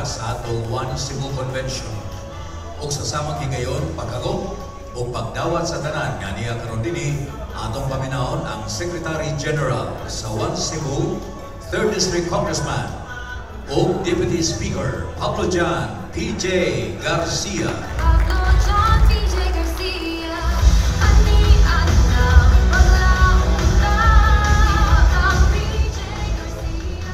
sa atong One Cebu Convention. Ug sa samang higayon, pagkagop o pagdawat sa tanan nga niya karon dinhi, atong paminawon ang Secretary General sa One Cebu, 3rd District Congressman o Deputy Speaker Pablo John PJ Garcia. Pablo John PJ Garcia, ani ang paglauna. Ang PJ Garcia.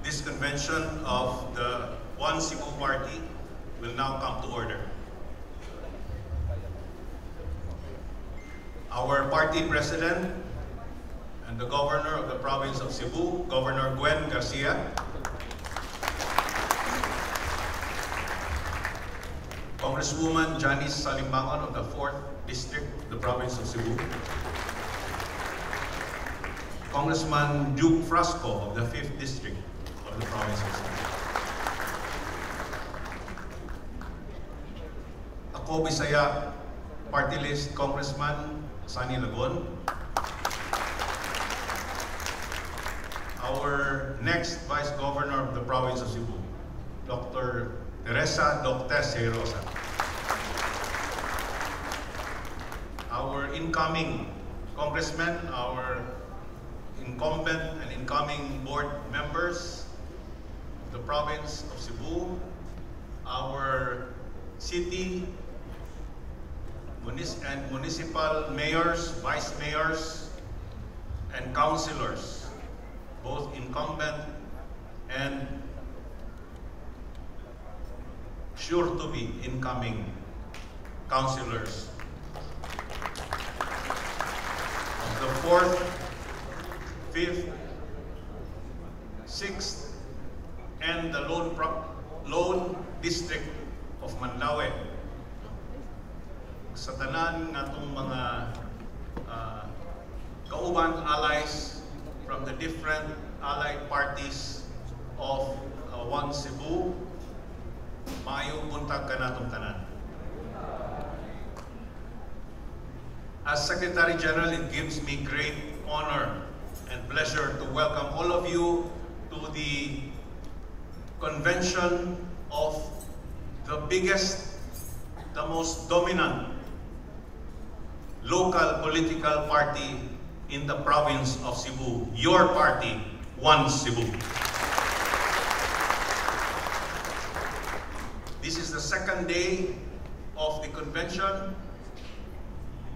This convention of the One Cebu Party will now come to order. Our party president and the governor of the province of Cebu, Governor Gwen Garcia. Congresswoman Janice Salimbangon of the 4th District of the province of Cebu. Congressman Duke Frasco of the 5th District of the province of Cebu. Ako Bisaya Party List Congressman Sonny Lagon. Our next Vice Governor of the province of Cebu, Dr. Teresa Doctes Rosa. Our incoming congressmen, our incumbent and incoming board members of the province of Cebu, our city and municipal mayors, vice mayors, and councilors, both incumbent and sure to be incoming councilors of the 4th, 5th, 6th, and the lone district of Mandaue. Sa tanan ngatong mga kauban allies from the different allied parties of One Cebu, maayong buntag kanatong tanan. As Secretary General, it gives me great honor and pleasure to welcome all of you to the convention of the biggest, the most dominant local political party in the province of Cebu, your party, One Cebu. This is the second day of the convention.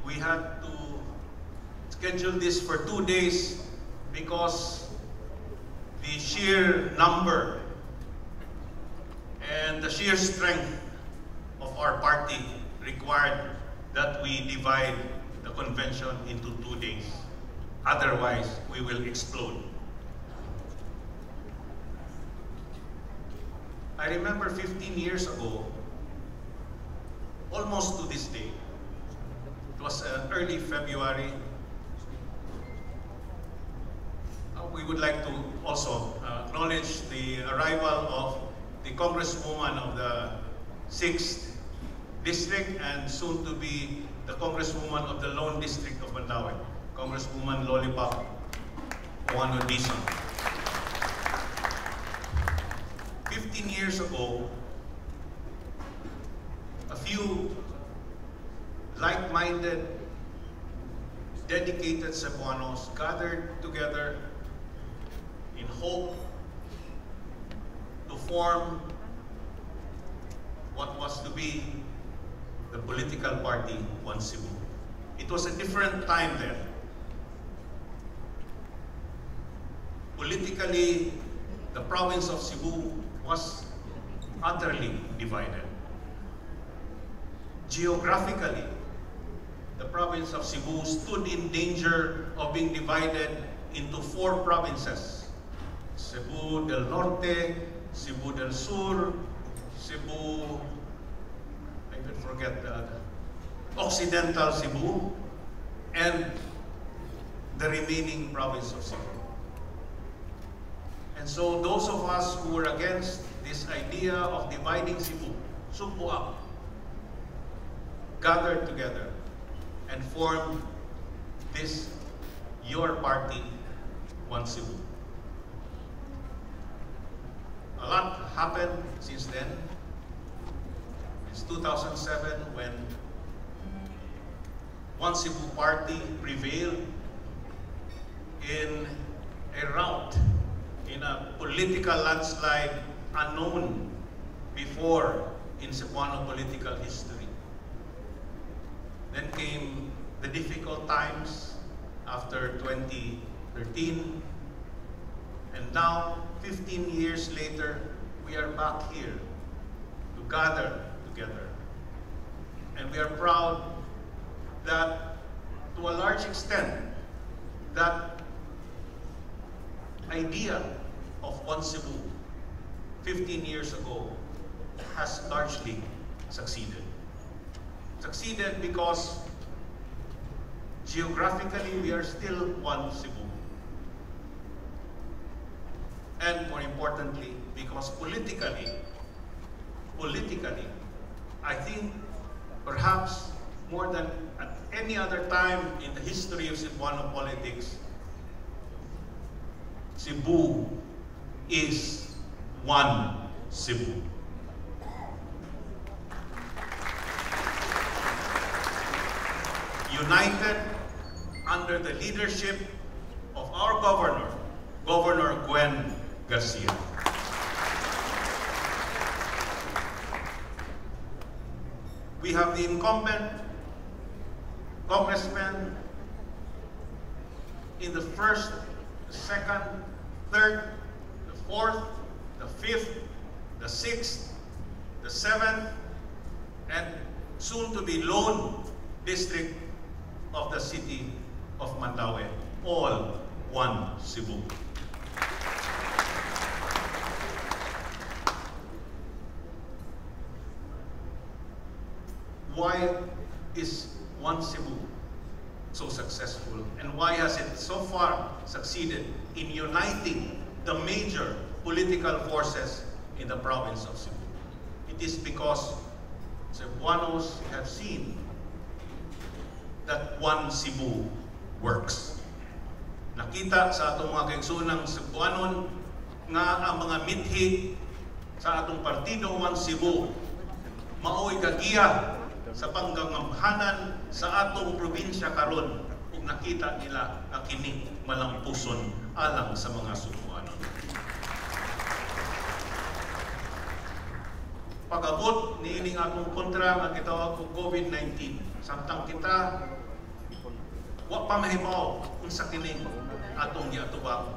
We had to schedule this for 2 days because the sheer number and the sheer strength of our party required that we divide the convention into 2 days. Otherwise, we will explode. I remember 15 years ago, almost to this day, it was early February. We would like to also acknowledge the arrival of the Congresswoman of the 6th District and soon to be the Congresswoman of the Lone District of Mandaue, Congresswoman Lollipop Ouano Dizon. 15 years ago, a few like-minded, dedicated Cebuanos gathered together in hope to form what was to be the political party One Cebu. It was a different time then. Politically, the province of Cebu was utterly divided. Geographically, the province of Cebu stood in danger of being divided into 4 provinces: Cebu del Norte, Cebu del Sur, Cebu, I could forget the Occidental Cebu, and the remaining province of Cebu. And so those of us who were against this idea of dividing Cebu, Sugbo up, gathered together and formed this, your party, One Cebu. A lot happened since then. It's 2007 when One Cebu Party prevailed in a rout, in a political landslide unknown before in Cebuano political history. Then came the difficult times after 2013, and now, 15 years later, we are back here to gather together. And we are proud that, to a large extent, that idea of One Cebu 15 years ago has largely succeeded. Succeeded because geographically we are still one Cebu. And more importantly, because politically, I think perhaps more than at any other time in the history of Cebuano politics, Cebu is one Cebu. United under the leadership of our governor, Governor Gwen Garcia. We have the incumbent congressman in the first, the second, third, the fourth, the fifth, the sixth, the seventh, and soon to be lone district of the city of Mandaue, all one Cebu. Why is One Cebu so successful, and why has it so far succeeded in uniting the major political forces in the province of Cebu? It is because Cebuanos have seen that One Cebu works. Nakita sa atong mga kaigsoonang Cebuanon nga ang mga mithi sa atong partido One Cebu mao'y gagiya sa panggangamhanan sa atong probinsya karon, ug nakita nila nga kini malampuson alang sa mga Sugbuanon. Pag-abot niining atong kontra nga gitawag og COVID-19, samtang kita wa pa mahibaw unsa kining atong giatubang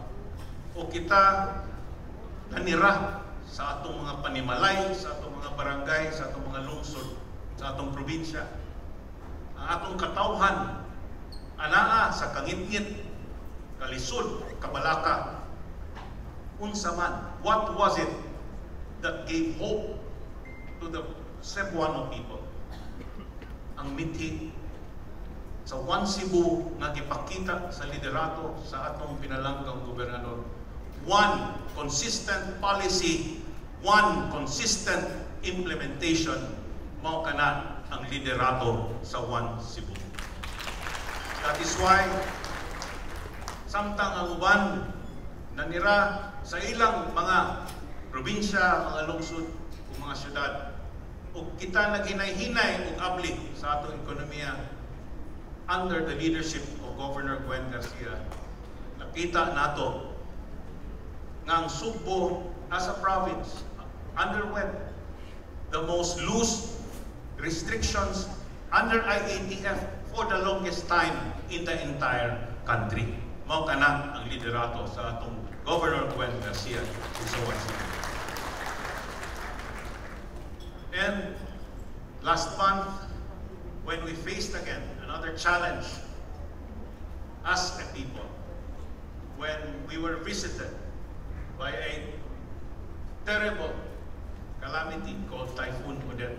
o kita nanira sa atong mga panimalay, sa atong mga barangay, sa atong mga lungsod, sa atong probinsya. Ang atong katawhan anaa sa kangitngit, kalisod, kabalaka. Unsa man, what was it that gave hope to the Cebuano people? Ang mithi sa One Cebu nga gipakita sa liderato sa atong pinalanggang gobernador. One consistent policy, one consistent implementation, mao kana ang liderato sa One Cebu. That is why, samtang ang uban nanira sa ilang mga probinsya, mga lungsod, ug mga syudad, ug kita naghinay-hinay og abli sa atong ekonomiya under the leadership of Governor Gwen Garcia, nakita nato nga ang Sugbo as a province underwent the most loose restrictions under IATF for the longest time in the entire country. Mao kana ang liderato sa atong Governor Gwen Garcia sa One Cebu. And last month, when we faced again another challenge as a people, when we were visited by a terrible calamity called Typhoon Odette,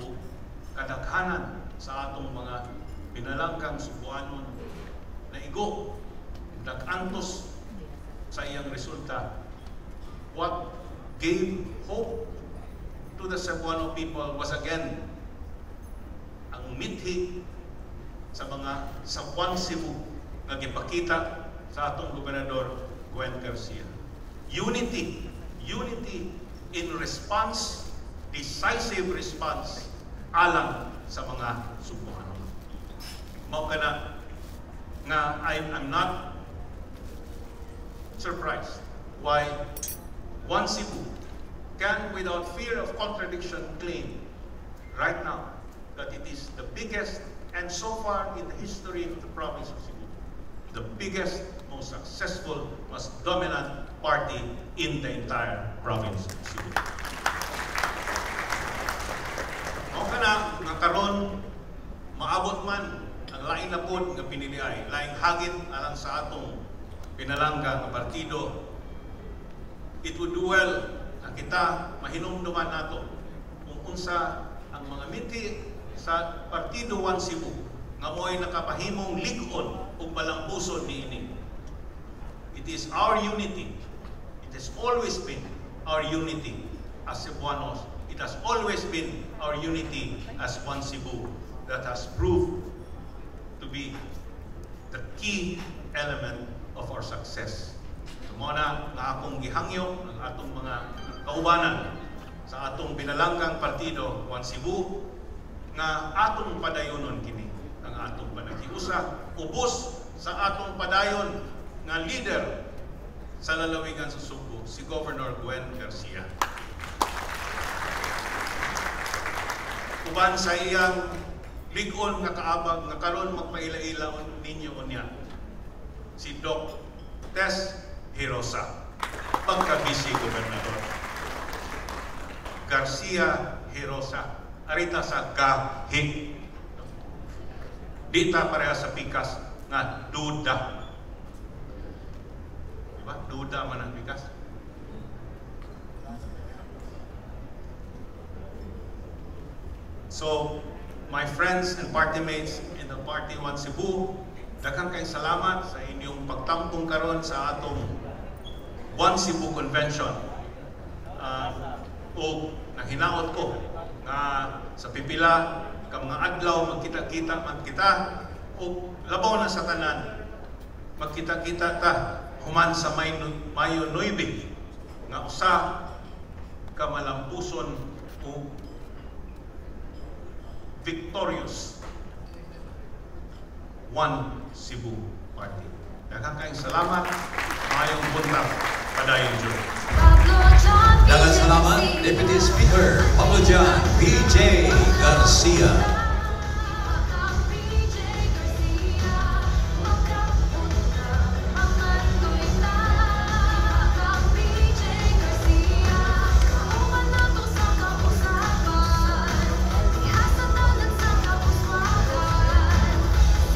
o kadaghanan sa atong mga pinalangkang Sugbuanon naigo, nag-antos sa iyang resulta, what gave hope to to the Cebuano people was again ang mithi sa mga sa One Cebu nga gipakita sa atong Gobernador Gwen Garcia. Unity, unity in response, decisive response alang sa mga Sugbuanon. Mao kana nga I'm not surprised why One Cebu can, without fear of contradiction, claim right now that it is the biggest and so far in the history of the province of Cebu, the biggest, most successful, most dominant party in the entire province of Cebu. Mao kana nga karon maabot man ang lain na pod nga piniliay, laing hagit alang sa atong pinalangga nga partido, it would do well na kita mahinumduman nato kung unsa ang mga mithi sa Partido One Cebu nga mo'y nakapahimong lig-on ug malambuson niini. It is our unity. It has always been our unity as Cebuanos. It has always been our unity as One Cebu that has proved to be the key element of our success. So, mao na nga akong gihangyo ang atong mga kaubanan sa atong binalanggang partido One Cebu nga atong padayonon kini ang atong panaghiusa ubos sa atong padayon nga leader sa lalawigan sa Sugbo, si Governor Gwen Garcia. Uban sa iyang lig-on nga kaabag nga karon magpaila-ila ninyo unya, si Doc Tess Hirosa, pagka-vice gobernador. Garcia Hirosa, arita sa gahi. Dita pareha sa pikas nga duda. Diba? Duda man ang pikas. So, my friends and party mates in the Party One Cebu, daghang kay salamat sa inyong pagtampong karon sa atong One Cebu Convention. O nahinaot ko nga sa pipila ka mga adlaw magkita-kita man kita o labaw na sa tanan magkita-kita ta human sa Mayo 9 nga usa ka malampuson o victorious One Cebu Party. Daghang kayong salamat. Maayong buntag. Padayon jud. Pablo John PJ Daghang salamat, Garcia. Deputy Speaker Pablo John PJ Garcia. Ang PJ Garcia, makapunta, mamandoy ta. Ang PJ Garcia, kauban nato sa kausaban. Diha sa tanan sa kauswagan.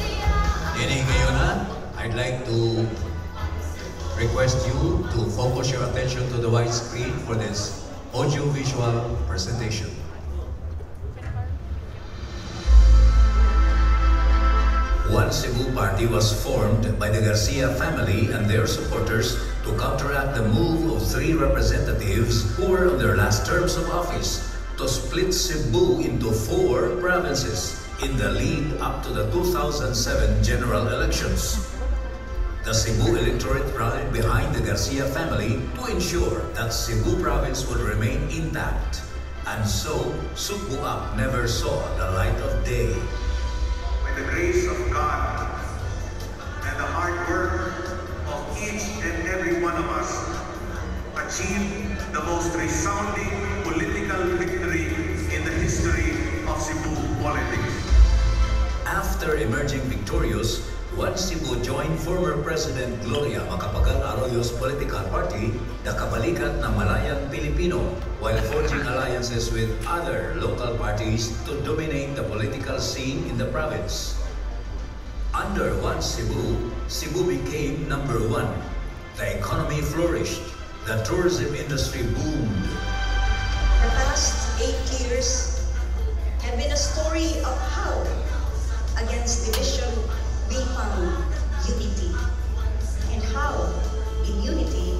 Siya ang Ini ngayon na, I'd like to request you to focus your attention to the white screen for this audiovisual presentation. One Cebu Party was formed by the Garcia family and their supporters to counteract the move of three representatives who were on their last terms of office to split Cebu into four provinces in the lead up to the 2007 general elections. The Cebu electorate rallied behind the Garcia family to ensure that Cebu province would remain intact. And so, Sugbu Up never saw the light of day. By the grace of God and the hard work of each and every one of us, achieved the most resounding political victory in the history of Cebu politics. After emerging victorious, One Cebu joined former President Gloria Macapagal Arroyo's political party, the Kabalikat ng Malayang Pilipino, while forging alliances with other local parties to dominate the political scene in the province. Under One Cebu, Cebu became number one. The economy flourished. The tourism industry boomed. The past 8 years have been a story of how, against division, we found unity. And how, in unity,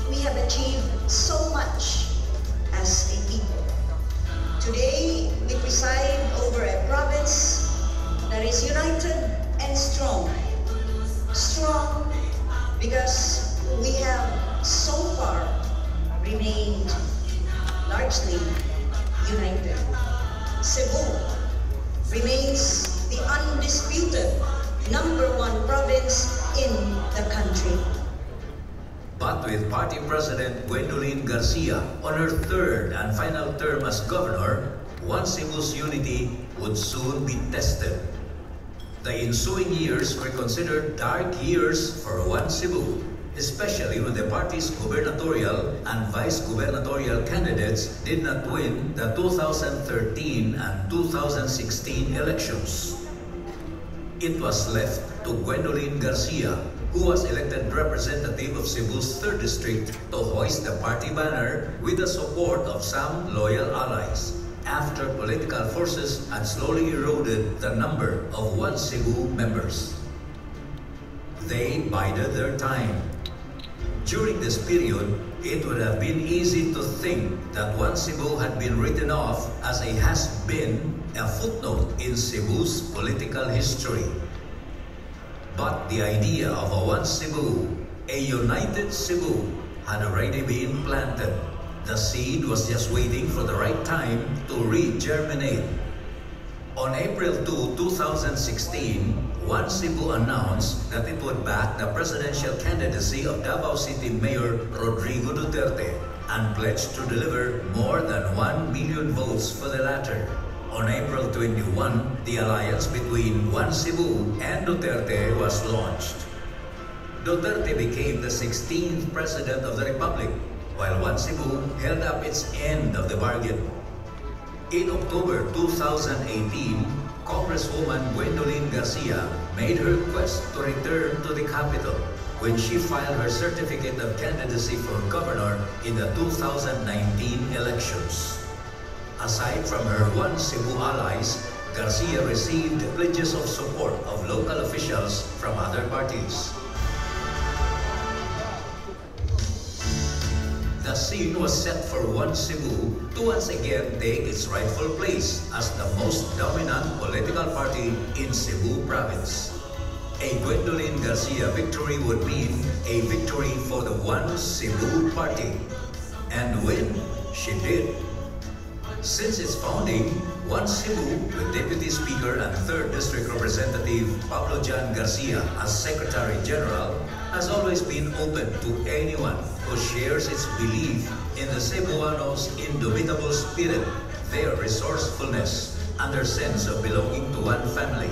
we have achieved so much as a people. Today, we preside over a province that is united and strong. Strong because we have so far remained largely united. Cebu remains the undisputed number one province in the country. But with party President Gwendolyn Garcia on her third and final term as governor, One Cebu's unity would soon be tested. The ensuing years were considered dark years for One Cebu, especially when the party's gubernatorial and vice gubernatorial candidates did not win the 2013 and 2016 elections. It was left to Gwendolyn Garcia, who was elected representative of Cebu's 3rd District, to hoist the party banner with the support of some loyal allies, after political forces had slowly eroded the number of One Cebu members. They bided their time. During this period, it would have been easy to think that One Cebu had been written off as a has-been, a footnote in Cebu's political history. But the idea of a One Cebu, a united Cebu, had already been planted. The seed was just waiting for the right time to re-germinate. On April 2, 2016, One Cebu announced that it would back the presidential candidacy of Davao City Mayor Rodrigo Duterte and pledged to deliver more than 1 million votes for the latter. On April 21, the alliance between One Cebu and Duterte was launched. Duterte became the 16th President of the Republic, while One Cebu held up its end of the bargain. In October 2018, Congresswoman Gwendolyn Garcia made her quest to return to the capital when she filed her certificate of candidacy for governor in the 2019 elections. Aside from her One Cebu allies, Garcia received pledges of support of local officials from other parties. The scene was set for One Cebu to once again take its rightful place as the most dominant political party in Cebu province. A Gwendolyn Garcia victory would mean a victory for the One Cebu party. And win she did. Since its founding, One Cebu, with Deputy Speaker and 3rd District Representative Pablo John Garcia as Secretary General, has always been open to anyone who shares its belief in the Cebuanos' indomitable spirit, their resourcefulness, and their sense of belonging to one family.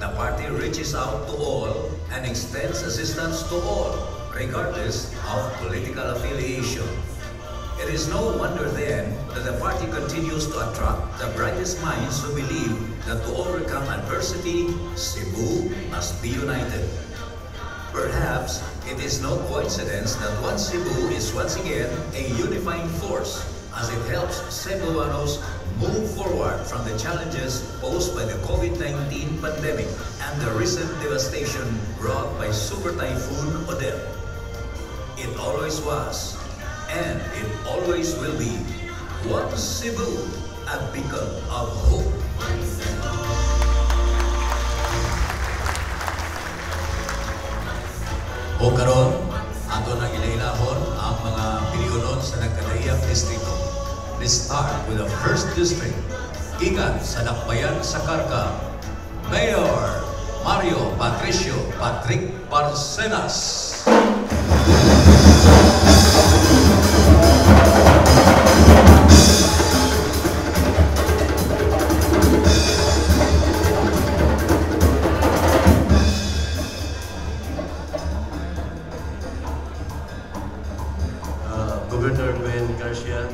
The party reaches out to all and extends assistance to all, regardless of political affiliation. It is no wonder then that the party continues to attract the brightest minds who believe that to overcome adversity, Cebu must be united. Perhaps it is no coincidence that One Cebu is once again a unifying force as it helps Cebuanos move forward from the challenges posed by the COVID-19 pandemic and the recent devastation wrought by Super Typhoon Odette. It always was, and it always will be, One Cebu, a beacon of hope. O karon, ato nang ilailahon ang mga piliunon sa nagkadaiyang distrito. Let's start with the first district. Gikan sa Dakbayan sa Carcar, Mayor Mario Patricio Patrick Barcenas. Governor Gwen Garcia,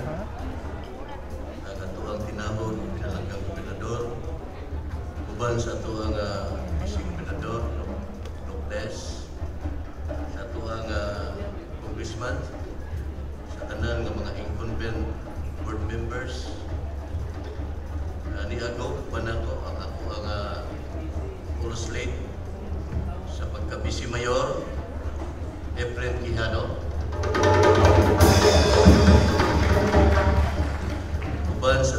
ang atoang tinahon pinalanggang gobernador, uban sa atoang vice gobernador, Lopez, sa atoang congressman, sa tanan nga mga incumbent board members, niago uban nako ang ako ang full slate sa pagka-vice mayor, Efren Quijano. Uban sa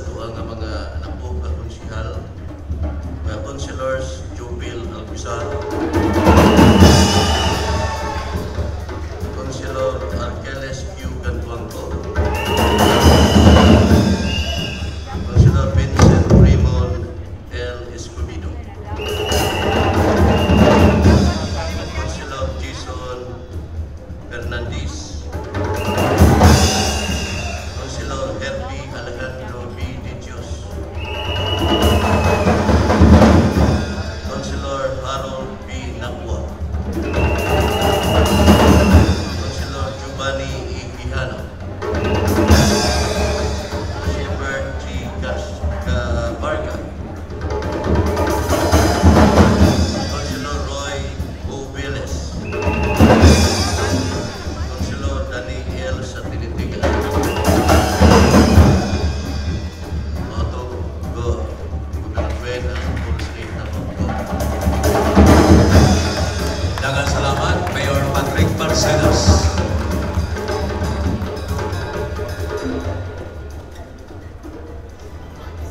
Barcenas.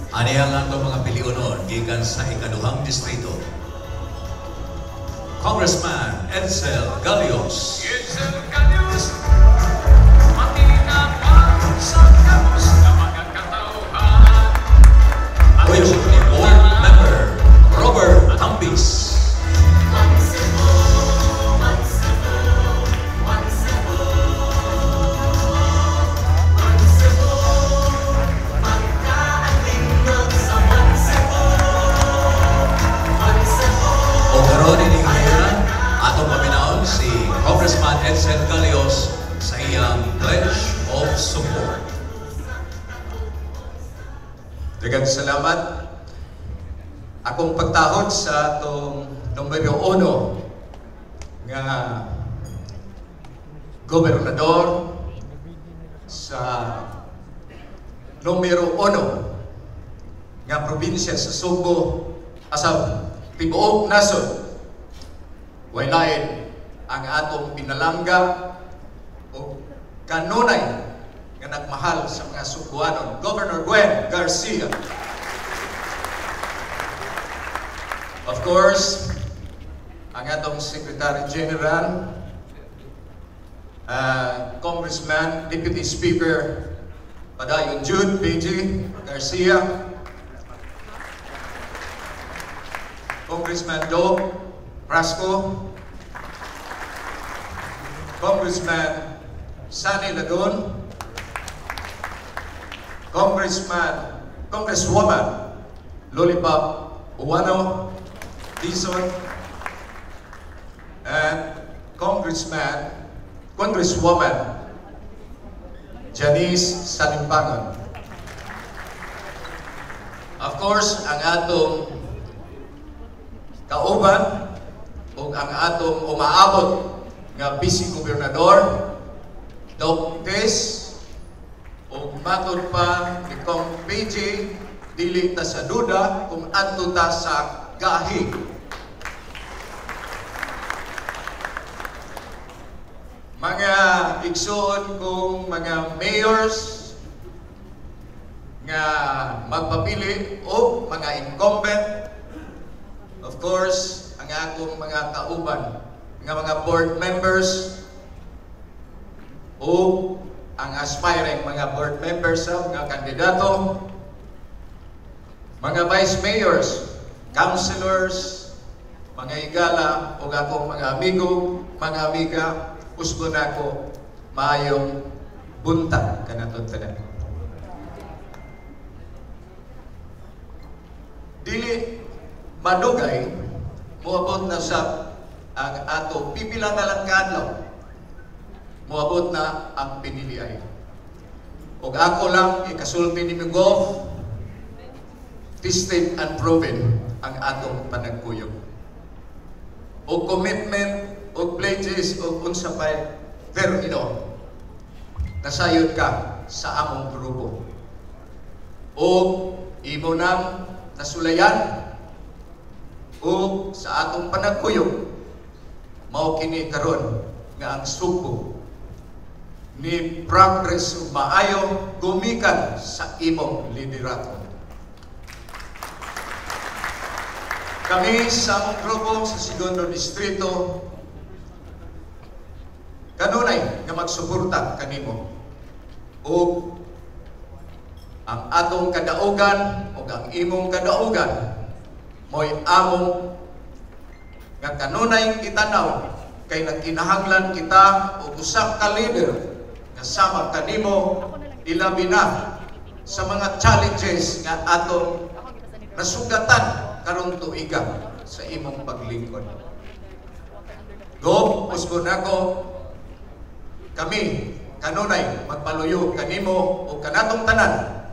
Ani ang atong mga piliunon gikan sa ikaduhang distrito. Congressman Edsel Galios. Edsel Galios, matinapa sa kamos na mga katauhan. Uyog ni Board Member Robert Tambis. One Cebu, one Cebu, one Cebu, one Cebu, pagkaalindot sa one Cebu, one Cebu. O karon ini higayon atong paminawon si Congressman Edsel Galios sa iyang pledge of support. Daghang salamat. Akong pagtahod sa atong numero 1 nga gobernador sa numero 1 nga probinsya sa Sugbo asa tibuok nasod. Way lain ang atong pinalangga o kanunay nga nagmahal sa mga Sugbuanon, Governor Gwen Garcia. Of course, ang atong Secretary General, Congressman, Deputy Speaker Padayon Jude PG Garcia, Congressman Doc Frasco, Congressman Sonny Ladon, Congressman, Congresswoman Lollipop Uwano Dizon, and Congressman, Congresswoman Janice Salimbangon. Of course, ang atong kauban ug ang atong umaabot nga Vice Gobernador Doc Tess, ug matod pa ni Kong PJ, dili ta sa duda kung adto ta sa gahi. Mga igsoon kong mga mayors nga magpapili o mga incumbent, of course, ang akong mga kauban nga mga board members o ang aspiring mga board members sa mga kandidato, mga vice mayors, councilors, mga higala o akong mga amigo, mga amiga, usbon ako maayong buntag kanatong tanan. Dili madugay moabot na sa ang ato pipila na lang kaadlaw, moabot na ang piniliay. Og ako lang ikasulti ni Migov, tested and proven ang atong panagkuyog. O commitment, o pledges, o unsa pay termino, nasayod ka sa among grupo. O imo nang nasulayan, o sa atong panagkuyog, mao kini karon nga ang Sugbo ni progress ug maayo gumikan sa imong liderato. Kami sa among grupo sa Segundo Distrito kanunay nga magsuporta kanimo ug ang atong kadaugan ug ang imong kadaugan mo'y among nga kanunay kitanaw kay nagkinahanglan kita og usa ka leader nga sama kanimo ilabi na sa mga challenges nga atong nasugatan karong tuiga sa imong paglingkod. Gob, usbon nako, kami kanunay magpaluyo kanimo o kanatong tanan.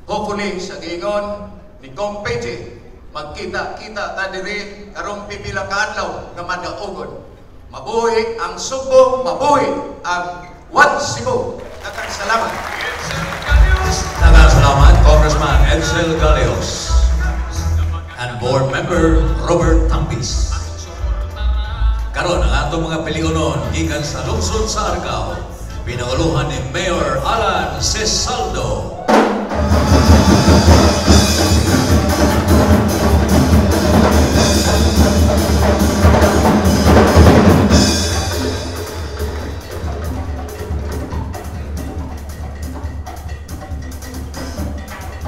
Hopefully sa giingon ni Kong PJ, magkita-kita ta diri karong pipila ka adlaw nga madaogon. Mabuhi ang Sugbo, mabuhi ang One Cebu. Daghang salamat. Daghang salamat, Congressman Edsel Galios and Board Member Robert Tambis. Karon ang atong mga pilionon gikan sa lungsod sa Argao, pinanguluhan ni Mayor Alan Sesaldo.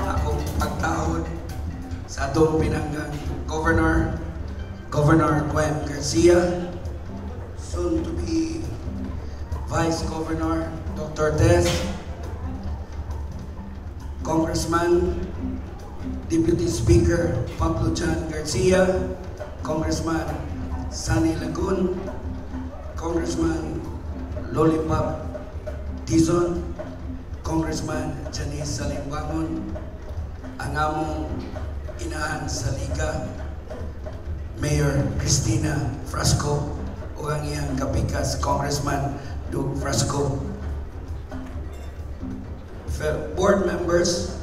Akong pagtaod sa atong pinanggang Governor, Governor Gwen Garcia, soon to be Vice Governor Dr. Tess, Congressman, Deputy Speaker Pablo John Garcia, Congressman Sonny Lagun, Congressman Lollipop Dizon, Congressman Janice Salimbangon, ang among inahan sa Liga, Mayor Cristina Frasco, ug ang iyang kapikas Congressman Duke Frasco. Board members,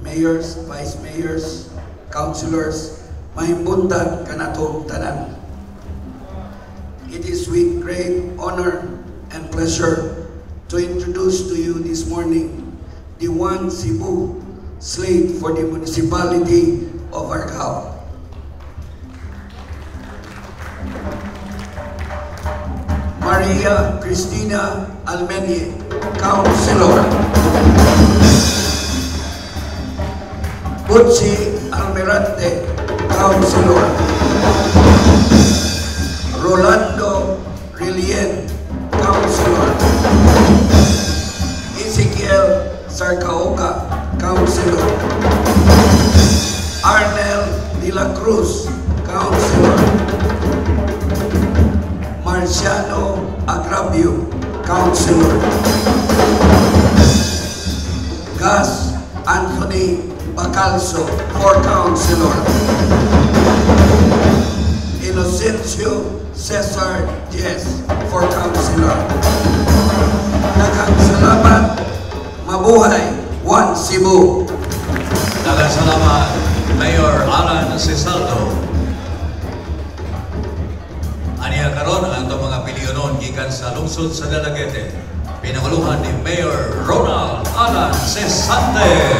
mayors, vice mayors, councilors, maayong buntag kanatong tanan. It is with great honor and pleasure to introduce to you this morning the One Cebu slate for the municipality of Argao. Maria Cristina Almenie, Councilor. Butsi Almirante, Councilor. Rolando Rilien, Councilor. Ezekiel Sarcaoka, Councilor. Arnel De La Cruz, Councilor. Marciano Agrabio, Councilor. Gus Anthony Bacalso, for Councilor. Inocencio Cesar Diaz, for Councilor. Daghang salamat. Mabuhay, One Cebu. Daghang salamat, Mayor Alan Sesaldo. Aniya karon ang atong mga pilionon gikan sa lungsod sa Dalaguete. Pinanguluhan ni Mayor Ronald Alan Cesante.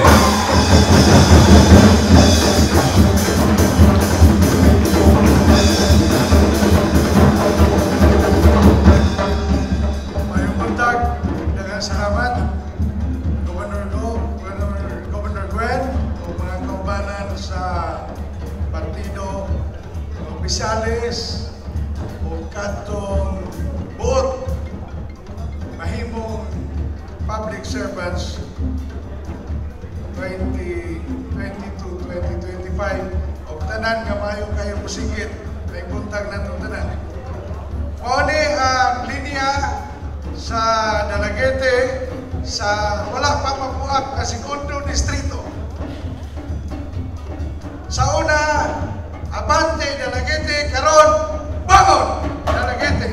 Maayong buntag, daghang salamat, Governor Go, Governor Gwen, o mga kaubanan sa partido, mga opisyales, o katong buot, mahimong public servants 2022-2025, o tanan nga maayo kayo musigit, may buntag natong tanan. Mao ni ang linya sa Dalaguete sa wala pa mapuak nga segundo distrito. Sa una, Abante Dalaguete, karon Bangon Dalaguete.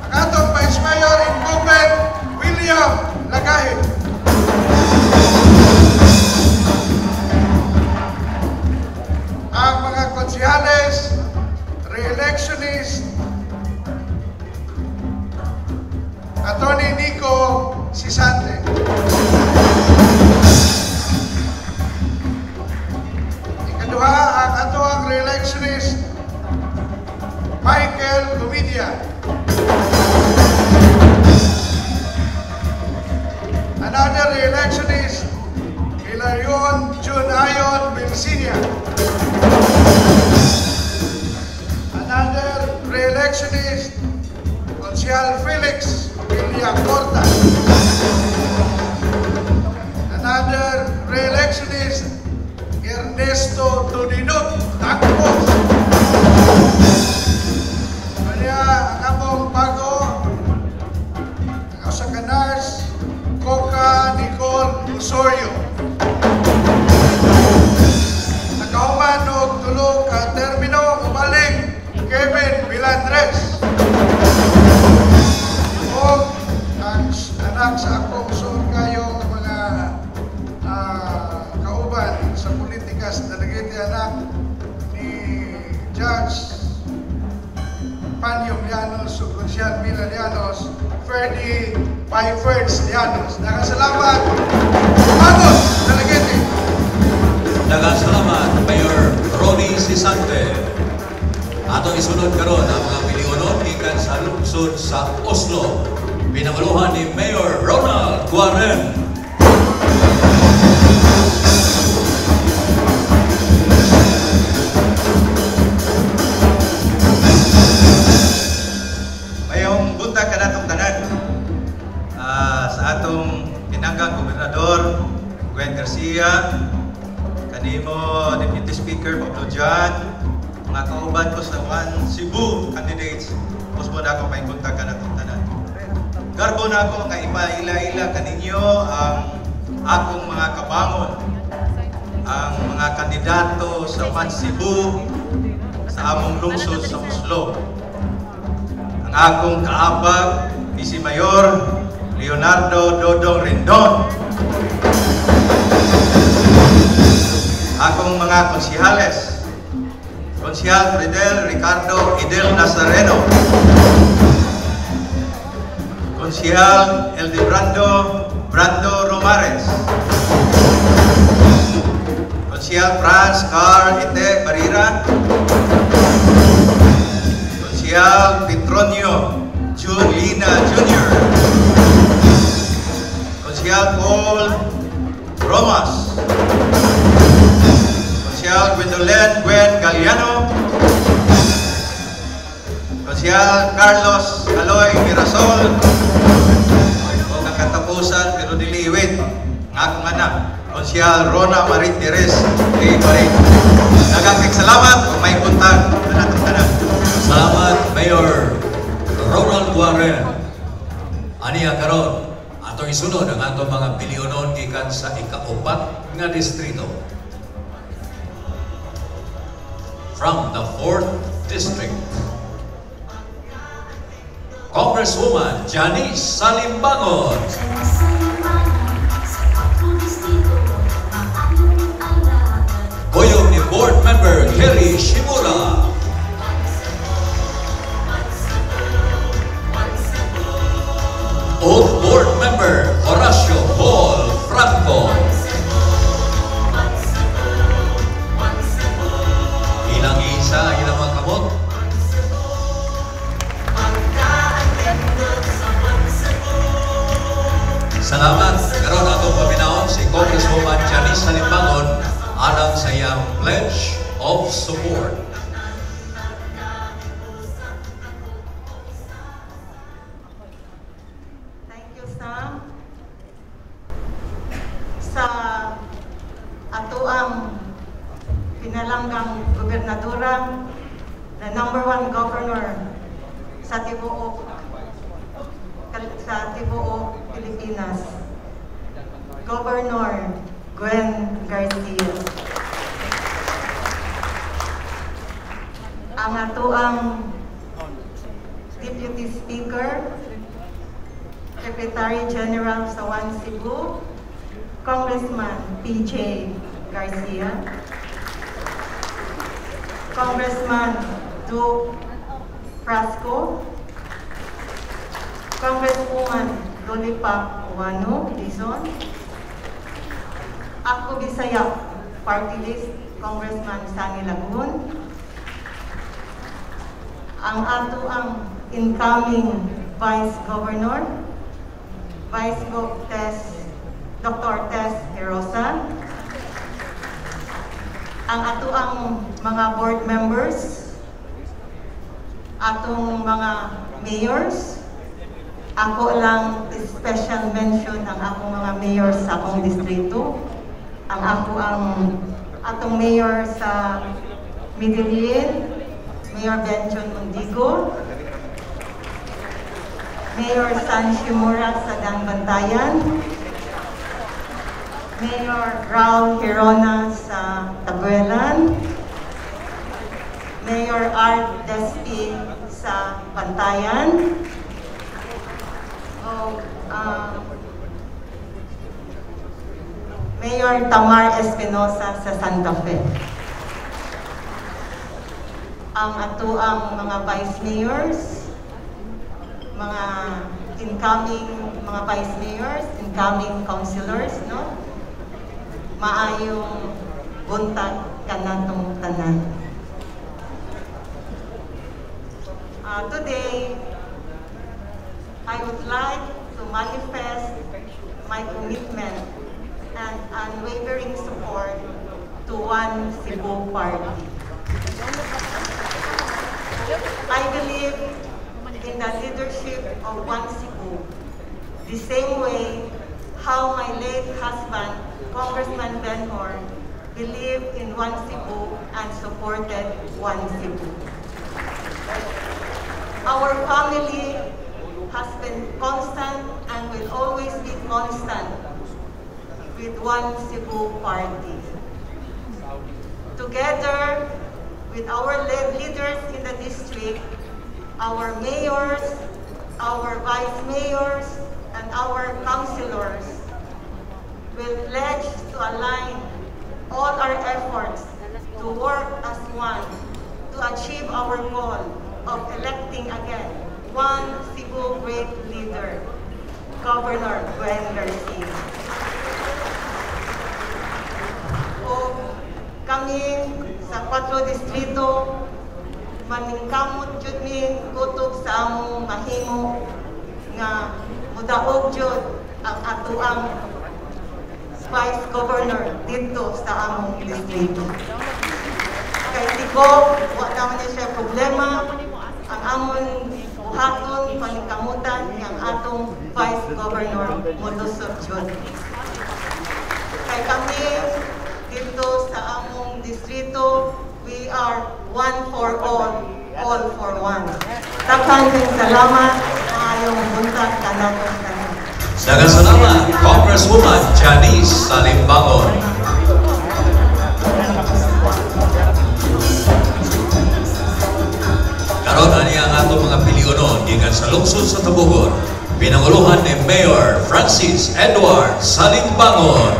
Ang atong Vice Mayor incumbent William Lagahe. Ang mga konsehales, re-electionist, Atty. Nico Sisante. Ikaduha, ang atoang re-electionist, Michael Comedia. Another re-electionist, Hilarion Jun Ayon Vilcinia. Another re-electionist, Consial Felix Villacorta. Another re-electionist, Ernesto Tudinot Tacpos. Kanya ang among bago, ang usa ka nurse, Coca Nicole Osorio. Nakahuman og tulo ka termino, mubalik Kevin Vilandres. Og ang anak sa akong suod kayong mga kauban sa politika sa Dalaguete, anak ni Konsyal Mila Llanos, Ferdy Byferds Llanos. Daghang salamat. Pagod, Dalaguete. Daghang salamat, Mayor Ronnie Sisante. Atong isunod karon ang mga pilionon gikan sa lungsod sa Oslob. Pinanguluhan ni Mayor Ronald Guaren. Mayong buntag kanatong tanan sa atong pinanggang gobernador Gwen Garcia, kanimo Deputy Speaker Pablo John, mga kauban ko sa One Cebu candidates, usbo na ako may buntag kanatong tanan. Garbo na ako nga ipaila-ila kaninyo ang akong mga kabangon, ang mga kandidato sa One Cebu sa among lungsod sa Oslob. Ang akong kaabag, Vice Mayor Leonardo Dodong Rendon. Akong mga konsihales, Konsihal Fidel Ricardo Idel Nazareno, Konsihal Eldebrando Brando Romares, Konsihal Franz Carl Ite Barira, Konsihal Petronio June Lina Jr., Konsihal Paul Romas, Konsihal Gwendolyn Gwen Galliano, Konsihal Carlos Aloy Mirasol, o ang katapusan pero dili iwit ang akong anak, Konsihal Rona Marie Teres A. Marie. Daghang salamat ug may buntag kanatong tanan. Salamat, Mayor Ronald Guaren. Aniya karon atong isunod ang atong mga pilionon gikan sa ikaupat nga distrito. From the 4th District, Congresswoman Janice Salimbangon. Kuyog ni Board Member Kerry Shimura. Ug Board Member Horacio Paul Franco. Ilang isa ang ilang mga kamot. Salamat. Karon atong paminawon si Congresswoman Janice Salimbangon alang sa iyang pledge of support. Thank you, Sam. Sa atoang pinalanggang gobernadora, the number one governor sa tibuok Pilipinas, Governor Gwen Garcia. Ang atoang Deputy Speaker, Secretary General sa One Cebu, Congressman PJ Garcia, Congressman Duke Frasco, Congresswoman Lollipop Ouano Dizon, Ako Bisaya Party List, Congressman Sonny Lagun, ang ato ang incoming Vice Governor, Vice Gov Tess, Dr. Tess Herosa, ang ato ang mga board members, atong mga mayors. Ako lang special mention ang akong mga mayors sa akong distrito. Ang ako ang atong mayor sa Medellin, Mayor Benjon Mundigo, Mayor San Shimura sa Daanbantayan, Mayor Raul Gerona sa Tabuelan, Mayor Art Despi sa Bantayan, o Mayor Tamar Espinosa sa Santa Fe. Ang ato ang mga vice mayors, mga incoming mga vice mayors, incoming councilors, no? Maayong buntag kanatong tanan. Today, I would like to manifest my commitment and unwavering support to One Cebu Party. I believe in the leadership of One Cebu, the same way how my late husband, Congressman Benhur, believed in One Cebu and supported One Cebu. Our family has been constant and will always be constant with One Cebu Party. Together with our leaders in the district, our mayors, our vice mayors, and our councilors will pledge to align all our efforts to work as one to achieve our goal of electing again one Cebu great leader, Governor Gwen Garcia. O kami sa 4 distrito, maningkamot jud mi kutob sa among mahimo nga mudaog jud ang atuang Vice Governor dito sa among distrito. Kay tigo, wa naman niya siya problema. Ang among buhaton, paningkamutan ang atong Vice Governor molusot jud. Kay kami dito sa among distrito, we are one for all, all for one. Daghan kayong salamat, maayong buntag kanatong tanan. Daghang salamat, Congresswoman Janice Salimbangon. Karon ani ang atong mga pilionon gikan sa lungsod sa Tabogon, pinanguluhan ni Mayor Francis Edward Salimbangon.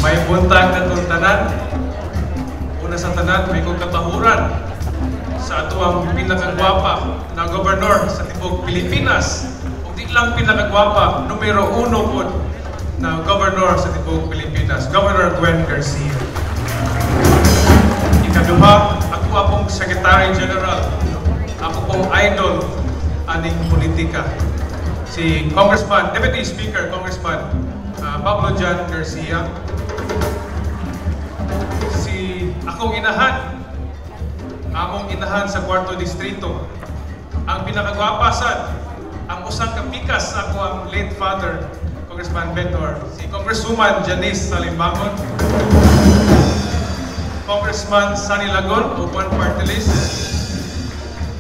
May buntag na itong tanan. Una sa tanan, may kong katahuran sa atuang pinakagwapa na gobernador sa tibok Pilipinas. O di lang pinakagwapa, numero 1 po na gobernador sa tibok Pilipinas, Governor Gwen Garcia. Ikaduha, ako pong Secretary General, ako pong idol aning politika, si Congressman, Deputy Speaker Congressman Pablo John Garcia. Si akong inahan, among inahan sa kwarto distrito, ang pinakagwapa sad, ang usang kapikas ako ang late father, Congressman Benhur, si Congresswoman Janice Salimbangon, Congressman Sonny Lagon, Open Party List,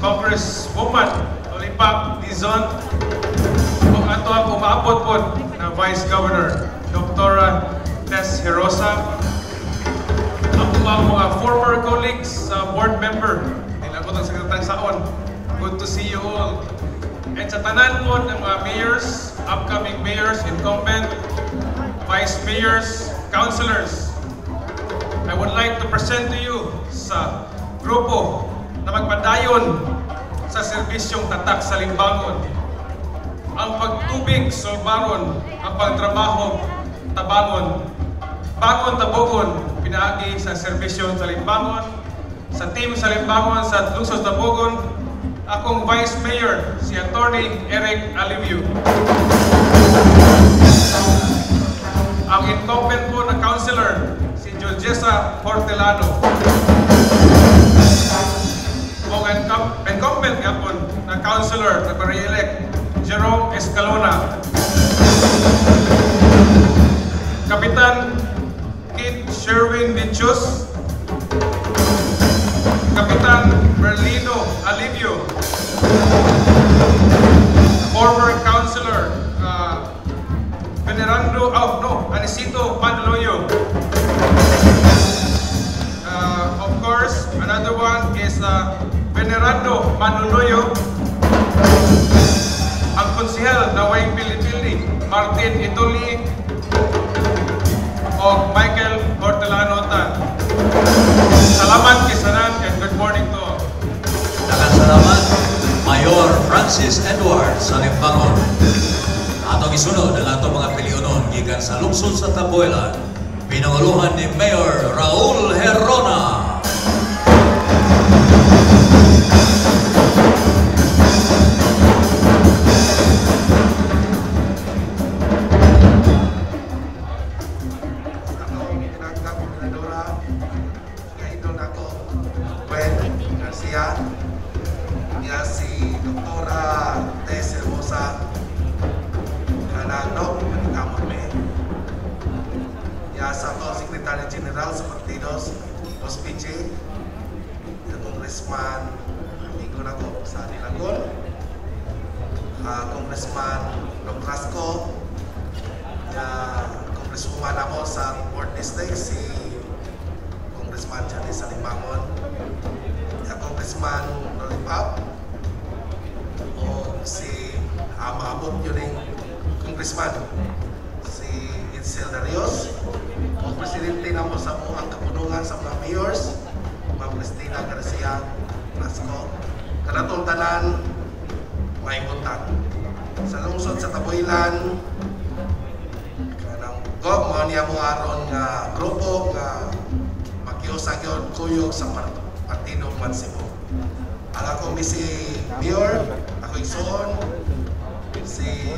Congresswoman Lollipop Dizon, kung ato ang umaabot po na Vice Governor, Dr. Tess Herosa, ako ang mga former colleagues sa board member, nilabot ang sekretary saon. Good to see you all. And sa tanan po ng mga mayors, upcoming mayors, incumbent, vice mayors, councilors, I would like to present to you sa grupo na magpadayon sa serbisyong tatak sa Limbangon. Ang pagtubig sa baron, ang pagtrabaho, tabangon, bangon tabogon, pinaagi sa serbisyo sa Limbangon, sa team sa Limbangon, sa Lungsod Tabogon, akong Vice Mayor, si Attorney Eric Alivio. Ang incumbent po na councilor, si Georgesa Hortelano. Ang incumbent yapon na councilor na re-elect, Jerome Escalona. Kapitan Kit Sherwin Dichus, Kapitan Berlino Alivio, former councilor Venerando, Anisito Pandaloyo. Of course, another one is Venerando Manunoyo. Ang konsehal na way pili-pili, Martin Itoli. o Michael Hortelano Tan. Salamat kisanan and good morning to all. Daghang salamat, Mayor Francis Edward Salimbangon. Atong isunod ang atong mga pilionon gikan sa lungsod sa Tabuelan, pinanguluhan ni Mayor Raul Herona. Atong pinanggang gobernadora, kaidol nako, Gwen Garcia, niya si Doktora Tess Hermosa, kanang no, manikamot me. Niya sa atong Secretary General sa partido, Boss PJ, the Congressman, amigo nako sa Nilagon, Congressman Dong Frasco, niya Congresswoman ako sa 4th District, si Congressman Janice Salimbangon, niya Congressman Lollipop, o si maabot yun yung Congressman, si Itzel Darios, o Presidente na mo sa ang kapunungan sa mga mayors, Ma'am Cristina Garcia Frasco. Kanatong tanan, may buntag. Sa lungsod sa Tabuelan, kanang gog mao niya mo aron nga grupo nga makiusa gyud kuyog sa partido One Cebu. Ang akong vice mayor, ako igsuon, si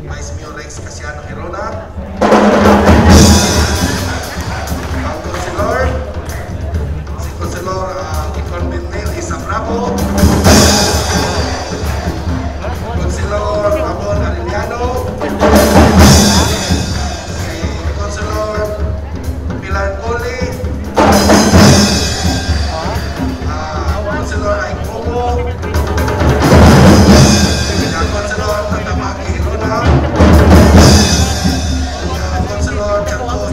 Vice Mayor Rex Casiano Gerona. Ang councilor, si Councilor Icon Bentil Isa Bravo, Councilor Ramon Arellano, si Councilor Pilar Coli, Councilor Ike Momo, Councilor Tatamaki Hirona, Councilor Chanto,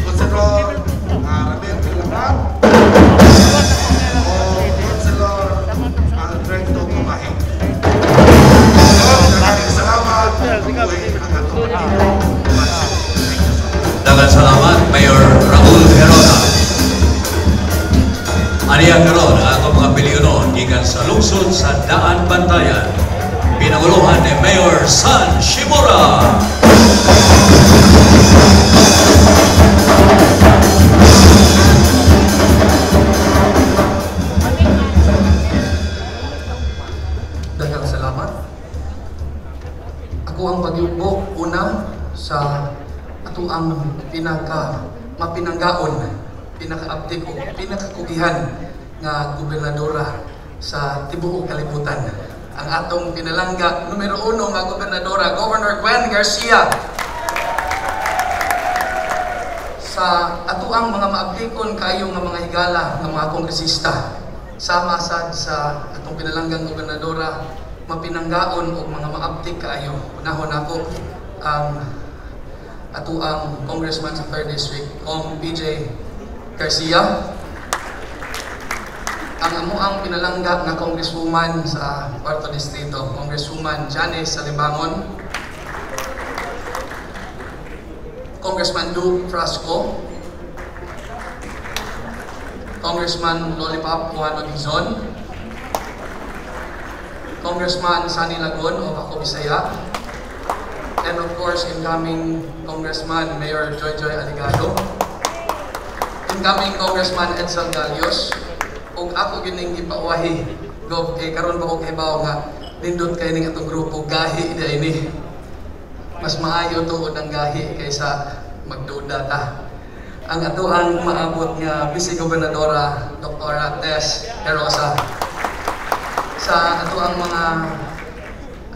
Councilor Ramel Villamar, o Councilor Alberto Kumahe. Maraming salamat. Mabuhay ang atong partido. Daghang salamat, Mayor Raul Gerona. Aniya karon ang atong mga pilionon gikan sa lungsod sa Daan Bantayan, pinanguluhan ni Mayor San Shimura. Daghang salamat. Ako ang pagyugbo una sa ato ang pinaka mapinanggaon, pinakaabtik o pinakakugihan nga gobernadora sa tibuok kalibutan. Ang atong pinalangga numero 1 nga gobernadora, Governor Gwen Garcia. Sa ato ang mga maabtikon kayo nga mga higala nga mga kongresista, sama sad sa atong pinalanggang gobernadora, mapinanggaon og mga maabtik kaayo. Unahon nako ang ato ang congressman sa 3rd District, Kong PJ Garcia. Ang amuang pinalangga nga congresswoman sa 4th Distrito, Congresswoman Janice Salimbangon, Congressman Duke Frasco, Congressman Lollipop Juan Dizon, Congressman Sunny Lagon of Ako Bisaya, and of course, incoming Congressman Mayor Joy Joy Aligado, incoming Congressman Edsel Galios, ug ako gining gipauwahi gov kay karon ba ko kahibaw nga nindot kay ning atong grupo gahi di ini. Mas maayo tuod ang gahi kaysa magduda ta. Ang atoang maabot nga Vice Gobernadora Dr. Tess Herosa, sa atoang mga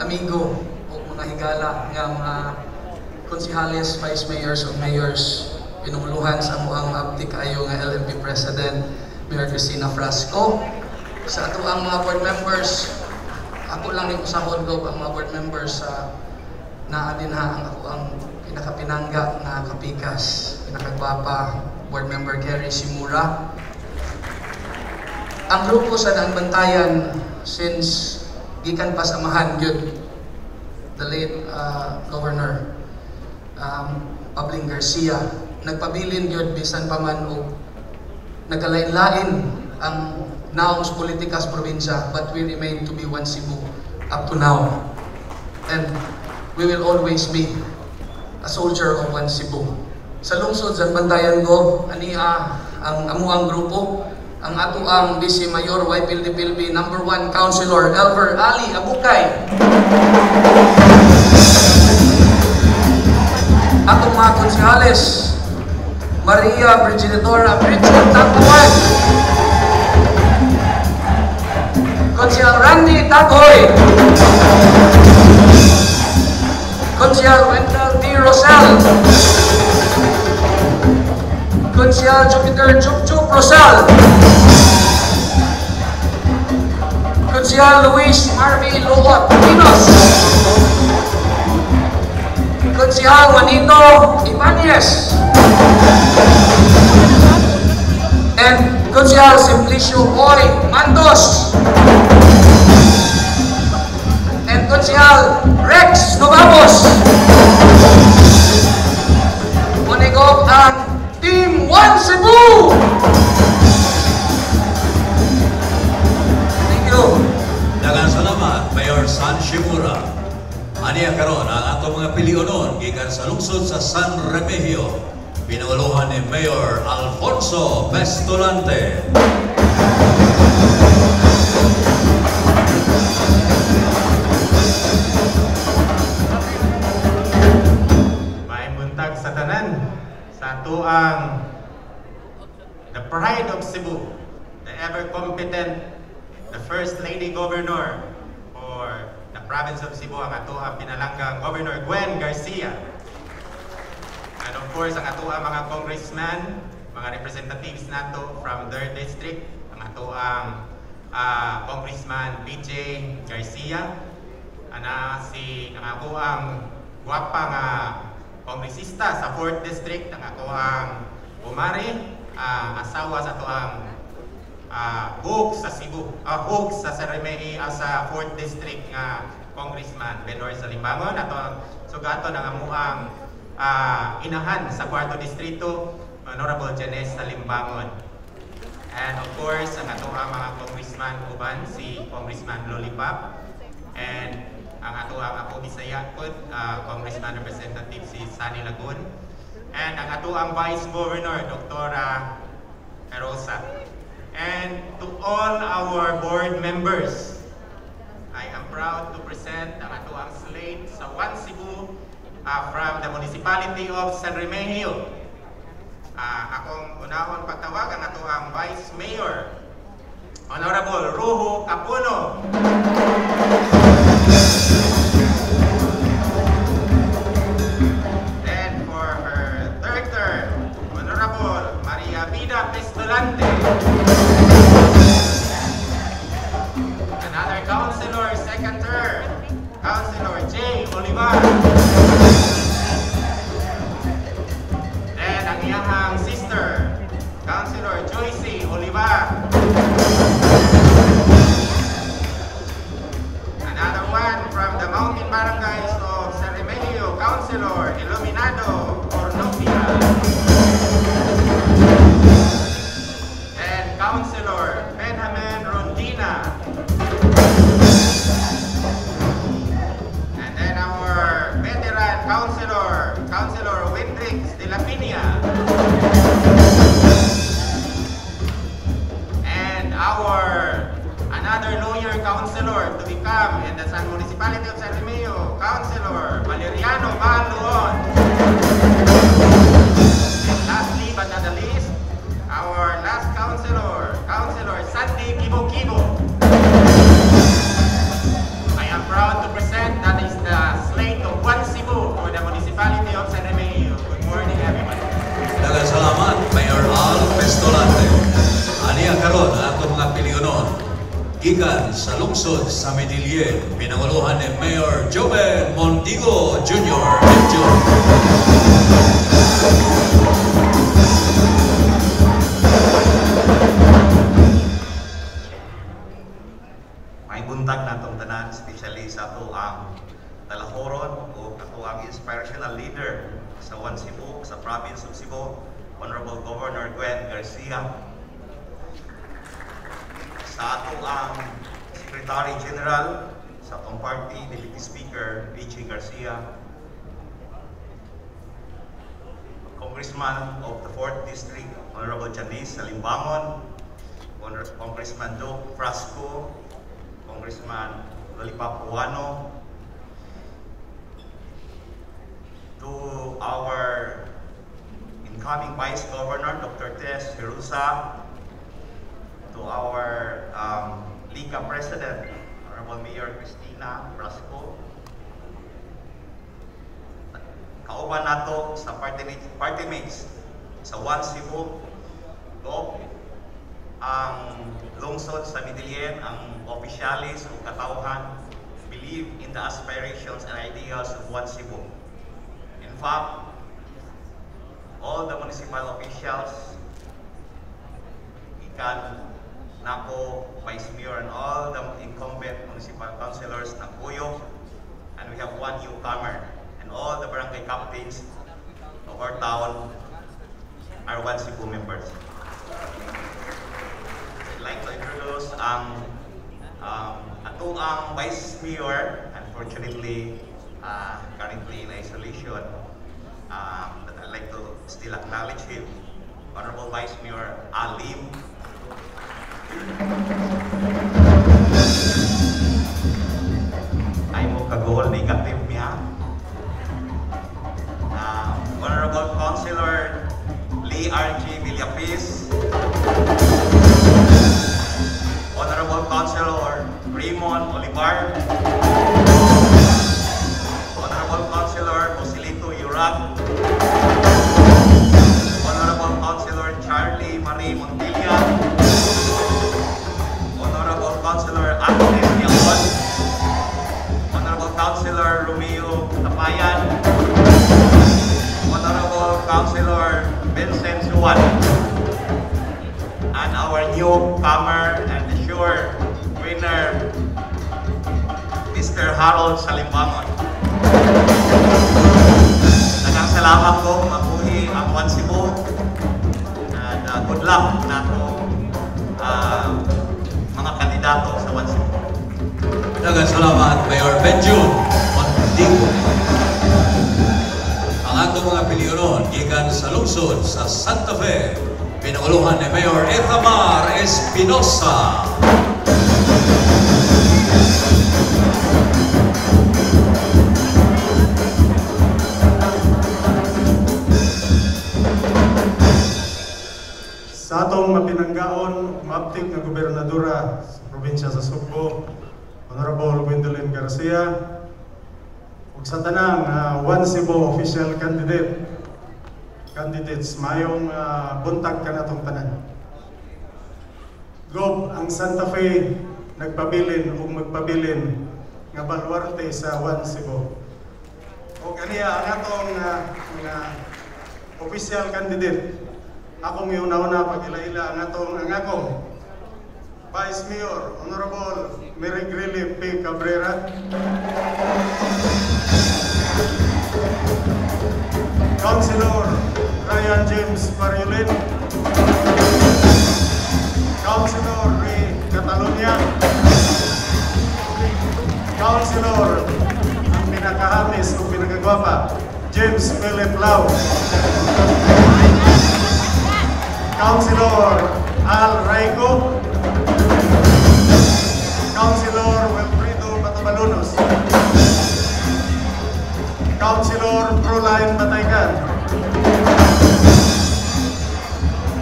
amigo o mga higala nga mga konsihales, vice mayors o mayors, pinunguluhan sa amuang maabtik kaayo nga LMP President Mayor Cristina Frasco. Sa atoang mga board members, ako lang ning usahon ko ang mga board members sa naa din ha ang ako ang pinakapinangga nga kapikas, pinakagwapa, board member Kerry Shimura. Ang grupo sa Daan Bantayan since gikan pa sa amahan gyud, the late governor. Pabling Garcia. Nagpabilin gyud bisan pa man og nagkalain-lain ang naong sa politika sa probinsya, but we remain to be One Cebu up to now. And we will always be a soldier of One Cebu. Sa lungsod sa Bantayan ko, ania ang amuang grupo, ang atuang Vice Mayor YPLDPLB number 1 Councilor Elver Ali Abukay. Atong mga konsehales, Maria Virginidora Richard Tapuan, Konsehal Randy Tagoy, Konsehal Wendell D. Rosel, Konsehal Jupiter Jupchup Rosel, Konsehal Luis Marvy Luot Pinos, Konsehal Juanito Ibanez, and Konsehal Simplicio Boy Mandos, and Konsehal Rex Novamos. Munigog ang Team One Cebu! Thank you. Daghang salamat, Mayor San Shimura. Aniya karon ang atong mga pilionon gikan sa lungsod sa San Remigio, pinanguluhan ni Mayor Alfonso Pestolante. Maayong buntag sa tanan sa atuang the pride of Cebu, the ever competent, the first lady governor for the province of Cebu, ang atuang pinalanggang Governor Gwen Garcia. And of course, ang atuang mga congressman, mga representatives nato from their district, ang atuang Congressman PJ Garcia, ana si ang akoang gwapa nga kongresista sa 4th District, ang akoang Umari, asawa sa atoang Hook sa Cebu, Hook sa San Remigio, sa 4th District nga Congressman Benor Salimbangon, ato sugaton ang amuang inahan sa 4th Distrito, Honorable Janice Salimbangon. And of course, ang atoang mga congressman uban si Congressman Lollipop, and ang atoang ako Bisaya pod, Congressman Representative si Sunny Lagun, and ang atoang Vice Governor Dr. Rosa. And to all our board members, I am proud to present ang atoang slate sa One Cebu from the Municipality of San Remigio. Akong unahon pagtawag ang atoang Vice Mayor, Honorable Ruho Capuno. Then for her third term, Honorable Maria Vida Pestolante. Another councilor, second term, Councilor Jay Olivar. Then ang iyahang sister, Councilor Joyce Olivar. Another one from the mountain barangays of San Remigio, Councilor Iluminado Cornopia. And Councilor Benjamin Rondina. And then our veteran councilor, Councilor Windrix de la Piña. And our another lawyer councilor to become in the San Municipality of San Remigio, Councilor Valeriano Baluon. And lastly but not the least, our last councilor, Councilor Sandy Kibo Kibo. I am proud to present that is the slate of One Cebu for the Municipality of San Remigio. Good morning, everybody. Daghang salamat, Mayor Al Pestolante. Aniya karon ang atong mga pilionon gikan sa lungsod sa Medellin, pinanguluhan ni Mayor Joven Montigo Jr. Jr. May buntag natong tanan, especially sa ato ang Talahoron, Quijano o ato ang inspirational leader sa One Cebu, sa province of Cebu, Honorable Governor Gwen Garcia. Sa ato ang Secretary General sa atong party, Deputy Speaker Richie Garcia, Congressman of the 4th District, Honorable Janice Salimbangon, Congressman Joe Frasco, Congressman Lollipop Ruano, to our incoming Vice Governor, Dr. Tess Herusa, to our Liga President, Honorable Mayor Cristina Frasco, kauban nato sa party mates sa One Cebu, Gov, ang lungsod sa Medellin, ang opisyalis o katawhan believe in the aspirations and ideals of One Cebu. In fact, all the municipal officials, ikan nako, Vice Mayor, and all the incumbent municipal councilors ng Cuyo, and we have one newcomer, and all the barangay captains of our town are One Cebu members. I'd like to introduce ang ato ang Vice Mayor, unfortunately currently in isolation, but I'd like to still acknowledge him, Honorable Vice Mayor Alim. Ay mo kagol negative niya. Honorable Councilor Lee R.G. Villapis, Honorable Councilor Raymond Olivar, Honorable Councilor Joselito Yurag, Honorable Councilor Charlie Marie Montilla, Honorable Councilor Agnes Yaon, Honorable Councilor Romeo Tapayan, Honorable Councilor Vincent Suwan, and our newcomer and the sure winner, Mr. Harold Salimbangon. Daghang salamat ko, mabuhi ang One Cebu, and good luck nato mga kandidato sa One Cebu. Daghang salamat, Mayor Benjun Mondigo. Ang atong mga pilionon gikan sa lungsod sa Santa Fe, pinanguluhan ni Mayor Ethamar Espinosa. Sa atong mapinanggaon ug maaptik nga gobernadora sa probinsya sa Sugbo, Honorable Gwendolyn Garcia, ug sa tanang One Cebu official candidates, mayong buntag kanatong tanan. Gob, ang Santa Fe nagpabilin ug magpabilin nga baluarte sa One Cebu. Ug aniya ang atong mga official candidate. Akong iuna-una pag-ila-ila ang atong ang akong Vice Mayor Honorable Mary Grilly P. Cabrera, Councilor Ryan James Pariolin, Councilor Ray Catalonia, Councilor ang pinakahamis o pinakagwapa, James Philip Lau, Councilor Al Raico, Councilor Wilfredo Batabalunos, Councilor Proline Bataycan,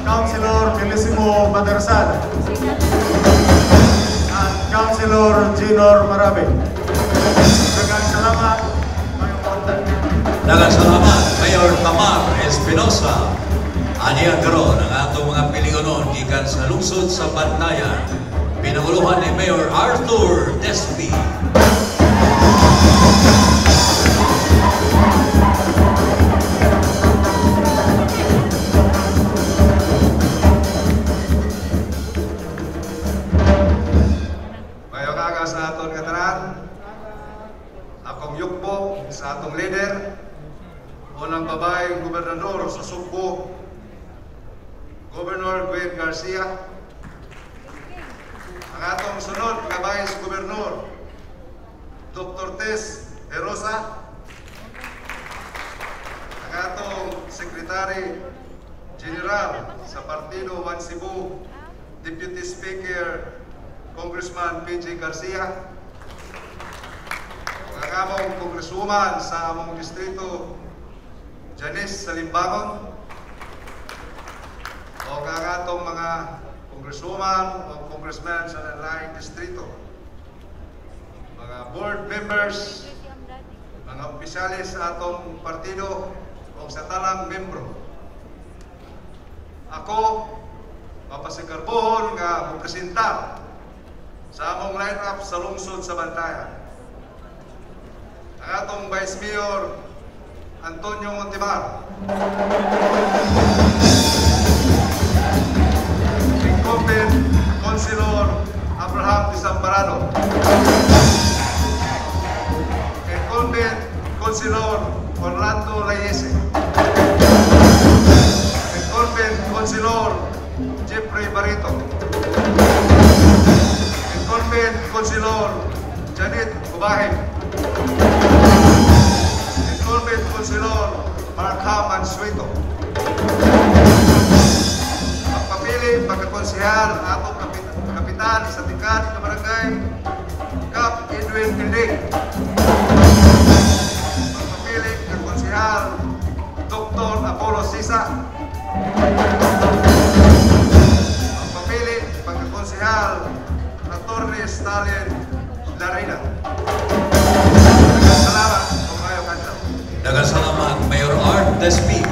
Councilor Felicimo Badersan, at Councilor Ginor Marabe. Daghang salamat, Mayor Ponta. Daghang salamat, Mayor Tamar Espinosa. Aniya karon ang atong mga pilionon gikan sa lungsod sa Bantayan, pinanguluhan ni Mayor Arthur Despi. Mayong aga sa aton katanan, akong yukbo sa atong leader, unang babaeng gobernador sa Sugbo, Governor Gwen Garcia. Ang atong sunod nga Vice Governor, Dr. Tess Herosa. Ang atong Secretary General sa Partido One Cebu, Deputy Speaker Congressman PJ Garcia. Ang among Congresswoman sa among distrito, Janice Salimbangon. O ang atong mga congresswoman o congressman sa laing distrito, mga board members, mga opisyales sa atong partido o sa tanang membro. Ako, mapasigarbohon nga mopresentar sa among line-up sa lungsod sa Bantayan. Ang atong Vice Mayor, Antonio Montemar. Incumbent Councilor Abraham Desamparado. Incumbent Councilor Orlando Layese. Incumbent Councilor Jeffrey Barito. Incumbent Councilor Janet Gubahin. Incumbent Councilor Markham Mansueto. Pagpapili, pagkakonsehal, atong kapitan sa tingkad ng barangay, Kap Edwin Tindig. Pagpapili, pagkakonsehal, Dr. Apollo Sisa. Pagpapili, pagkakonsehal, Atty. Stalin Larina. Salamat kung kayo kanto. Daghang salamat, Mayor Art Despi.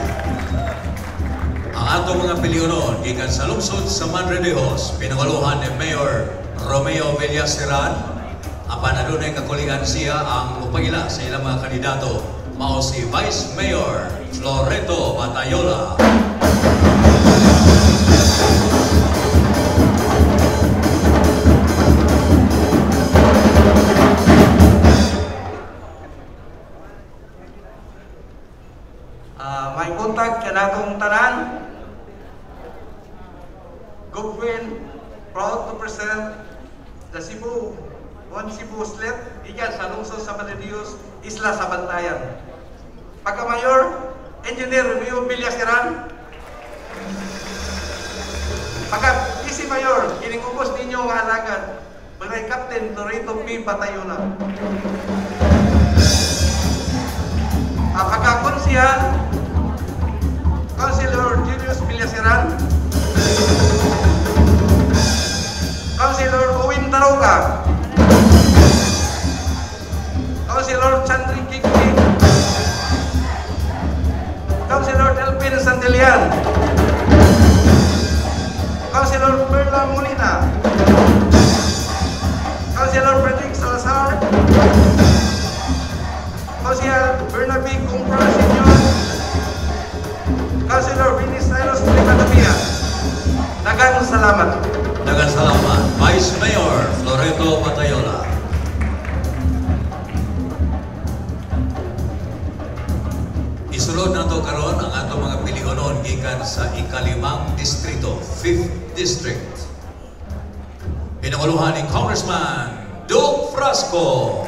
Ang atong mga pilionon gikan sa lungsod sa Madre de Dios, pinanguluhan ni Mayor Romeo Villaceran, apan adunay kakulingan siya ang mupangila sa ilang mga kandidato, mao si Vice Mayor Floreto Batayola. May buntag kanatong tanan. Goodwin, proud to present the Cebu, One Cebu Slate, gikan sa lungsod sa Madre Dios, Isla sa Bantayan. Pagka-Mayor, Engineer Romeo Villaceran. Pagka-Vice Mayor, kining ubos ninyo nga alagad, Barangay Captain Loreto P. Batayona. Pagka-Konsihal, Councilor Julius Villaceran, Councilor Owen Taroga, Councilor Chandri Kikki, Councilor Delpin Santilian, Councilor Perla Molina, Councilor Frederick Salazar, Councilor Bernabe Cumpra Sr., Councilor Vinny Cyrus Rivadavia. Daghang salamat. Daghang salamat, Vice Mayor Loreto Batayola. Isulod nato karon ang atong mga pilionon gikan sa ikalimang distrito, 5th District. Pinanguluhan ni Congressman Duke Frasco.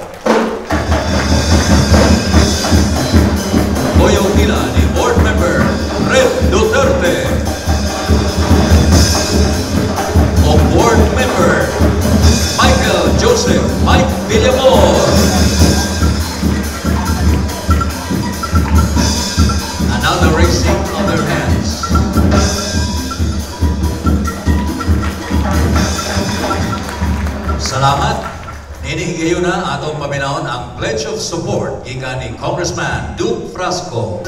Boyo Pila ni Board Member Red Duterte. O Board Member Michael Joseph Mike Villamor. Another raising of their hands. Salamat. Nining na atong paminawon ang Pledge of Support gikan ni Congressman Duke Frasco.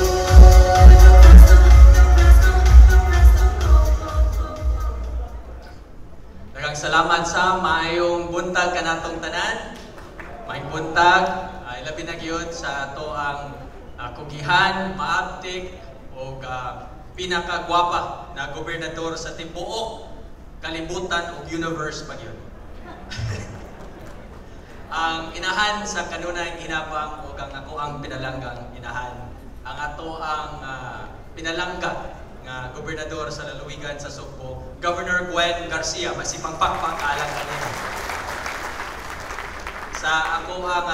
Daghang salamat sa maayong buntag kanatong tanan. Maayong buntag, ay labi na gyud sa ato ang kugihan, maabtik og pinakagwapa na gobernador sa tibuok kalibutan ug universe pa gyud. Ang inahan sa kanunay hinabang ug ang ako ang pinalanggang inahan. Ang ato ang pinalangga nga gobernador sa lalawigan sa Sugbo, Governor Gwen Garcia, masipang pakpak alang kanina. Sa ako ang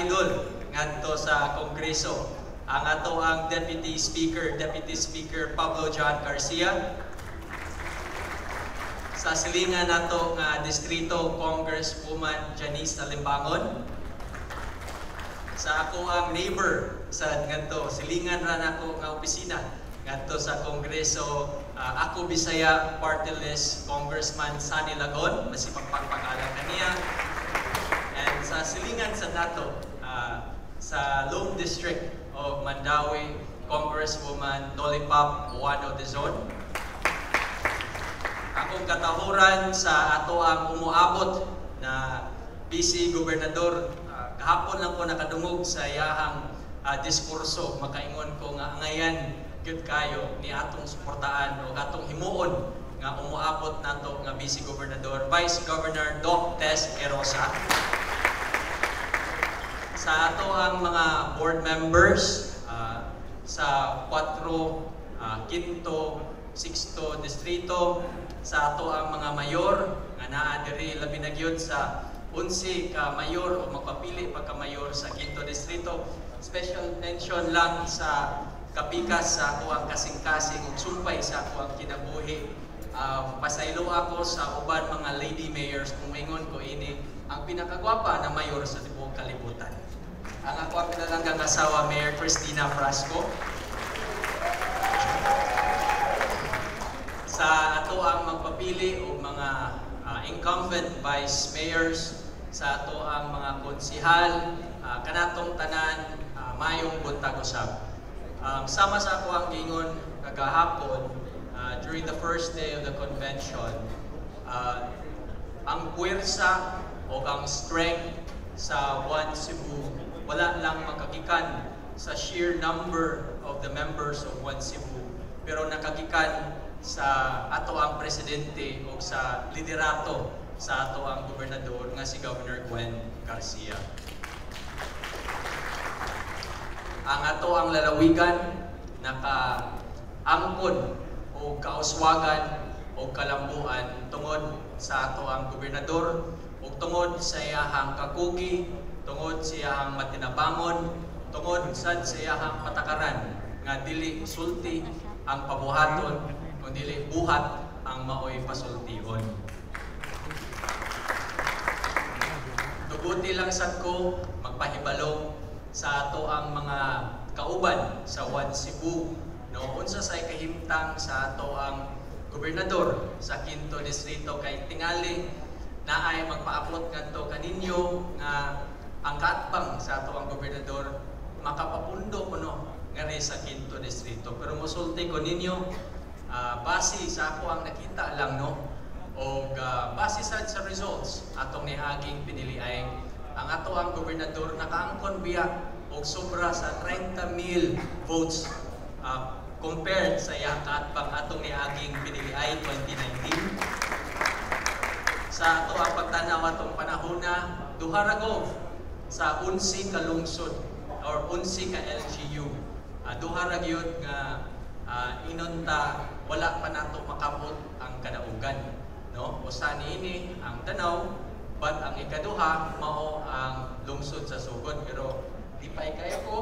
idol ngadto sa Kongreso, ang ato ang Deputy Speaker Pablo John Garcia. Sa silingan nato nga distrito, Congresswoman Janice Alimbangon. Sa ako ang neighbor sa ngadto silingan ra nako nga opisina ngadto sa Kongreso, Ako Bisaya Party List Congressman Sonny Lagon, masipagpagpag-alang kaniya. And sa silingan sa nato sa Lone District of Mandaue, Congresswoman Lollipop Ouano Dizon. Akong katahuran sa ato ang umuabot na Vice Gobernador, kahapon lang ko nakadungog sa iyahang diskurso, makaingon ko nga angayan gyud kayo ni atong suportaan o atong himuon nga umuabot nato nga Vice Gobernador, Vice Governor Doc Tess Erosa. Sa ato ang mga board members sa 4, Quinto, Sixto Distrito, sa ato ang mga mayor nga naa diri, labi na gyud sa 11 ka mayor o magpapili pagka mayor sa Quinto Distrito. Special mention lang sa kapikas sa ako ang kasing-kasing ug sumpay sa ako ang kinabuhi. Pasaylo ako sa uban mga lady mayors kung maingon ko ini ang pinakagwapa na mayor sa tibuok kalibutan. Ang ako ang pinalanggang asawa, Mayor Christina Frasco. Sa ato ang magpapili og mga incumbent vice mayors, sa ato ang mga konsihal, kanatong tanan, mayong buntag usab. Sama sa ako ang gingon kagahapon during the first day of the convention, ang puwersa o ang strength sa One Cebu wala lang makagikan sa sheer number of the members of One Cebu, pero nakagikan sa ato ang presidente o sa liderato sa ato ang gobernador nga si Governor Gwen Garcia. Ang ato ang lalawigan nakaangkon o kauswagan o kalambuan tungod sa ato ang gobernador o tungod sa iyahang kakugi, tungod sa iyahang matinabangon, tungod sad sa iyahang patakaran nga dili sulti ang pabuhaton kung dili buhat ang maoy pasultihon. Tuguti lang sad ko magpahibalo sa ato ang mga kauban sa One Cebu, no, unsa say kahimtang sa ato ang gobernador sa Quinto Distrito, kay tingali naay magpaabot ngadto kaninyo nga ang kaatbang sa ato ang gobernador makapapundo kuno ngari sa Quinto Distrito. Pero mosulti ko ninyo, base sa ako ang nakita lang, no, og base sad sa results atong niaging piniliay, ang ato ang gobernador nakaangkon biya og sobra sa 30,000 votes compared sa iyang kaatbang atong niaging piniliay 2019. Sa ato ang pagtanaw atong panahona, duha ra gov sa 11 ka lungsod or 11 ka LGU. Duha ra gyud nga inonta wala pa nato makabot ang kadaugan, no? Usa niini ang Tanaw, but ang ikaduha mao ang lungsod sa Sugod, pero di pa kayo ko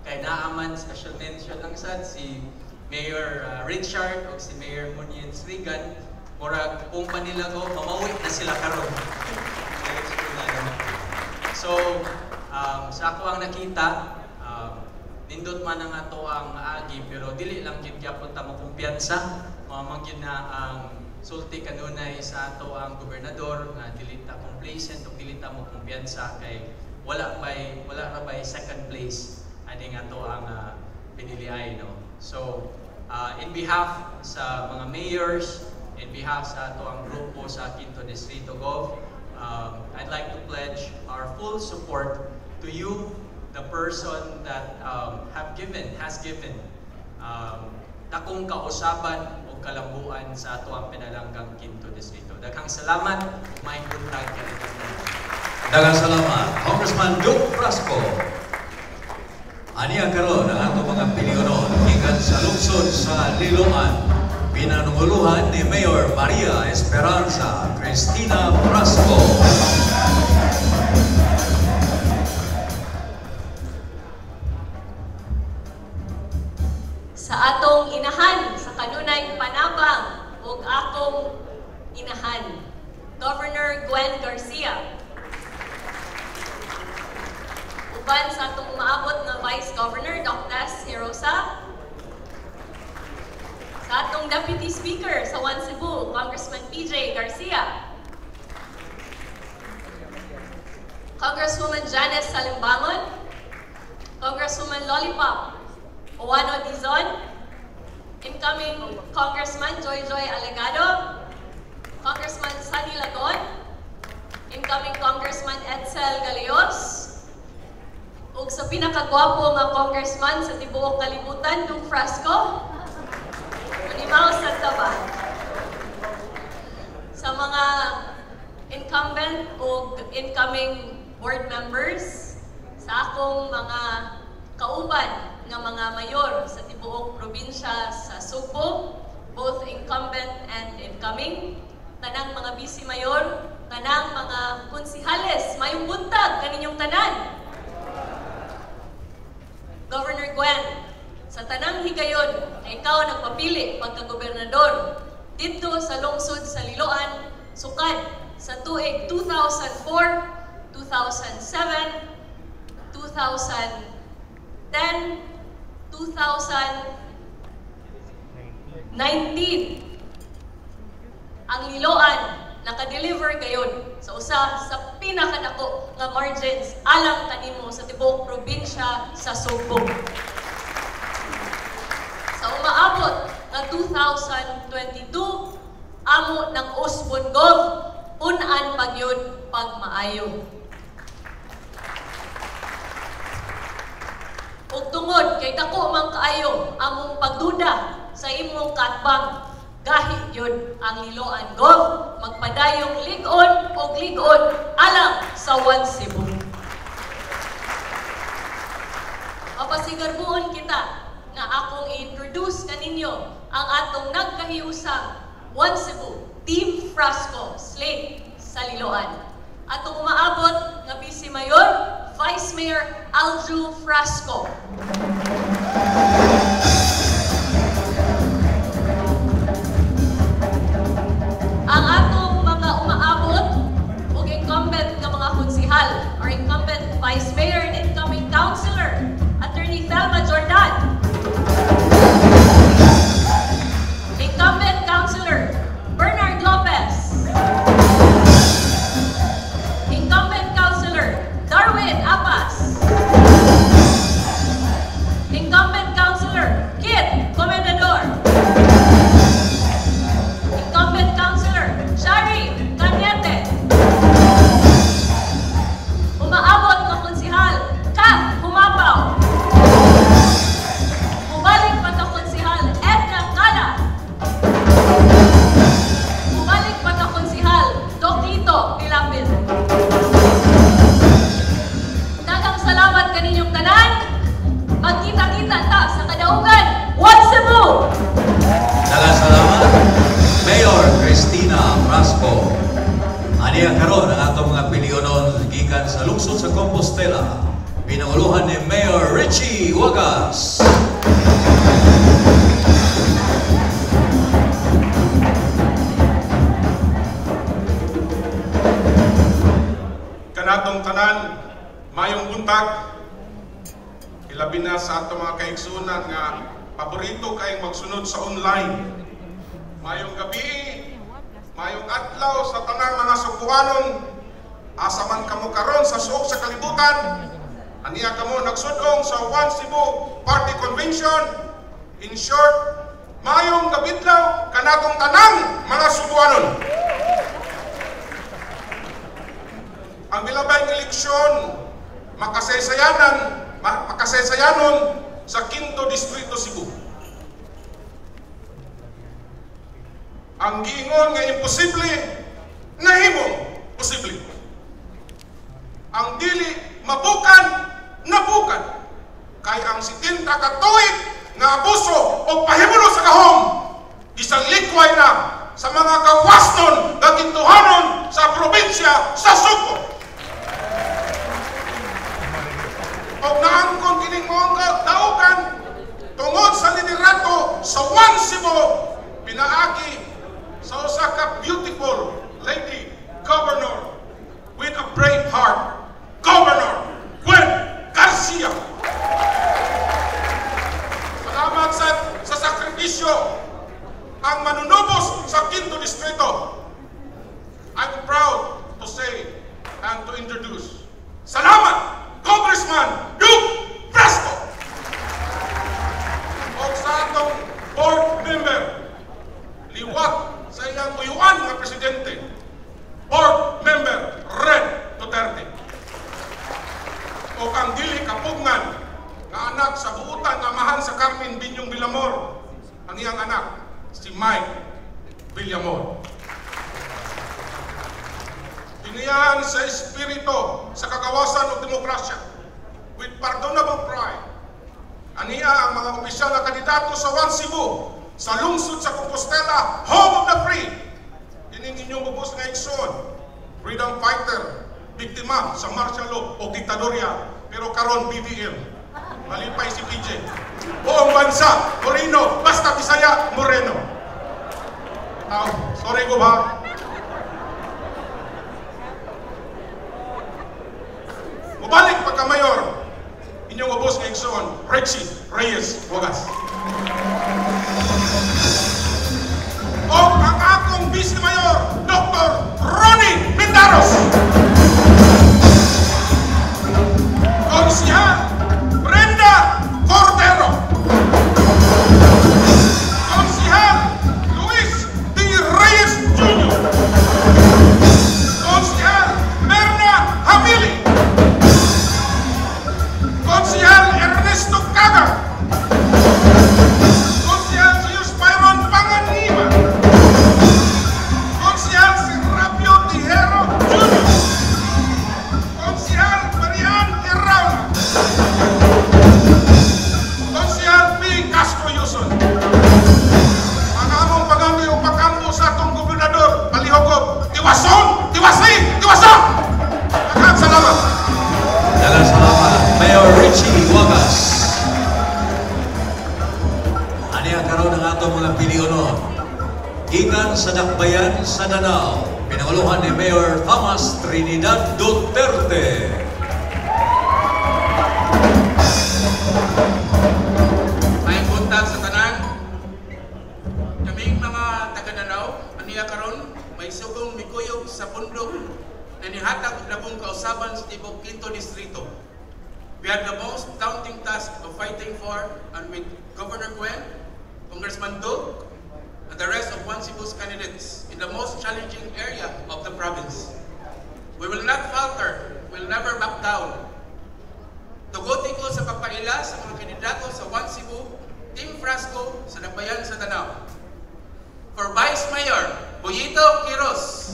kay naaman special mention lang sad si Mayor Richard o si Mayor Munyin Srigan, murag kung pa nila go mamawi na sila karon. So sa ako ang nakita, nindot man ang ato ang agi, pero dili lang gid gyapon ta mo kumpiyansa, mao man gyud na ang sulti kanunay sa ato ang gobernador nga dili ta complacent o dili ta mo kumpiyansa kay wala ra bay second place ani nga ato ang piniliay, no. So in behalf sa mga mayors, in behalf sa ato ang grupo sa Quinto Distrito Gov, I'd like to pledge our full support to you, the person that has given dakong kausaban o kalambuan sa ato ang pinalanggang Quinto Distrito. Daghang salamat, may buntag kanito. Daghang salamat, Congressman Duke Frasco. Aniya karon ang atong mga pilionon gikan sa lungsod sa Liloan, pinanunguluhan ni Mayor Maria Esperanza Cristina Frasco. Sa atong inahan, sa kanunay panabang ug akong inahan, Governor Gwen Garcia. Uban sa atong umaabot nga Vice Governor, Dr. Tess Herosa. Sa atong Deputy Speaker sa One Cebu, Congressman PJ Garcia. Congresswoman Janice Salimbangon, Congresswoman Lollipop Ouano Dizon, incoming Congressman Joy Joy Alegado, Congressman Sonny Lagon, incoming Congressman Edsel Galeos, ug sa pinakagwapo nga congressman sa tibuok kalibutan, Duke Frasco, Manimaw sa taba. Sa mga incumbent ug incoming board members, sa akong mga kauban nga mga mayor sa tibuok probinsya sa Sugbo, both incumbent and incoming, tanang mga vice mayor, tanang mga konsihales, mayong buntag kaninyong tanan. Governor Gwen, sa tanang higayon na ikaw nagpapili pagka-gobernador didto sa lungsod sa Liloan, sukad sa tuig 2004, 2007, 2010, 2019, ang Liloan nakadeliver gayon sa usa sa pinakadako nga margins alang kanimo sa tibuok probinsya sa Sugbo. Sa umaabot nga 2022, amo ng Usbon Gov, pun-an pagyud pagmaayo. Ug tungod kay dako man kaayo among pagduda sa imong katbang, gahi yun ang Liloan Gov, magpadayong lig-on o lig-on alang sa One Cebu. Mapasigarbuon kita nga akong i-introduce kaninyo ang atong nagkahiusang One Cebu Team Frasco slate sa Liloan. Atong umaabot nga Vice Mayor, Vice Mayor Aljo Frasco. Ang atong mga umaabot ug incumbent nga mga konsihal or incumbent Vice Mayor and incoming Councilor, Attorney Thelma Jordan. Incumbent Councilor Bernard Lopez. Incumbent Councilor Darwin Abbas. Incumbent Councilor Kit Comendador. Incumbent Councilor Shari Cañete. Umaabot nga konsihal Kath Humapaw. Mubalik pagka-konsihal Edna Cala. Mubalik pagka-konsihal Doclito Pilapil. Daghang salamat kaninyong tanan. Magkita-kita ta sa kadaugan. One Cebu! Daghang salamat, Mayor Cristina Frasco. Aniya karon ang atong mga pilionon gikan sa lungsod sa Compostela, pinanguluhan ni Mayor Richie Wagas. Kanatong tanan, mayong buntag, ilabi na sa atong mga kaigsunan nga paborito kayong magsunod sa online. Mayong gabi, mayong adlaw sa tanang mga Sugbuanon, asa man kamo karon sa suok sa kalibutan, aniya kamo nagsudong sa One Cebu Party Convention. In short, mayong gabidlaw kanatong tanang mga Sugbuanon. Ang milabay ng eleksyon, makasaysayanon sa Quinto Distrito Cebu. Ang giingon nga imposible, nahimong posible. Ang dili mabukan, nabukan. Kay ang 70 ka tuig nga abuso o pahimulo sa kahom, isang likway na sa mga kawasnon nga kintuhanon sa probinsya sa Sugbo. Og naangkon kining maong daugan tungod sa liderato sa One Cebu, pinaagi sa usa ka beautiful lady governor with a brave heart, Governor Gwen Garcia. Salamat sa sakripisyo ang manunubos sa Quinto Distrito. I'm proud to say and to introduce. Salamat, Congressman Duke Frasco! O sa atong board member, liwat sa iyang uyuan nga presidente, board member Red Duterte. O ang dili kapugnan nga anak sa buutan amahan sa Carmen Binyong Villamor, ang iyang anak, si Mike Villamor. Diniyahan sa espiritu sa kagawasan o demokrasya with pardonable pride. Ania ang mga opisyal na kandidato sa One Cebu, sa lungsod sa Compostela, home of the free. Ining inyong bubos nga igsoon, freedom fighter, biktima sa martial law o diktadorya, pero karon BBM. Malipay si PJ. Buong bansa, Moreno, basta Bisaya, Moreno. Tao, sorry ko ba? Mubalik pagka-mayor, inyong ubos nga igsoon, Richie Reyes Wagas. O ang akong Vice Mayor, Dr. Ronnie Mindaros. Konsihal Brenda Cordero. Konsihal Luis D. Reyes Jr. Konsihal Berna Hamili. Konsihal Ernesto Caga. Konsihal Zeus Byron Panganiban. Konsihal Serapio Tijero Jr. Konsihal Marian Herrera. Konsihal P. Castro Yuson. Ang among pangandoy o pagkampo sa atong gobernador, Palihogop, tiwason, tiwasi, tiwasa! Daghang salamat! Daghang salamat, Mayor Richie Wagas. Aniya karon ang atong mga pilionon. Gikan sa Dakbayan sa Danao, pinanguluhan ni Mayor Thomas Trinidad Duterte. May buntag sa tanan. Kaming mga taga-Danao, aniya karon may sugong mikuyog sa pundok na nihatag og dakong kausaban sa tibok Quinto Distrito. We had the most daunting task of fighting for and with Governor Gwen, Congressman Duke, and the rest of One Cebu's candidates in the most challenging area of the province. We will not falter, we'll never back down. Tuguti ko sa pagpaila sa mga kandidato sa One Cebu, Team Frasco sa Dakbayan sa Danao. For Vice Mayor, Boyito Quiroz.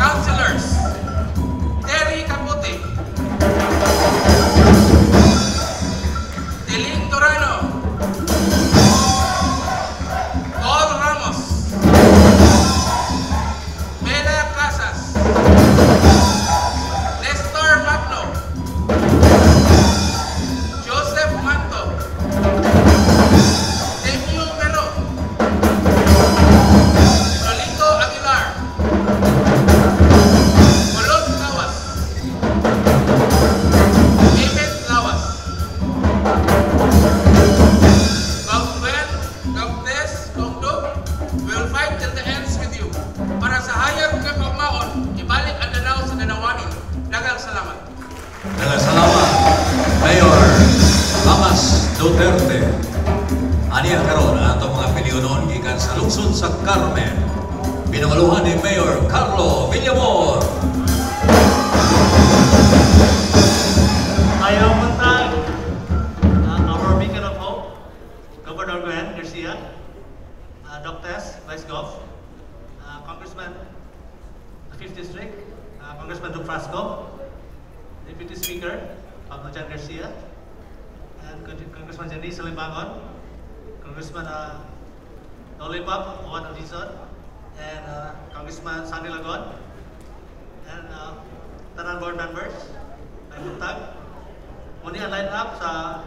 Councilors, Terry Capote, Tiling Torano, Paul Ramos, Mela Casas, Nestor Magno, Joseph Manto, Demio Mero, Lolito Aguilar, Colón Lawas, Mehmet Lawas, Kong Gwen, Kong Tess, Kong Duke, we will fight till the ends with you. Para sa hayag nga kaugmaon, ibalik ang Danao sa Danawanon. Daghang salamat. Daghang salamat, Mayor Thomas Duterte. Aniya karon ang atong mga pilionon gikan sa lungsod sa Carmen. Pinanguluhan ni Mayor Carlo Villamor. Ayaw buntag, our beacon of hope, Governor Gwen Garcia, Doc Tess, Vice Gov, Congressman, the 53rd Pablo John Garcia, and Congressman Janice Salimbangon, Congressman Lollipop Juan Dizon, and Congressman Sonny Lagon, and tanan board members, may buntag. Muni ang line up sa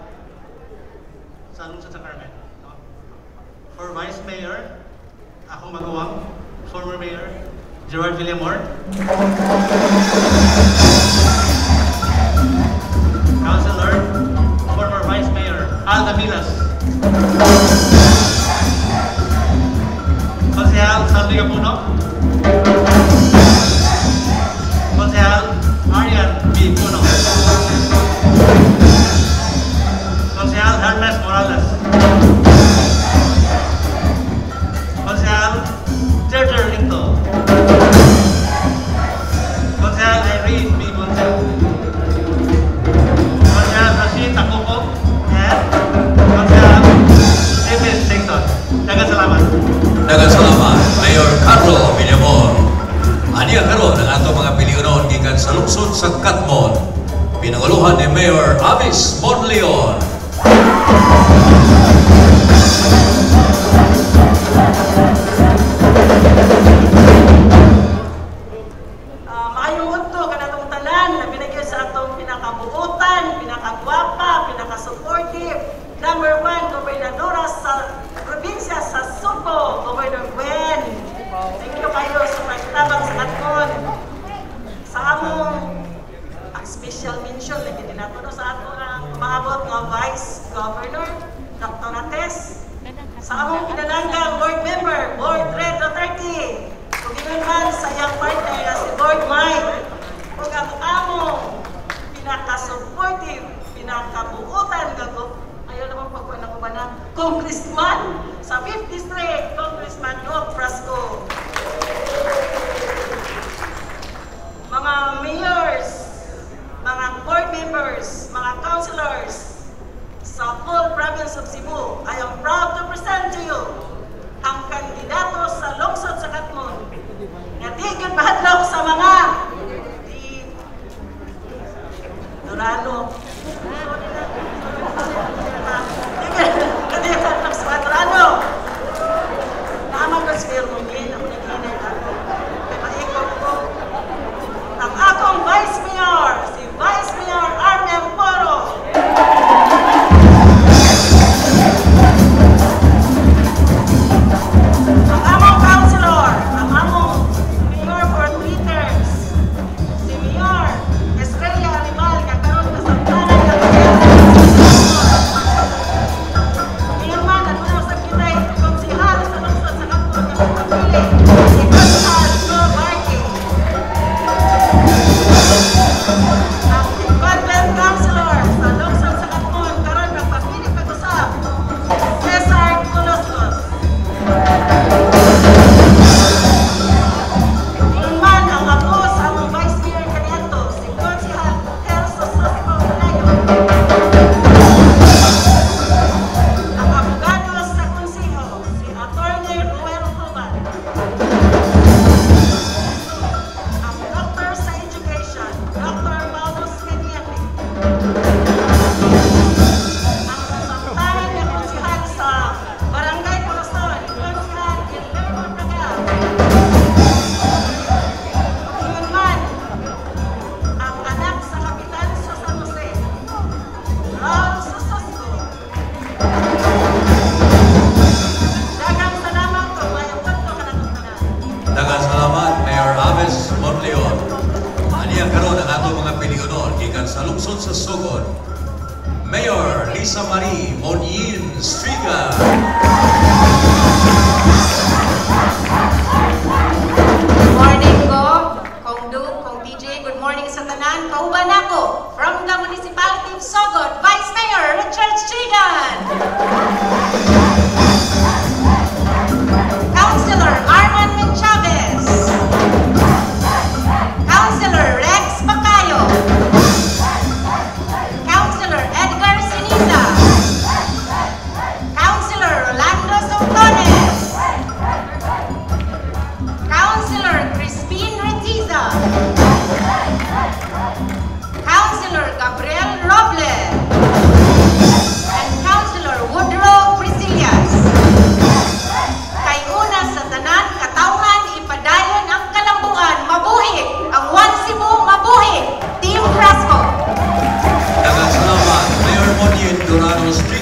lungsod sa Carmen. No? For Vice Mayor, akong maguwang, former Mayor Gerard Villamor. Councilor, former Vice Mayor Al Damilas. Konsehal Salvi Capuno. Konsehal Arian B. Puno. Konsehal Hermes Morales. Konsehal Jerjer Linto. Konsehal Irene B. Montel. Konsehal Rashid Takuko. And Konsehal David Dixon. Daghang salamat. Daghang salamat, Mayor Carlo Villamor. Aniya karon ang atong mga pilionon gikan sa lungsod sa Catmon. Pinanguluhan ni Mayor Avis Monleon. Maayong udto kanatong tanan, labi na gyud sa atong pinakabuotan, pinakagwapa, pinaka-supportive, number one gobernadora sa probinsya sa Sugbo, Governor Gwen. Thank you kayo sa pagtabang sa Catmon. Sa among ang special mention lagi din nato, no, sa ato ang umaabot nga Vice Governor Dr. Ates. Sa among pinananggang board member, Board Red Duterte. Ug ingon man sa iyang partner nga si Board Mike. Ug ang among pinaka-supportive, pinakabuutan nga ayaw naman pagkuhan ng ubanan, Congressman sa 5th District, Congressman Doc Frasco. Mga mayors, mga board members, mga councilors sa whole province of Cebu, I am proud to present to you ang kandidato sa lungsod sa Catmon nga di gyud mahadlok sa mga di Durano. Di mahadlok sa mga Durano. Naamang ko si Mayor Mungin, ako naghinay ako. Kay maikot ko. Ang akong Vice Mayor, si Vice Mayor Arnel Poro. Ang among councilor, ang among mayor for 3 terms, si Mayor Estrella Alibal, nga karon kasabtanan nga mayor. Mayor man, aduna usab kitay konsehal sa lungsod sa Catmon nga magpapili, si Konsehal Joe Barque. Ang incumbent councilor sa lungsod sa Catmon karon magpapili pag-usab, Cesar Coloscos. Ingon man ang apo sa among Vice Mayor kaniadto, si Konsehal Celso Sosco Pelayo. Ang abogado sa konseho, si Attorney Ruel Juban. Ang doctor sa education, Dr. Paulo Cañete. Ang kasamtangan nga konsehal sa Barangay Corazon, Konsehal Guillermo Tagal. Ingon man, ang anak sa kapitan sa San Jose, Raul Sosco. Daghang salamat ug maayong udto kanatong tanan. Daghang salamat, Mayor Aves Monleon. Aniya karon ang atong mga pilionon gikan sa lungsod sa Sogod. Mayor Lisa Marie Monyin Striga. Good morning ko, Kong Dung, Kong DJ. Good morning sa tanan. Kauban ako from the Municipality of Sogod, Vice Mayor Richard Strigan. Councilor Arman Menchavez. Councilor Rex Bacayo. Councilor Edgar Sinisa. Councilor Rolando Soltones.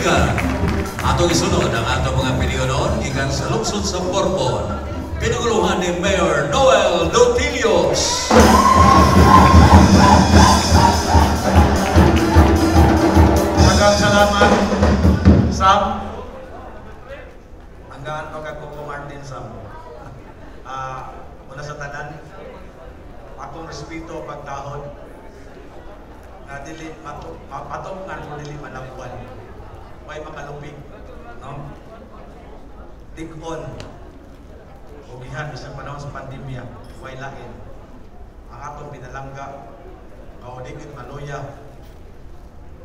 Iligan. Atong isunod ang atong mga piliunon gikan sa lungsod sa Borbon. Pinanguluhan ni Mayor Noel Dotilios. Daghang salamat, Sam. Hanggang pagkakupo Martin, Sam. Una sa tanan, akong respeto pagtahod nga dili mapatok nga mo dili malabuan. Way makalupig, no? Tig-on ugihan sa panahon sa pandemya, way lain. Ang atong pinalangga, kaudigit maluya,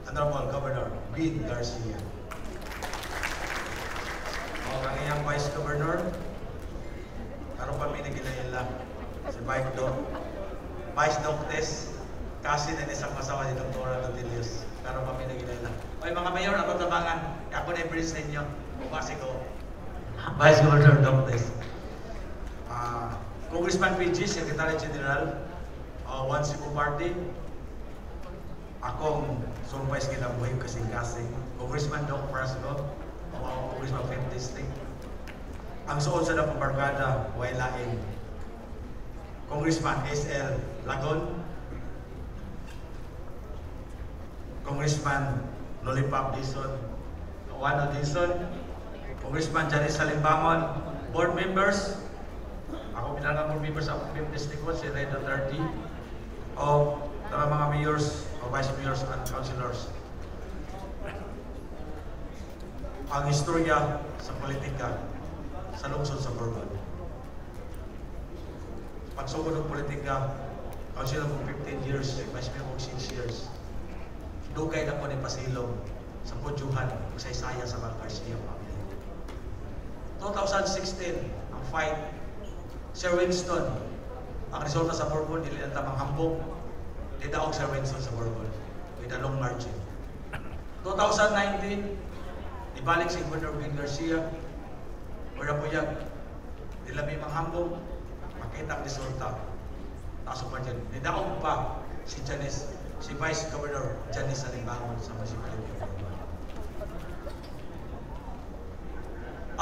Honorable Governor Gwen Garcia. O ang iyang Vice Governor, karon pa mi naginaila si Mike Doc, Vice Doc Tess, kasi na isang masawa si Dr. Dotilius. Karon pa mi naginaila. Oy mga mayor, ako tabangan, ako na i-bridge ninyo. Kasi ko, Vice Governor Doc Tess. Congressman PG, Secretary General, One Cebu Party, akong sumpay sa kinabuhi kasing-kasing, Congressman Doc Frasco, o Congressman 5th District. Ang suod sa dakong barkada, way lain. Congressman SL Lagon, Congressman Lollipop Dizon, Wano Dizon, Congressman Janice Salimbangon, board members, ako pinangang board members sa 5th District ko, si Red Duterte, o mga mayors, o vice mayors and councilors. Ang istorya sa politika sa lungsod sa Borbon. Pagsugod ng politika, councilor ko 15 years, vice mayor ko 6 years. Dugay na po ni Pasilong sa Pudyuhan, usaysaya sa mga Garcia family. 2016, ang fight, Sir Winston, ang resulta sa Borbon, dili na tamang hambog, didaog Sir Winston sa Borbon with a long margin. 2019, ibalik si Governor Gwen Garcia, wala po yan, nila may manghambog, makita ang resulta. Taas ang margin. Nidaog pa si Janice, si Vice Governor Janice Salimbangon sa municipality of Borbon.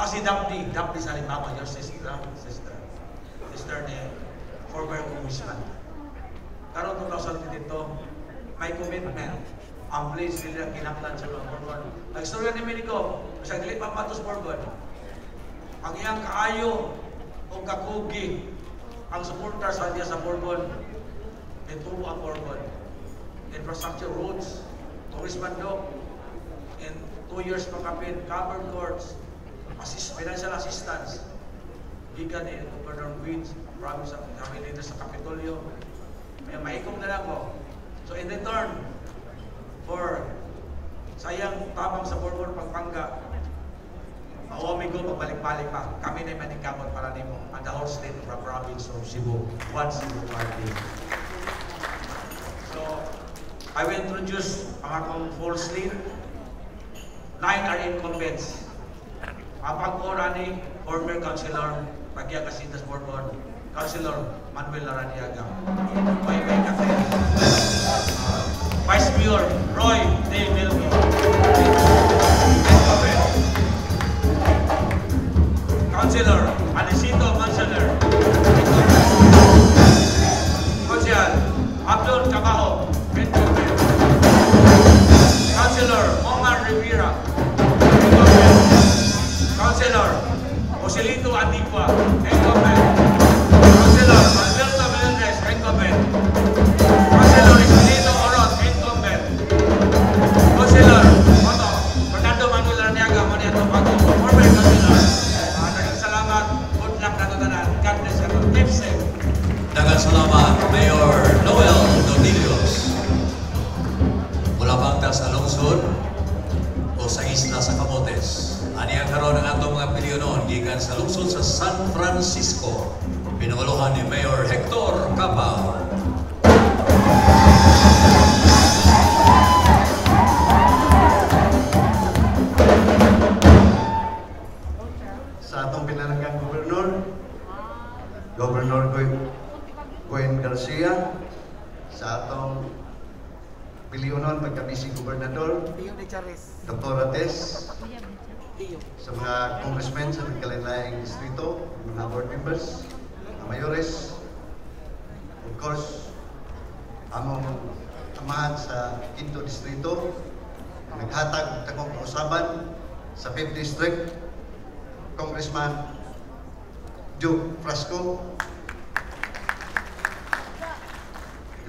Si Daphne, Daphne Salimbangon, your sister, sister ni former congressman. Karon 2022, may commitment. Ang place nila kinahanglan sa Borbon. Nagstorya ni Minico, bisag dili pa patos Borbon. Ang iyang kaayo o kakugi ang suporta sa diya sa Borbon, nitubo ang Borbon. Infrastructure roads, Congressman Doc, in 2 years makapin, covered courts, financial assistance, gikan ni Governor Gwen, promise sa kami dito sa Kapitolyo. May maikong na lang ko. So in return, for sayang tabang sa Borbon Pampanga, Amigo, pagbalik-balik pa. Kami na maningkamot para nimo ang the whole state of the province of Cebu, One Cebu Party. So, I will introduce ang akong full slate. 9 are incumbents. Ang pag-ora ni former Councilor Pagia Casitas Borbon, Councilor Manuel Laraniaga. Bye-bye, Katel. Vice Mayor Roy D. Milgo. Councilor Anisito Monsener. Councilor Abdul Cabajo. Councilor Omar Rivera. Councilor Joselito Antigua. Councilor Alberto Melendez. Councilor Estelito Orot. Councilor Otto Fernando Manuel Arniaga, Moniato Bago, former councilor. Daghang salamat. Good luck na tanan. God bless you. Keep safe. Daghang salamat, Mayor Noel Dotilios. Mula bangta sa lungsod o sa isla sa Camotes. Ani ang karon ang atong mga pilyonon gikan sa lungsod sa San Francisco. Pinanguluhan ni Mayor Hector Capao. Sa atong pinalanggang gobernador, Governor Gwen Garcia, sa atong pilyonon Salimbangon, pagka-vice gobernador, Dr. Tess, sa mga congressmen sa nagkalain-laing distrito, mga board members, mga mayores, of course, among amahan sa Quinto Distrito, naghatag takong kausaban sa 5th District, Congressman Duke Frasco.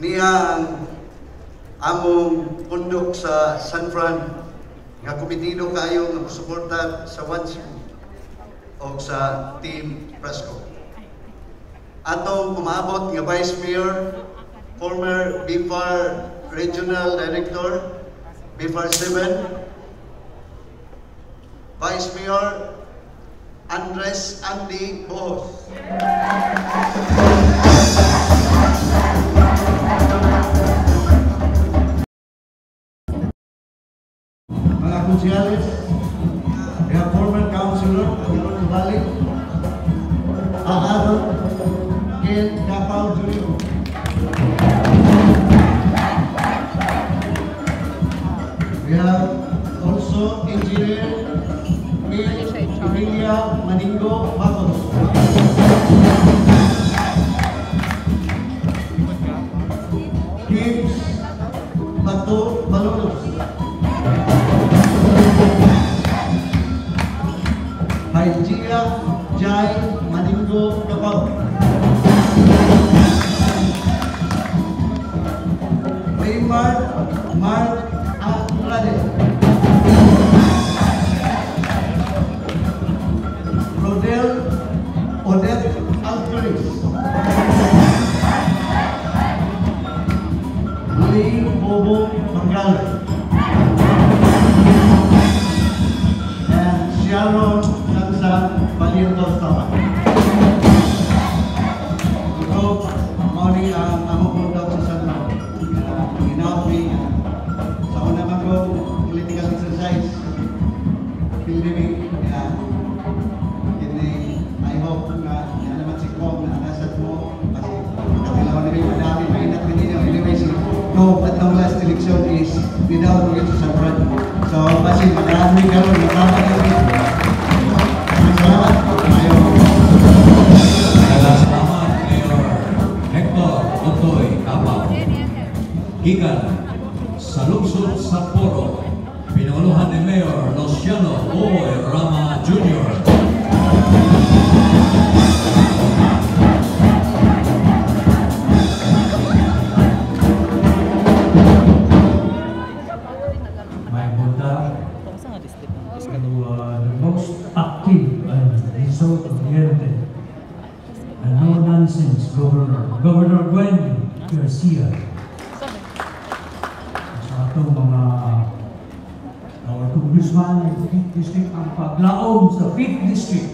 Niya ang among pundok sa San Fran nga komitido kayo nga musuporta sa One Cebu o sa Team Frasco. Atong umabot nga Vice Mayor, former BFAR Regional Director, BFAR 7, Vice Mayor Andres Andy Bohos. Mga konsehales, we have former councilor Aguilon Tubali, Aaron Ken Capao Jr. We have also Engineer Emilia Maningo Marcos. Gibbs Bato Balolos. Haigia Jai Maningo Capao. Raymond Mark Andrade. Rodel Odette Alvarez. Lee Bobo Mangal. And Sharon Sansa Valientos Tama. Ito, mao ni ang among pundok sa San Juan. Ginawi sa una man ko political exercise. Pilimi, kini I hope nga yan naman si Kong na nasad mo kasi katilaw na rin madami mainat din ninyo. Anyway, si Kong at ang last election is without mo sa San Fran. So, kasi marami karon matama kami. Salamat. Salamat, Mayor Hector Otoy Capao. Gikan sa lungsod sa Poro, pinanguluhan ni Mayor Luciano Boy Rama Jr. May buntag to the most active and result-oriented and no-nonsense governor, Governor Gwen Garcia. Sa atong mga our Congressman in 5th District, ang paglaom sa 5th District,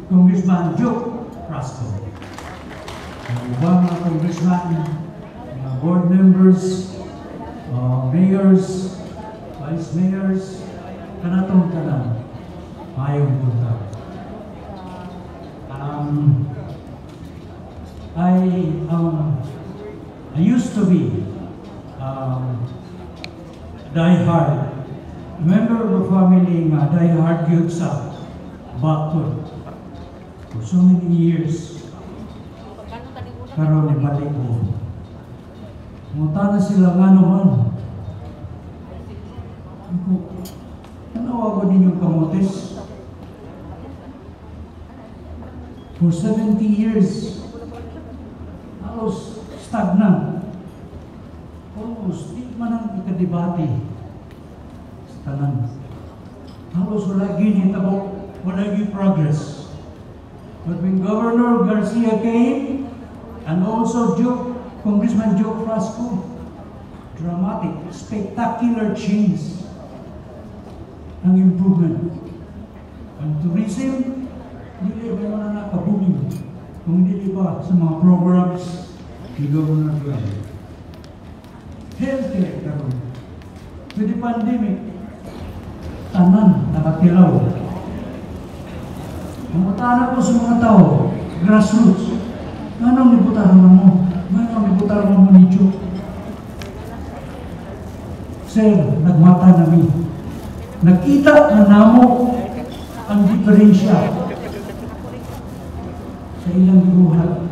Congressman Duke Frasco. Ang ibang mga congressman, mga board members, mayors, vice mayors, kanatong tanan, maayong buntag. I used to be die-hard member of a family nga die-hard gyud sa Bakod for so many years. Karon ibalik ko. Mutana sila ngano man. Ako, tanawa ko ninyong kamotes. For 70 years, halos stagnant. Almost, di man ang ikadebate sa tanan. Halos wala ginitabo, wala gi progress. But when Governor Garcia came, and also Congressman Joe Frasco, dramatic, spectacular change ang improvement. Ang tourism, hindi ba na nakabooming kung hindi pa sa mga programs ni Governor Gwen. Healthcare karon. With the pandemic, tanan nakatilaw. Pangutana ko sa mga tao, grassroots, nganong nibutar mo? Nganong nibutar mo ni Joe? Sir, nagmata nami. Nakita na namo ang diferensya sa ilang gibuhat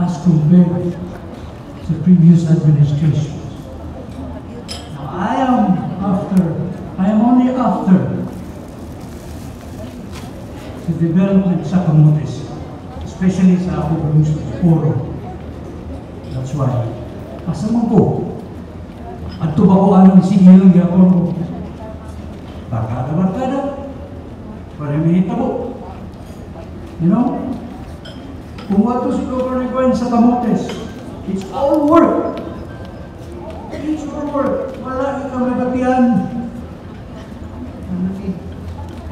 as compared sa previous administrations. Now, I am only after the development sa Camotes, especially sa ako lungsod, Oro. That's why, asa man ko? Adto ba ko anang sige lang gyapon ko? Barkada, barkada. Para may hitabo. You know? Kung ato si Governor Gwen sa Camotes, it's all work. It's all work. Wala ka may batian.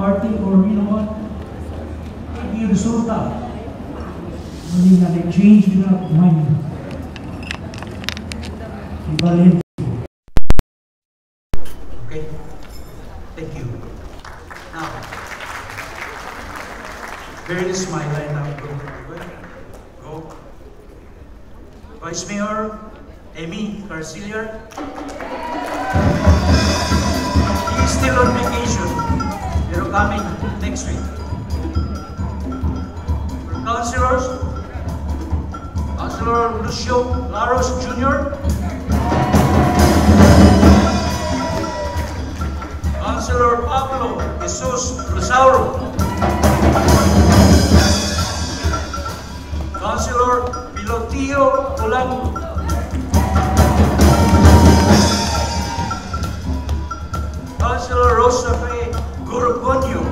Party or you know what? Hindi resulta. Hindi nga na-change na mind. Ibalhin. Okay? Thank you. Now, here is my lineup. Go. Go. Vice Mayor Amy Carcillar. He is still on vacation. They're coming next week. For councilors, Councilor Lucio Laros Jr., Councilor Pablo Jesus Rosauro, Councilor Pilotillo Polanco, Councilor Rosa Fe Gorgonio,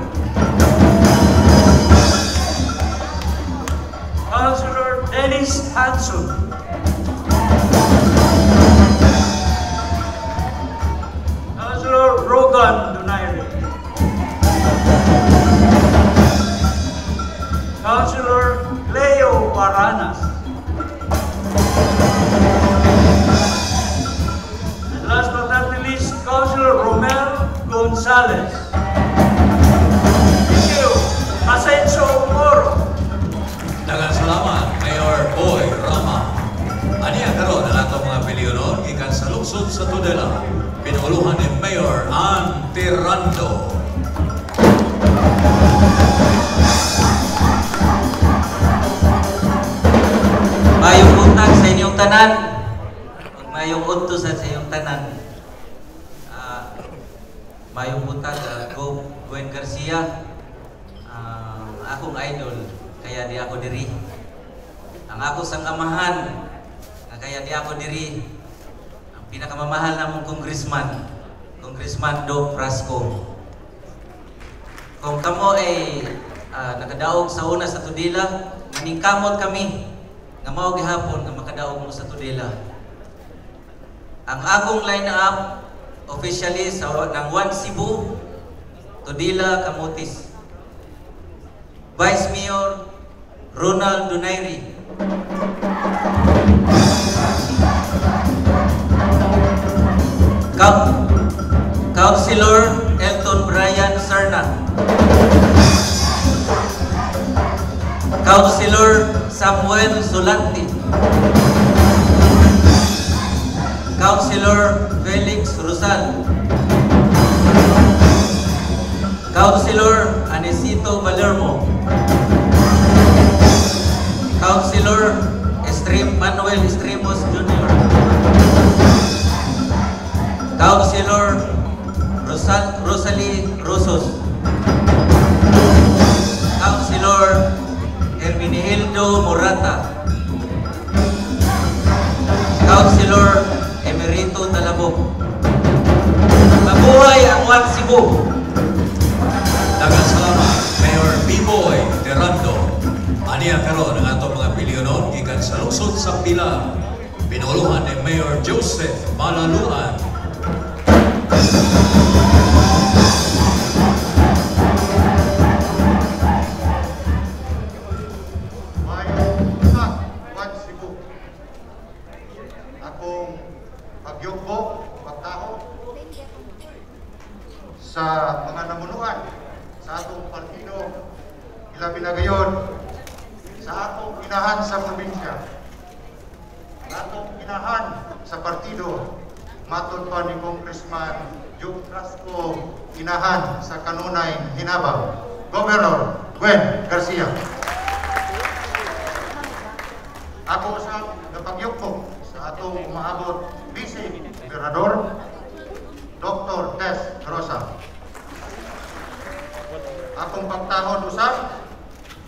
Councilor Dennis Hanson, Councilor Rogan Donaire, Councilor Leo Paranas, and last but not the least, Councilor Romel Gonzalez. Thank you. Asenso Moro. Daghang salamat, Mayor Boy Rama. Aniya karon ang atong mga pilionon gikan sa lungsod sa Tudela, pinanguluhan ni Mayor Ann Tirando. Mayong buntag sa inyong tanan, ug mayong udto sa inyong tanan. Mayong buntag, Go Gwen Garcia, akong idol, kaya di ako diri. Ang ako sang amahan, nga kaya di ako diri. Ang pinakamamahal namong congressman, Congressman Doc Frasco. Kung kamo ay nakadaog sa una sa Tudela, maningkamot kami nga mao gihapon nga makadaog mo sa Tudela. Ang akong line-up officially sa ng One Cebu, Tudela, Camotes. Vice Mayor Ronald Donaire. Councilor Elton Brian Serna. Councilor Samuel Solanti. Councilor Felix Rosal. Councilor Anesito Palermo. Councilor Manuel Estremos Jr. Councilor Rosalie Rosos. Councilor Herminihildo Morata. Councilor Emerito Talabok. Mabuhay ang One Cebu! Daghang salamat, Mayor B-Boy Terando. Aniya karon ang atong mga pilionon gikan sa lungsod sa Pilar. Pinanguluhan ni Mayor Joseph Malaluan. One Cebu. Akong pagyugbo, pagtaho sa mga namunuan sa atong partido, ilabi na gayon sa atong inahan sa probinsya, ang atong inahan sa partido Matod pa ni Congressman Duke Frasco, inahan sa kanunay hinabang, Governor Gwen Garcia. Ako sa napagyugko sa atong umaabot Vice Gobernador Dr. Tess Rosa. Akong pagtahod usab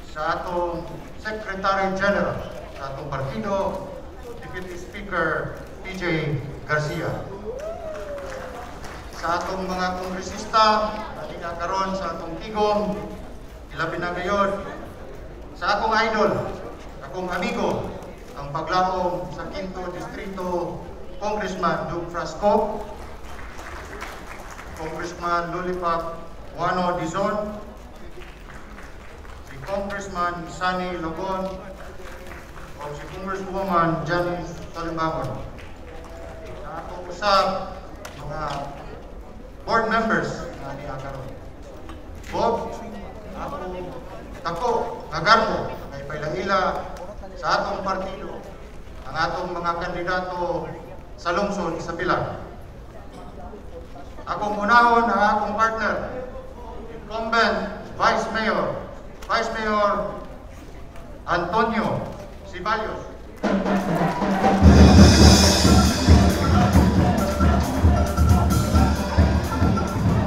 sa atong Secretary General sa atong partido, Deputy Speaker PJ Garcia. Sa atong mga kongresista na karon sa atong tigom, ilabi na gayon sa akong idol, akong amigo, ang paglaom sa Quinto Distrito, Congressman Duke Frasco, Congressman Lulipap Juano Dizon, si Congressman Sunny Logon, o si Congresswoman Janice Salimbangon. Sa atong usab mga board members na niya karon. Bob, ako tako nga garbo nga ipailaila sa atong partido ang atong mga kandidato sa lungsod sa Pilar. Akong unahon ang akong partner, incumbent Vice Mayor Antonio Ceballos.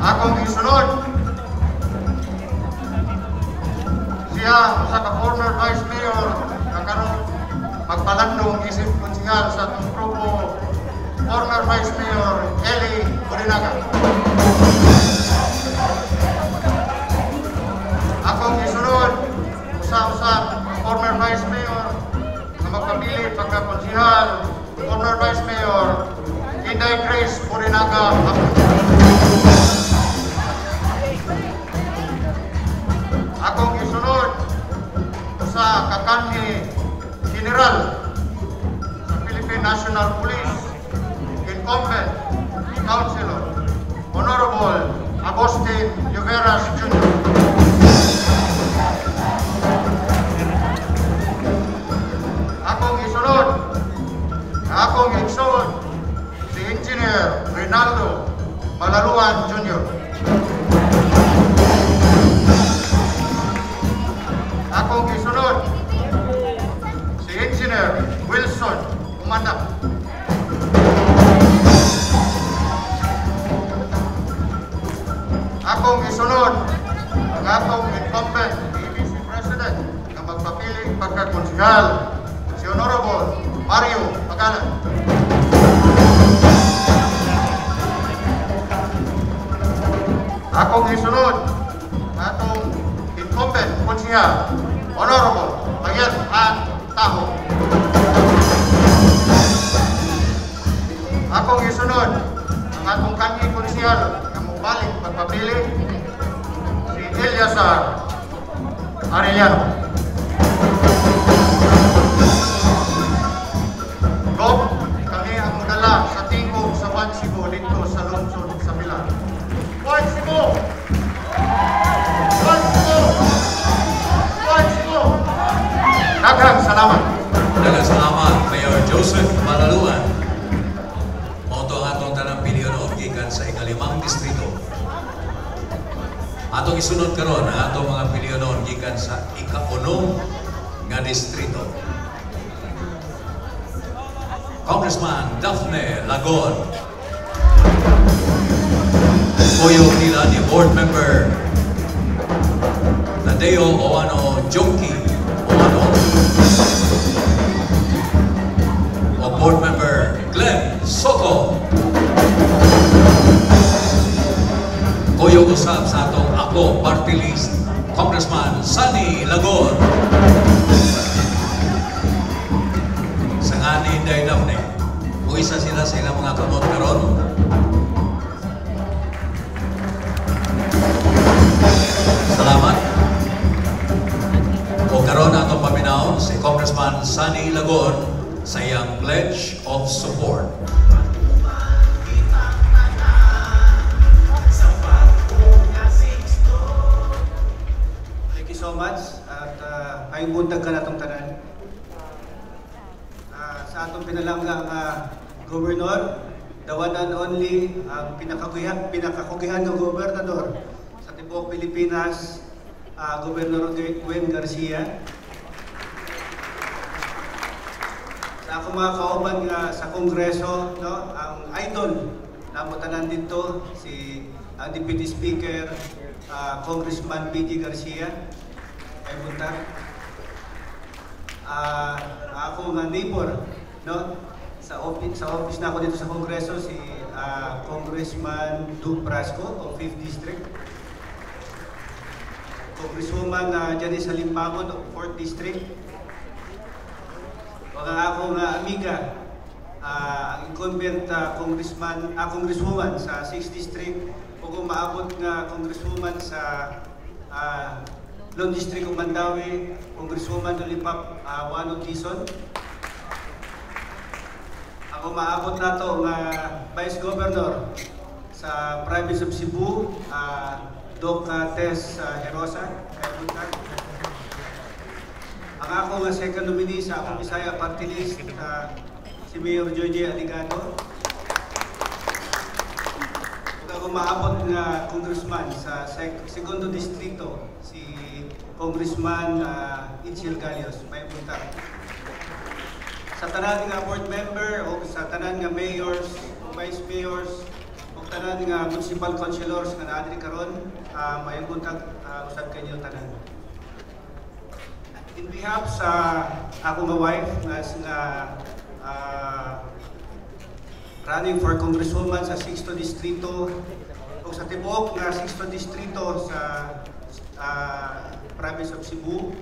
Akong isunod siya usa ka former Vice Mayor nga karon magpalandong isip konsehal sa atong grupo, former Vice Mayor Eli Borinaga. Akong isunod usa-usa former Vice Mayor nga magpapili pagkakonsehal, former Vice Mayor Inday Grace Borinaga. Akong isunod sa kakanhi General sa Philippine National Police, incumbent Councilor Honorable Agustin Lloveras Jr. Akong isunod, akong igsoon si Engineer Rinaldo Malaluan Jr. Akong isunod si Engineer Wilson Umandap. Akong isunod ang atong incumbent ABC President na magpapili pagkakonsehal, si Honorable Mario Pagalan. Akong isunod ang atong incumbent konsehal, Honorable Payat Ann Taho. Akong isunod ang atong kanhi konsehal nga mobalik pagpapili, si Eliasar Arellano. Gob, kami ang modala sa tingog sa One Cebu dito sa lungsod sa Pilar. One Cebu! One Cebu! One Cebu! Daghang salamat. Daghang salamat, Mayor Joseph Malaluan. Mao ang atong tanang pilyonon gikan sa ikalimang distrito. Atong isunod karon ang atong mga pilyonon gikan sa ikaunom nga distrito. Congressman Daphne Lagon. Kuyog nila ni Board Member Tadeo Oano Jonki Oano o Board Member Glenn Soto. Kuyog usab sa atong Ako Party List, Congressman Sunny Lagon. Sa ngani Inday Daphne, uisa sila sa ilang mga kamot karon. Salamat. O karon atong paminawon si Congressman Sunny Lagon sa iyang pledge of support. Thank you so much at ay buntag ka natong tanan. Sa atong pinalangga nga Governor the one and only, ang pinakakugihan ng gobernador sa tibuok Pilipinas, Governor Gwen Garcia. Sa akong mga kauban nga sa Kongreso, no, ang idol namo tanan dito si ang Deputy Speaker, Congressman PG Garcia. Ay buntag. Ako nga neighbor, no, sa office na ako dito sa Kongreso, si Congressman Doug Frasco of 5th District. Congresswoman Janice Salimbangon of 4th District. O ang ako nga amiga, ang incumbent congresswoman sa 6th District, o kung maabot nga congresswoman sa Lone District of Mandaue, Congresswoman Lollipop Wano Tison. Ako maabot na to nga Vice Governor sa Province of Cebu, Doc Tess Herosa. Ang ako nga second nominee sa Ako Bisaya Party List, si Mayor Joy Aligado. Ug ako maabot nga congressman sa segundo distrito, si Congressman Itchel Galios. May buntag. Sa tanan nga board member o sa tanan nga mayors o vice mayors o tanan nga municipal councilors nga naa diri karon, mayong buntag usab kanyo tanan. In behalf sa ako nga wife nga running for congresswoman sa 6th distrito o sa tibuok nga 6th distrito sa province of Cebu,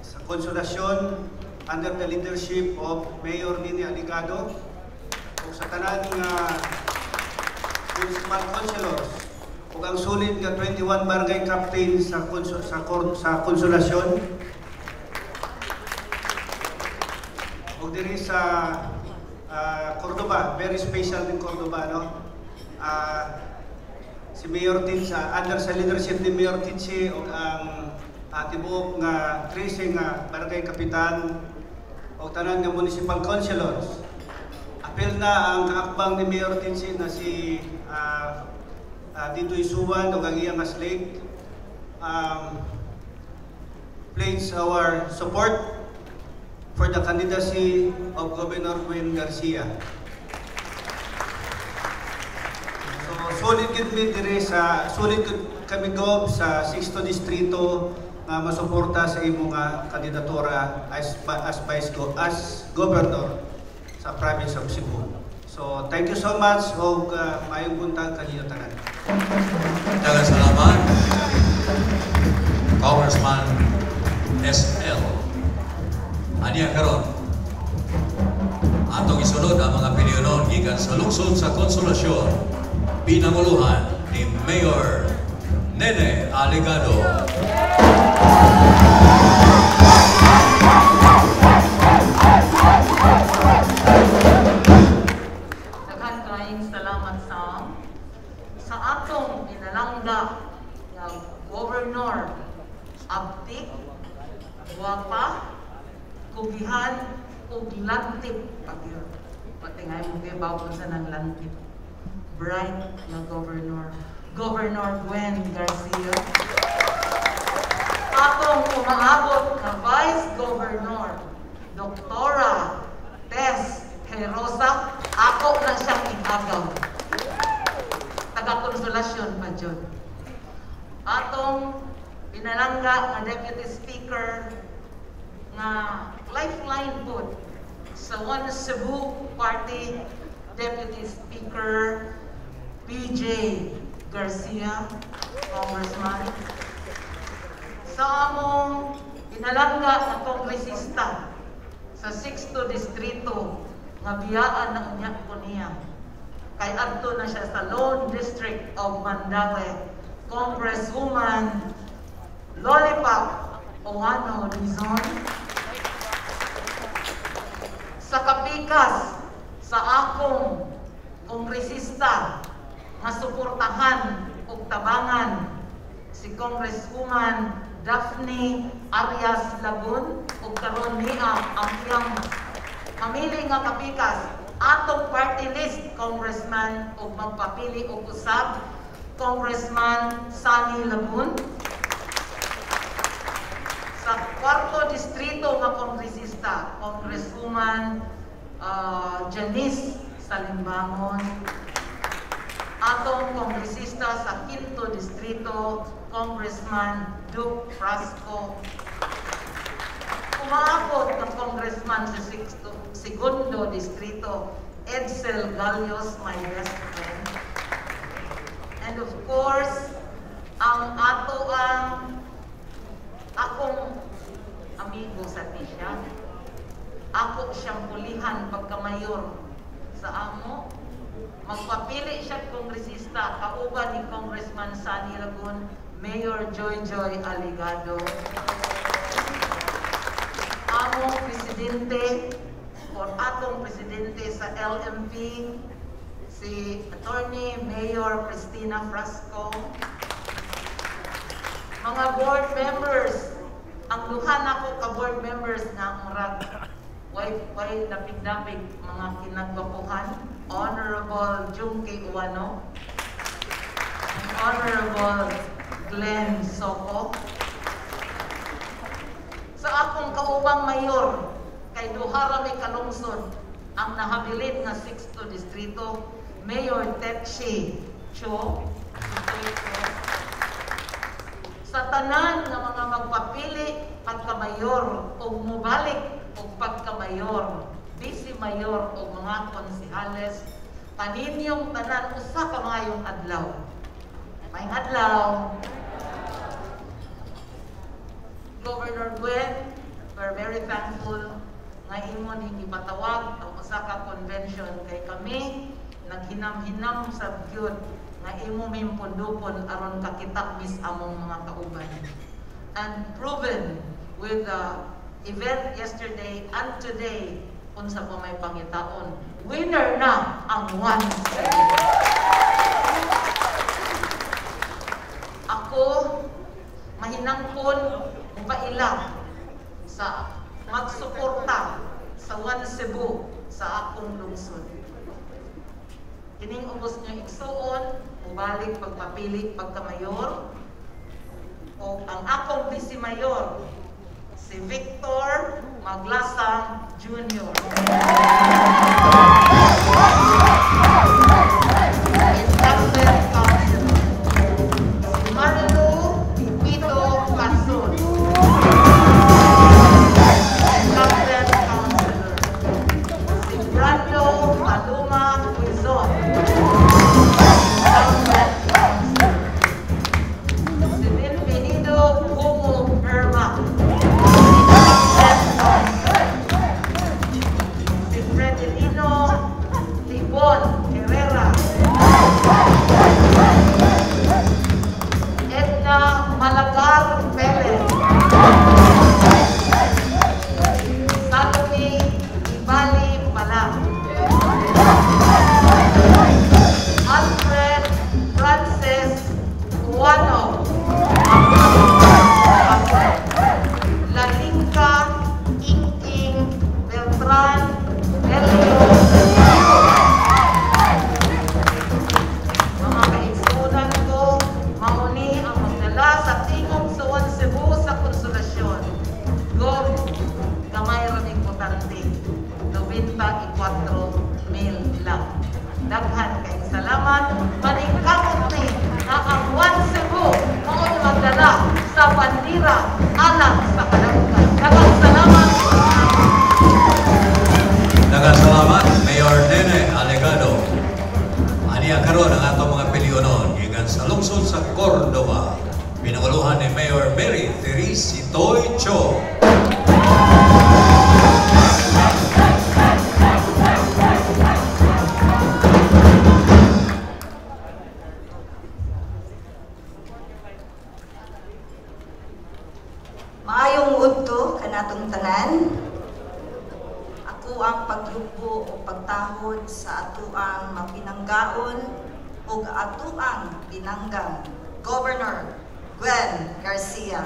sa Konsolasyon under the leadership of Mayor Nini Aligado o sa tanan nga municipal councilors ug ang solid nga 21 barangay captain sa Konsolasyon ug diri sa Cordoba, very special din Cordoba, no? Si Mayor Titsi, under sa leadership ni Mayor Titsi ug ang tibuok nga 13 nga barangay kapitan ug tanan nga municipal councilors. Apil na ang kaakbang ni Mayor Titsi na si Ditoy Suwan ug ang iyang slate, pledge our support for the candidacy of Governor Gwen Garcia. So solid gid mi diri sa solid kami gob sa 6th distrito nga masuporta sa imo nga kandidatura as governor sa province of Cebu. So thank you so much og maayong buntag kanino tanan. Daghang salamat, Congressman SL. Aniya karon atong isulod ang mga pinionon gikan sa lungsod sa Konsolasyon, pinanguluhan ni Mayor Nene Aligado. Daghan kaayong salamat sa atong inalangga nga Governor Abtik, Guwapa, Kugihan ug lantip pagyo. Patingay mo kay bawon sa nang lantip. Bright na governor, Governor Gwen Garcia. Atong umaabot na Vice Governor, Doktora Tess Herosa, ako na siyang igagaw. Taga-konsolasyon pa dyan. Atong pinalangga nga Deputy Speaker nga lifeline po sa One Cebu Party, Deputy Speaker PJ Garcia, Congressman. Sa among inalangga na kongresista sa 6th Distrito nga biyaan na unya ko niya. Kay adto na siya sa Lone District of Mandaue, Congresswoman Lollipop Owano Dizon. Sa kapikas sa akong kongresista nga suportahan ug tabangan si Congresswoman Daphne Arias Lagun, ug karon niya ang iyang mamili nga kapikas atong party list congressman ug magpapili og usab Congressman Sonny Lagun. Sa kwarto distrito nga kongresista, Congresswoman Janice Salimbangon. Atong kongresista sa quinto distrito, Congressman Duke Frasco. Umaabot ng congressman sa segundo distrito, Edsel Galios, my best friend. And of course, ang ato ang akong amigo sa Tisha. Ako siyang pulihan pagkamayor sa amo. Magpapili siya kongresista, kauban ni Congressman Sonny Lagun, Mayor Joy Joy Aligado. Among presidente, or atong presidente sa LMP, si Attorney Mayor Christina Frasco. Mga board members, ang duha nako ka board members nga murag way dapig-dapig mga kinagwapuhan, Honorable Junkie Uwano, Honorable Glenn Soco. Sa akong kaubang mayor, kay duha ra may kalungsod ang nahabilin nga 6th distrito, Mayor Tetchi Cho. Sa tanan nga mga magpapili pagkamayor o mubalik o pagkamayor, vice mayor o mga konsehales, kaninyong tanan usa ka maayong adlaw. Maayong adlaw. Governor Gwen, we're very thankful nga imo ning ipatawag ang usa ka convention kay kami naghinam-hinam sa gyud nga imo mimpundupon aron kakita mis among mga kauban. And proven with the event yesterday and today unsa pa may pangitaon, winner na ang One Cebu. Ako mahinangkon mupaila sa magsuporta sa One Cebu sa akong lungsod. Kining ubos niyo igsuon, mubalik pagpapili pagkamayor, o ang akong vice mayor, si Victor Maglasang Jr. Incumbent Councilor, si Marilu Pipito Casun. Incumbent Councilor, si Brando Paloma Quezon. Incumbent Councilor, si Bienvenido Como Irma. Incumbent Councilor, si Fredelino Libon Herrera. Edna Malagar Perez. Salome Ibali Pala. Alfred Francis Uwano. Lalinka Ingking Beltran Belio. Mga kaigsunan ko, mauni ang magdala sa tingog sa One Cebu sa Konsolasyon. Gov, gamay ra ning botante. 94,000 lang. Daghan kay salamat. Paningkamot ni nga ang One Cebu mao ni magdala sa bandera alang sa kadaugan. Daghang salamat. Daghang salamat, Mayor Nene Alegado. Aniya karon ang atong mga pilionon gikan sa lungsod sa Cordova. Pinanguluhan ni Mayor Mary Therese Sitoy Cho. Maayong udto kanatong tanan. Ako ang pagyubo o pagtahod sa atuang mapinanggaon ug atuang pinanggang Governor Gwen Garcia.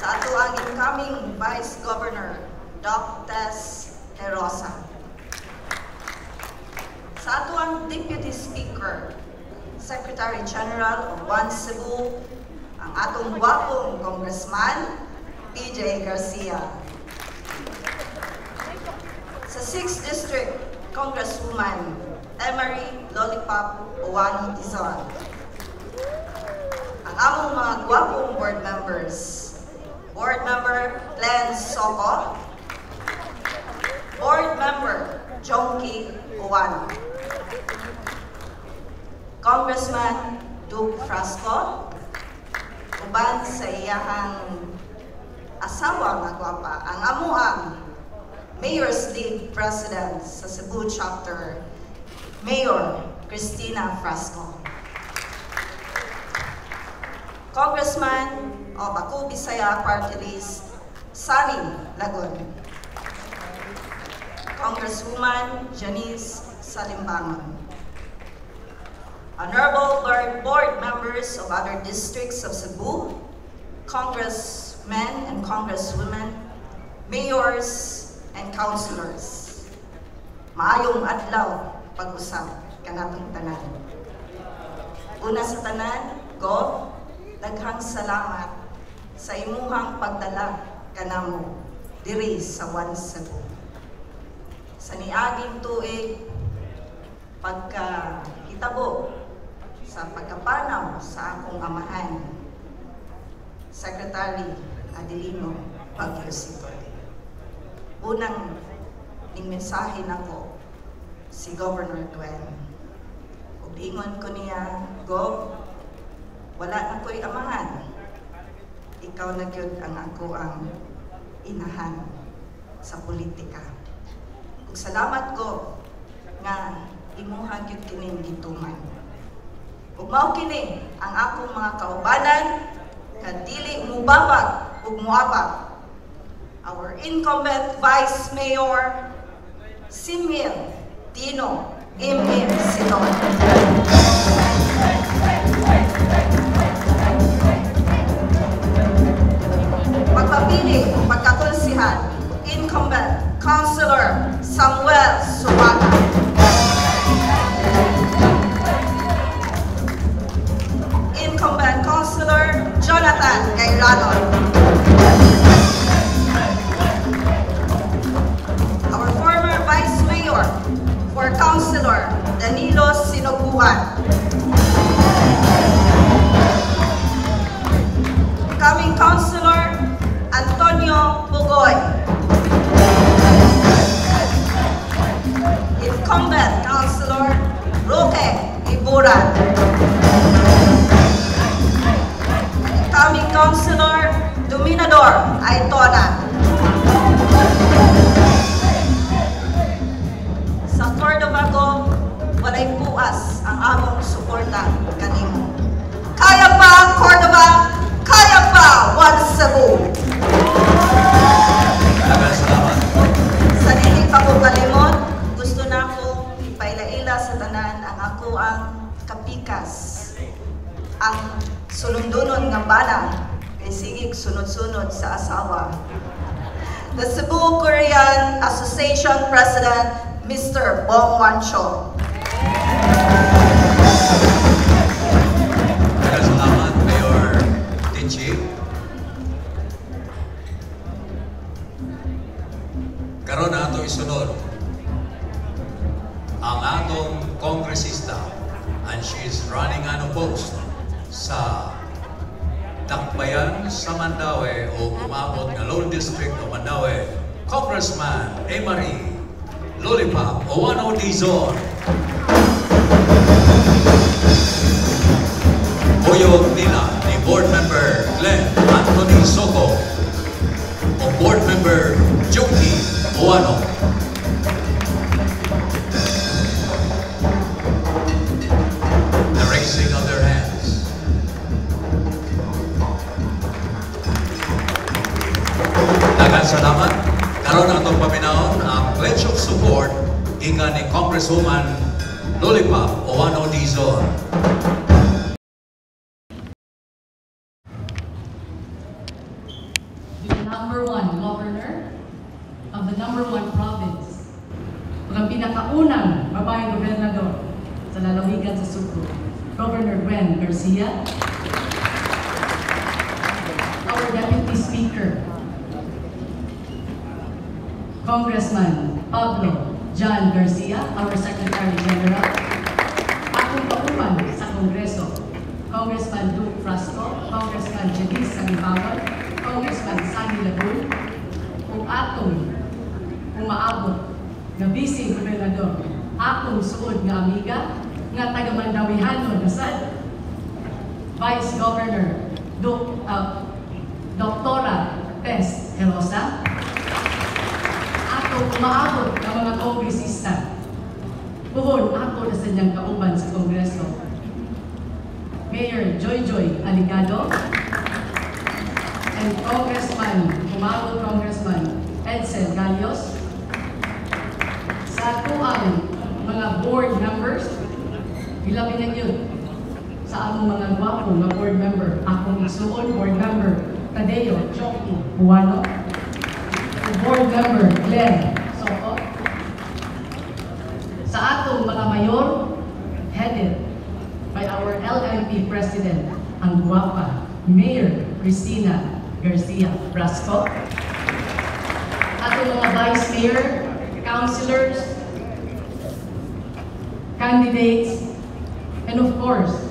Sa ato ang incoming Vice Governor, Doc Tess Erosa. Sa ato ang Deputy Speaker, Secretary General of One Cebu, ang atong gwapong Congressman, PJ Garcia. Sa 6th District, Congresswoman Emery Lollipop Ouano Dizon. Ang among mga gwapong board members, Board Member Glenn Soco, Board Member Jonkie Ouano, Congressman Duke Frasco, uban sa iyahang asawa nga gwapa, ang amuang Mayor's League President sa Cebu Chapter, Mayor Christina Frasco. Congressman of Ako Bisaya Party List, Sonny Lagon. Congresswoman Janice Salimbangon. Honorable Board members of other districts of Cebu, Congressmen and Congresswomen, mayors and councilors. Maayong adlaw pag-usap kanatong tanan. Una sa tanan, Gov, daghang salamat sa imuhang pagdala kanamo diri sa One Cebu. Sa niaging tuig, pagkahitabo sa pagkapanaw sa akong amahan, Secretary Adelino Baguio Sitoy. Unang ning mensahe nako si Governor Gwen. Ug ingon ko niya, Gov, wala na ko'y amahan. Ikaw na gyud ang ako ang inahan sa politika. Ug salamat ko nga imuha gyud kining gituman. Ug mao kini ang akong mga kaubanan nga dili mubabag ug muabag. Our incumbent Vice Mayor, Simeon Dino M.M. Sidon. Pagpapili o pagkakonsihal, incumbent Councilor Samuel Suwaga. Incumbent Councilor Jonathan Gayranon. Our former Vice Mayor for Councilor Danilo Sinugbuan. Incoming Councilor Antonio Pugoy. Incumbent Councilor Roque Iburan. Incoming Councilor Dominador Aytona. Sa Cordova ko, walay puas ang among suporta kanimo. Kaya pa, Cordova! Kaya pa, One Cebu! Salamat. Sa dili pa ko kalimot, gusto na ako ipaila-ila sa tanan ang ako ang kapikas, ang sulundunon nga bana, kay sigig sunod-sunod sa asawa. The Cebu Korean Association President, Mr. Bong Wancho. Salamat, Mayor Tinchi. Karon na ato isunod ang atong kongresista, and she is running unopposed sa Dakbayan sa Mandaue o umabot nga Lone District of Mandaue, Congressman Emery Lollipop Ouano Dizon. Huyog nila ni Board Member Glenn Anthony Soco o Board Member Junkie Ouano. The raising of their hands. Daghang salamat. Karon atong paminawon ang pledge of support gikan ni Congresswoman Lollipop Ouano Dizon. Number 1 province, ang pinakaunang babaeng gobernador sa lalawigan sa Sugbo, Governor Gwen Garcia, our Deputy Speaker, Congressman Pablo John Garcia, our Secretary General, akong kauban sa Kongreso, Congressman Duke Frasco, Congressman Janice Salimbawan, Congressman Sonny Lagun, ug atong umaabot nga Vice Gobernador, akong suod nga amiga, nga taga Mandawihanon na sad, Vice Governor Doktora Tess Herosa, atong umaabot nga mga kongresista, puhon ako na sa niyang kauban sa Kongreso, Mayor Joy Joy Aligado, and Congressman, umabot Congressman Edsel Galios, sa atuang mga board members, ilabi na yun sa among mga gwapo nga board member, akong igsuon board member Tadeo Choki Buano, board member Glenn Soto, sa atong mga mayor, headed by our LMP President, ang gwapa, Mayor Cristina Garcia Brasco, atong mga Vice Mayor, Councilors, candidates, and of course,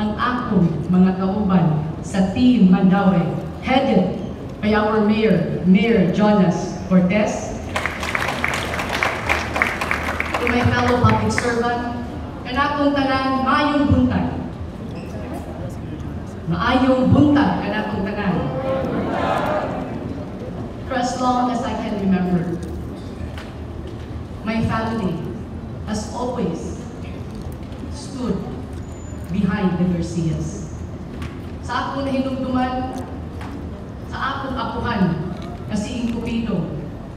ang akong mga kauban sa Team Mandaue, headed by our Mayor, Mayor Jonas Cortez. To my fellow public servant, kanatong tanan, maayong buntag. Maayong buntag kanatong tanan. For as long as I can remember, my family has always stood behind the Garcias. Sa akong nahinumduman, sa akong apuhan, kasi Incupido,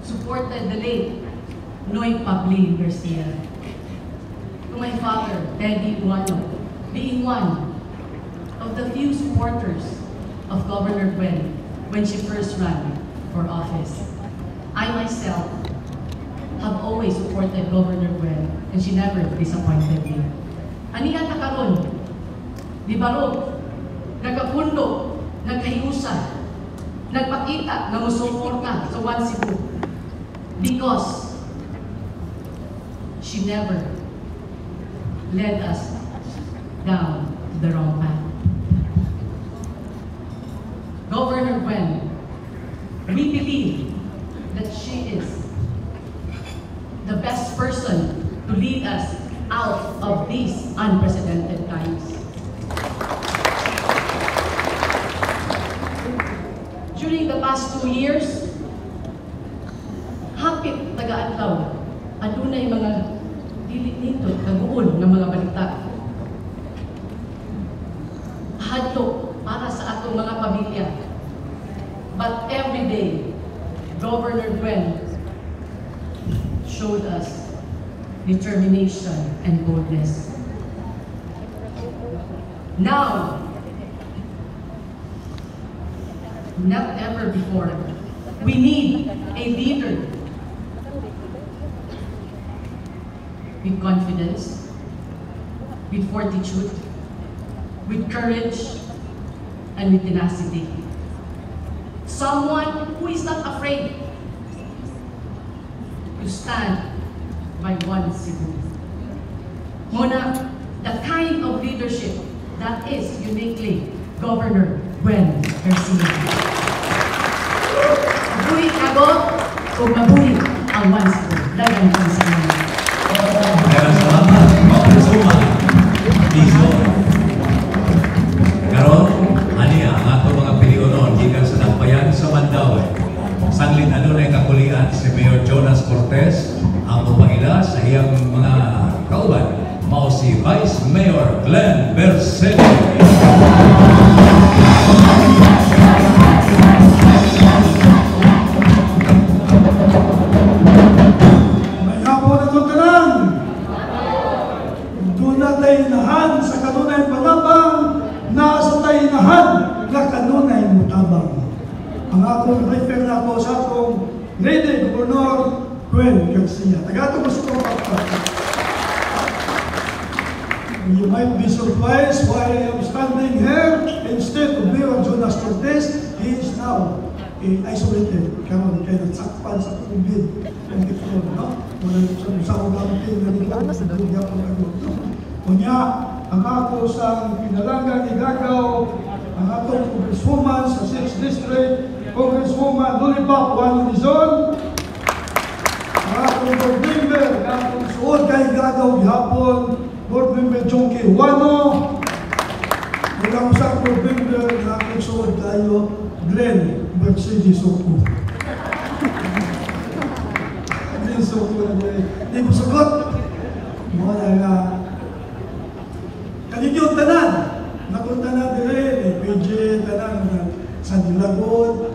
supported the late Noy Pablin Garcia. To my father, Teddy Uano, being one of the few supporters of Governor Gwen when she first ran for office. I myself have always supported Governor Gwen and she never disappointed me. Aniya ta karon, di baro, nagapundo, nagkahiusa, nagpakita nga musuporta sa One Cebu because she never led us down to the wrong path. Governor Gwen, we believe that she is the best person to lead us out of these unprecedented times. During the past 2 years, hapit taga-adlaw, adunay mga dili nindot kaguol nga mga balita. Hadlok para sa atong mga pamilya. But every day, Governor Gwen showed us determination and boldness. Now, not ever before, we need a leader with confidence, with fortitude, with courage, and with tenacity. Someone who is not afraid to stand by One Cebu. Muna, the kind of leadership that is uniquely Governor Gwen Garcia. Mabuhi kago o mabuhi ang One Cebu. Daghang salamat. Salamat, Congresswoman Dizon. Karon, aniya ang ato mga pilionon gikan sa dakbayan sa Mandaue. Sanglit adunay kakulian si Mayor Jonas Cortez ang mupaila sa iyang mga kauban mao si Vice Mayor Glenn Bercede. May hapon atong tanan. Doon taynahan sa kanunay panabang, nasa taynahan na kanunay mutabang. Ang akong refer na ako sa akong Lady Governor Gwen Garcia. Tagato ko sa kapakpak. You might be surprised why I am standing here instead of Mayor Jonas Cortez. He is now isolated. Karon kay natsakpan sa COVID. Omicron, no? Wala sa ulang na dito. No? Unya, ang ako sa pinalanggang igagaw, ang atong congresswoman sa 6th District, Congresswoman Lollipop Juan Dizon, ang atong board member, ang atong suod kay gagaw gihapon, board member Junkie Juano, ug ang usa board member na akong suod kayo, Glenn Mercedes Soco. Glenn Soco na dyan. Di ko sugot. Mga na nga, kaninyo tanan, nakunta na dire, ni PJ, tanan, sa Nilagon,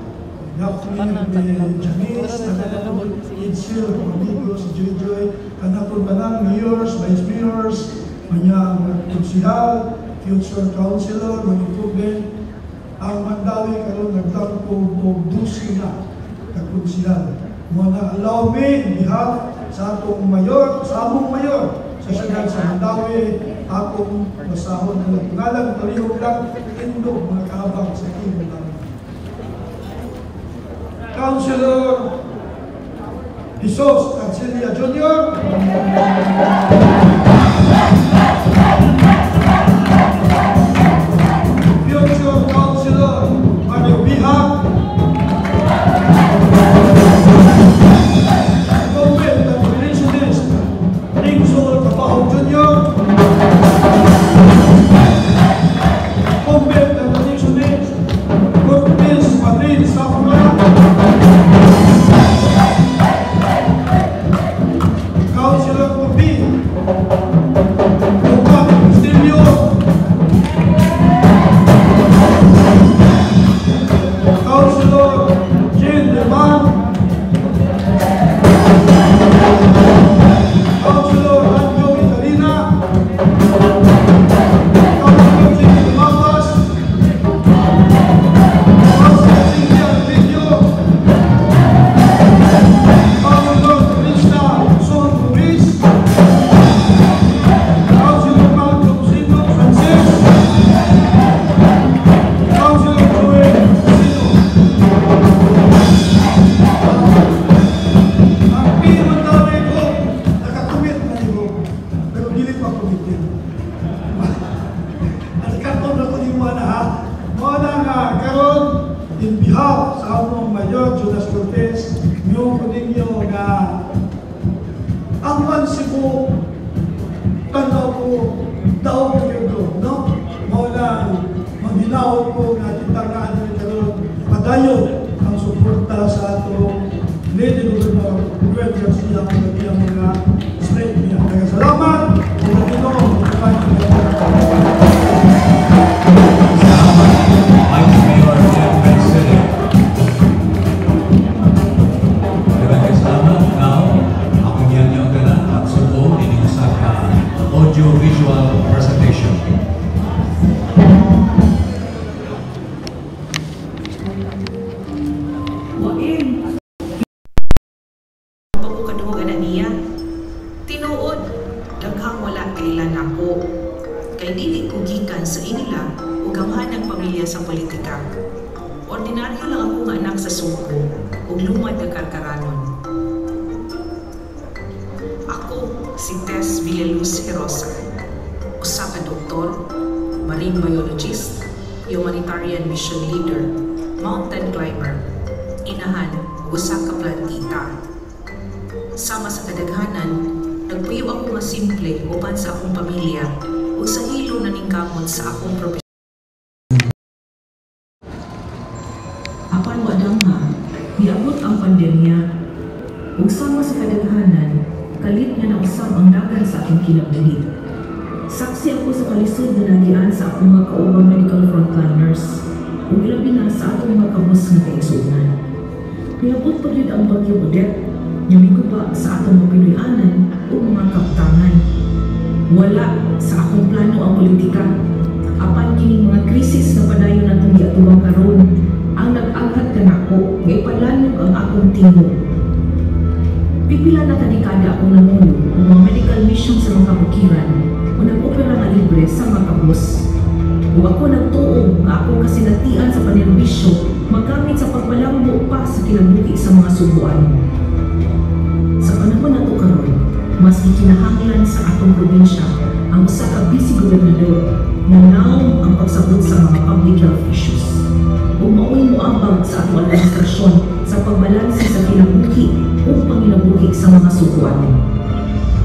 Daphne, ni Janice, tanan, Edsel, amigo, si Joy Joy, kanatong tanan, mayors, vice mayors, mga konsihal, future councilor, mga incumbent, ang Mandaue karon nagdagko og 12 na ka konsihal. Mo na allow me in behalf sa atong mayor, sa among mayor, sa siyudad sa Mandaue, akong basahon ang ngalan pareho lang tindog mga kaabang sa team lang. Councilor Jesus Arcelia Jr., Future Councilor Mario Bihak, Incumbent and Relationist Ningsol Capahog Jr., Incumbent and Relationist Cortez Madrid Safra, Councilor to be Luca Castillo, Councilor Jean Leman, Councilor Anjo Italina, Councilor Jimmy Lumapas, Councilor Cynthia Emilio, Councilor Krista Son Ruiz, Councilor Malcolm Sino Francis, Councilor Joel Sino. Ang pinagdami ko, nakakumit na niyo, pero dili pa committed. Ang karton na ko ni Juana ha. Mo na nga karon in behalf sa among Mayor Jonas Cortez, niyo ko ninyo nga ang One Cebu tanaw ko daog ko, no? Mao na maghinaot ko nga kita nga ani karon padayon ang suporta sa atong Lady Governor Gwen Garcia ang iyang mga slate niya. Kaya salamat ug Ginoo. Salamat, Vice Mayor Jeff Mercedes. Daghang salamat. Now, akong giyan ang tanan at suko ining usa ka audio-visual presentation. Wain. Pa ko kadungog ana niya. Tinuod, daghang wala kaila nako. Kay dili ko gikan sa inila ug gamhanang pamilya sa politika. Ordinaryo lang ako nga anak sa Sugbo ug lumad nga karkaranon. Ako si Tess Villaluz Herosa, usa ka doktor, marine biologist, humanitarian mission leader, mountain climber, inahan ug usa ka plantita. Sama sa kadaghanan, nagpuyo ako nga simple uban sa akong pamilya ug sa hilom naningkamot sa akong propesyon. Apan wa nga, niabot ang pandemya. Ug sama sa kadaghanan, kalit nga nausab ang dagan sa akong kinabuhi. Saksi ako sa kalisod nga nagian sa akong mga kaubang medical frontliners ug ilabi na sa atong mga kabus nga kaigsuonan. Niabot pa gyud ang bagyong Odette nga miguba sa atong mga Pinoy-anan ug mga kaptangan. Wala sa akong plano ang politika. Apan kining mga krisis nga padayon natong giatubang karon ang nag-aghat kanako nga ipalanog ang akong tingog. Pipila na kadekada akong nangulo og mga medical mission sa mga kabukiran o nag-opera nga libre sa mga kabus. Ug ako nagtuo nga akong kasinatian sa panerbisyo magamit sa pagpalambo pa sa kinabuhi sa mga Subuano. Sa panahon nato karon, mas gikinahanglan sa atong probinsya ang usa ka vice gobernador nga nawong ang pagsabot sa mga public health issues ug mao'y moabag sa atong administrasyon sa pagbalanse sa kinabuhi ug panginabuhi sa mga Subuano.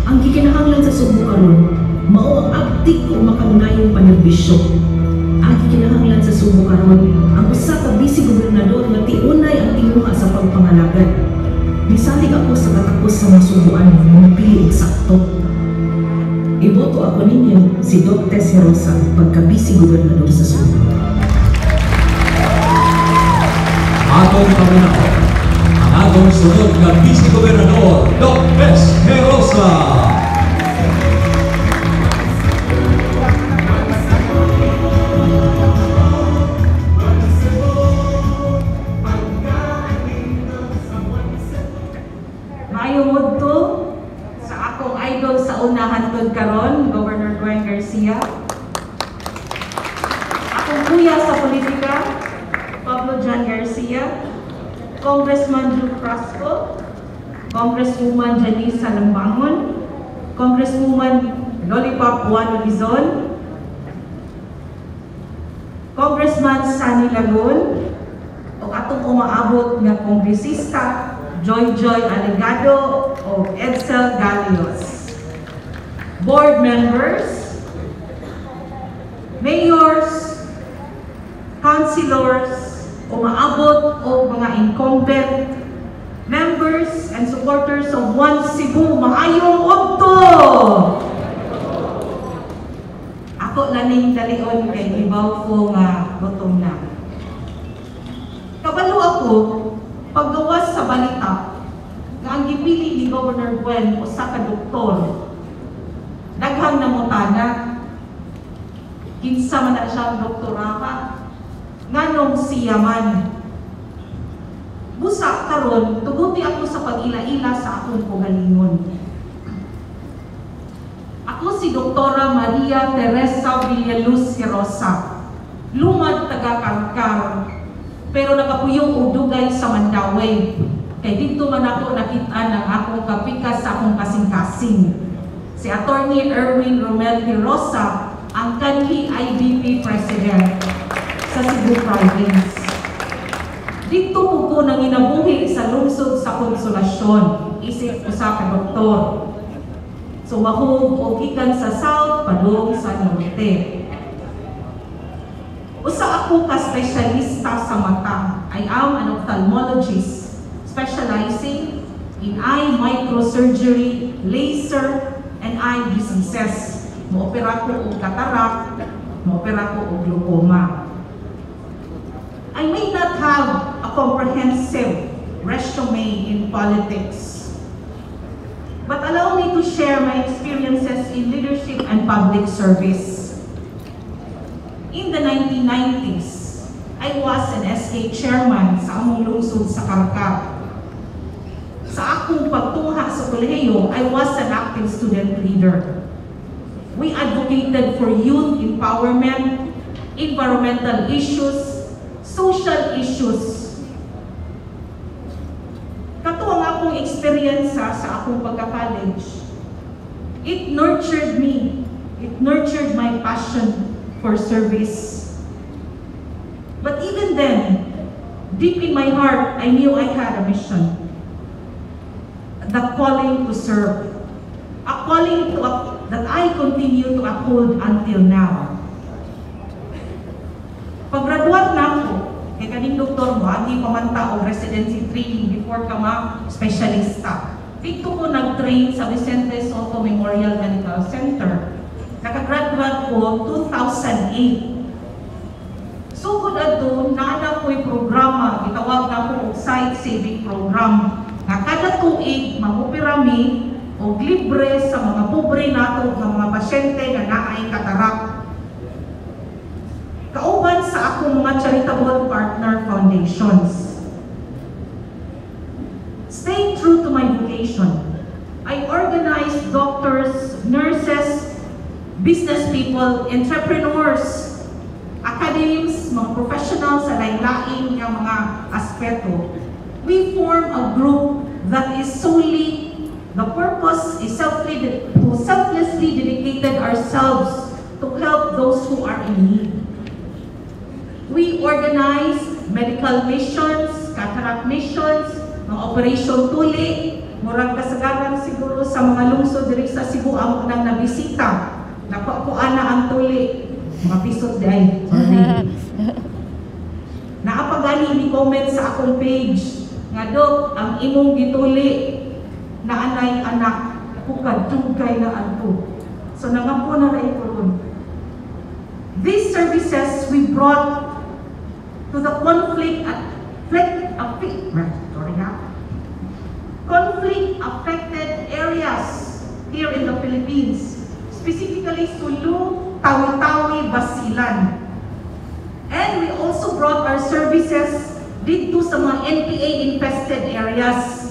Ang gikinahanglan sa Subo karon mao ang abtik ug makanunayong panerbisyo. Ang gikinahanglan sa Subo karon ang usa ka vice gobernador nga tiunay ang tinguha sa pagpangalagad. Misalig ako sa katakos sa mga Subuano nga mopili og sakto. Iboto ako ninyo si Doc Tess Herosa pagka vice gobernador sa Subo. Atong paminawon ang atong sunod nga vice gobernador, Doc Tess Herosa. Maayong udto sa akong idol sa unahan tod karon, Governor Gwen Garcia. Akong kuya sa politika, Pablo John Garcia, Congressman Drew Frasco, Congresswoman Janice Salambangon, Congresswoman Lollipop Juan Lizon, Congressman Sunny Lagun, o atong umaabot nga kongresista Joy Joy Alegado o Edsel Galios. Board members, mayors, councilors, umaabot o mga incumbent members and supporters of One Cebu, maayong udto! Ako laning dalion kay gibaw ko nga gutom na. Kabalo ako paggawas sa balita nga ang gipili ni Governor Gwen usa ka doktor. Daghang namutana, kinsa man na siyang doktoraha, nganong siya man. Busa karon tuguti ako sa pag-ila-ila sa akong kaugalingon. Ako si Doktora Maria Teresa Villaluz Herosa, lumad taga Karkar, pero nakapuyong og dugay sa Mandaue. Kay didto man ako nakit-an ang akong kapikas sa akong kasing-kasing. Si Attorney Erwin Romel Herosa, ang kanhi IBP President sa Cebu Province. Didto po ko nanginabuhi sa lungsod sa Konsolasyon, isip usa ka doktor. Sumahog og gikan sa South padung sa Norte. Usa ako ka espesyalista sa mata. I am an ophthalmologist specializing in eye microsurgery, laser, and eye diseases. Moopera ko og cataract, moopera ko og glaucoma. I may not have a comprehensive resume in politics, but allow me to share my experiences in leadership and public service. In the 1990s, I was an SK chairman sa among lungsod sa Karkar. Sa akong pagtungha sa kolehiyo, I was an active student leader. We advocated for youth empowerment, environmental issues, social issues. Kato ang akong experience sa akong pagka-college. It nurtured me. It nurtured my passion for service. But even then, deep in my heart, I knew I had a mission. The calling to serve. A calling that I continue to uphold until now. Pag-graduate na ako, kay kaning doktor mo, agi pamanta og residency training before ka ma-specialista. Dito ko nag-train sa Vicente Soto Memorial Medical Center. Nakagraduate ko 2008. Sugod adto, naa ko'y programa, gitawag na ko og site saving program. Nga kada tuig mangopera mi og libre sa mga pobre nato nga mga pasyente nga naay katarak. Kauban sa akong mga charitable partner foundations. Staying true to my vocation, Business people, entrepreneurs, academies, mga professionals sa lain-lain nga mga aspeto. We form a group that is solely, the purpose is to selflessly dedicated ourselves to help those who are in need. We organize medical missions, cataract missions, mga operation tuli, murag kasagaran siguro sa mga lungsod diri sa Cebu amo nang nabisita. Nakuha na ang tuli, mga pisot di ay, sorry. Naa pa gani ni comment sa akong page nga, "Dok, ang imong gituli na anay anak ko kadugay na adto." So nangampo na ra ko ron. These services we brought to the conflict at sorry ha, conflict affected areas here in the Philippines, specifically Sulu, Tawi-Tawi, Basilan. And we also brought our services dito sa mga NPA infested areas.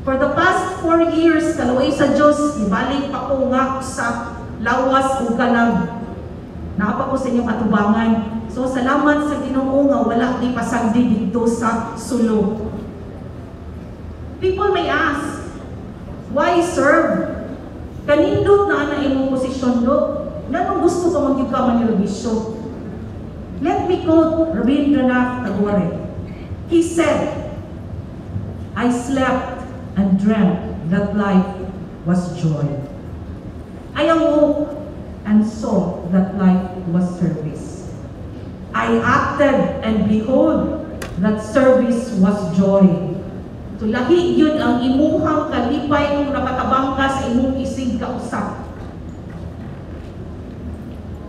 For the past 4 years, kaluoy sa Diyos, ibalik pa ko nga sa lawas ug kalag. Naa pa ko sa inyong atubangan. So salamat sa Ginoo nga wala ni pasagdi dito sa Sulu. People may ask, "Why serve? Kanindot na ana imong posisyon, Dok. Nganong gusto ka magyud ka manirvisyo?" Let me quote Rabindranath Tagore. He said, "I slept and dreamt that life was joy. I awoke and saw that life was service. I acted and behold that service was joy." So lahi yun ang imuhang kalipay kung nakatabang ka sa imong isig kausa.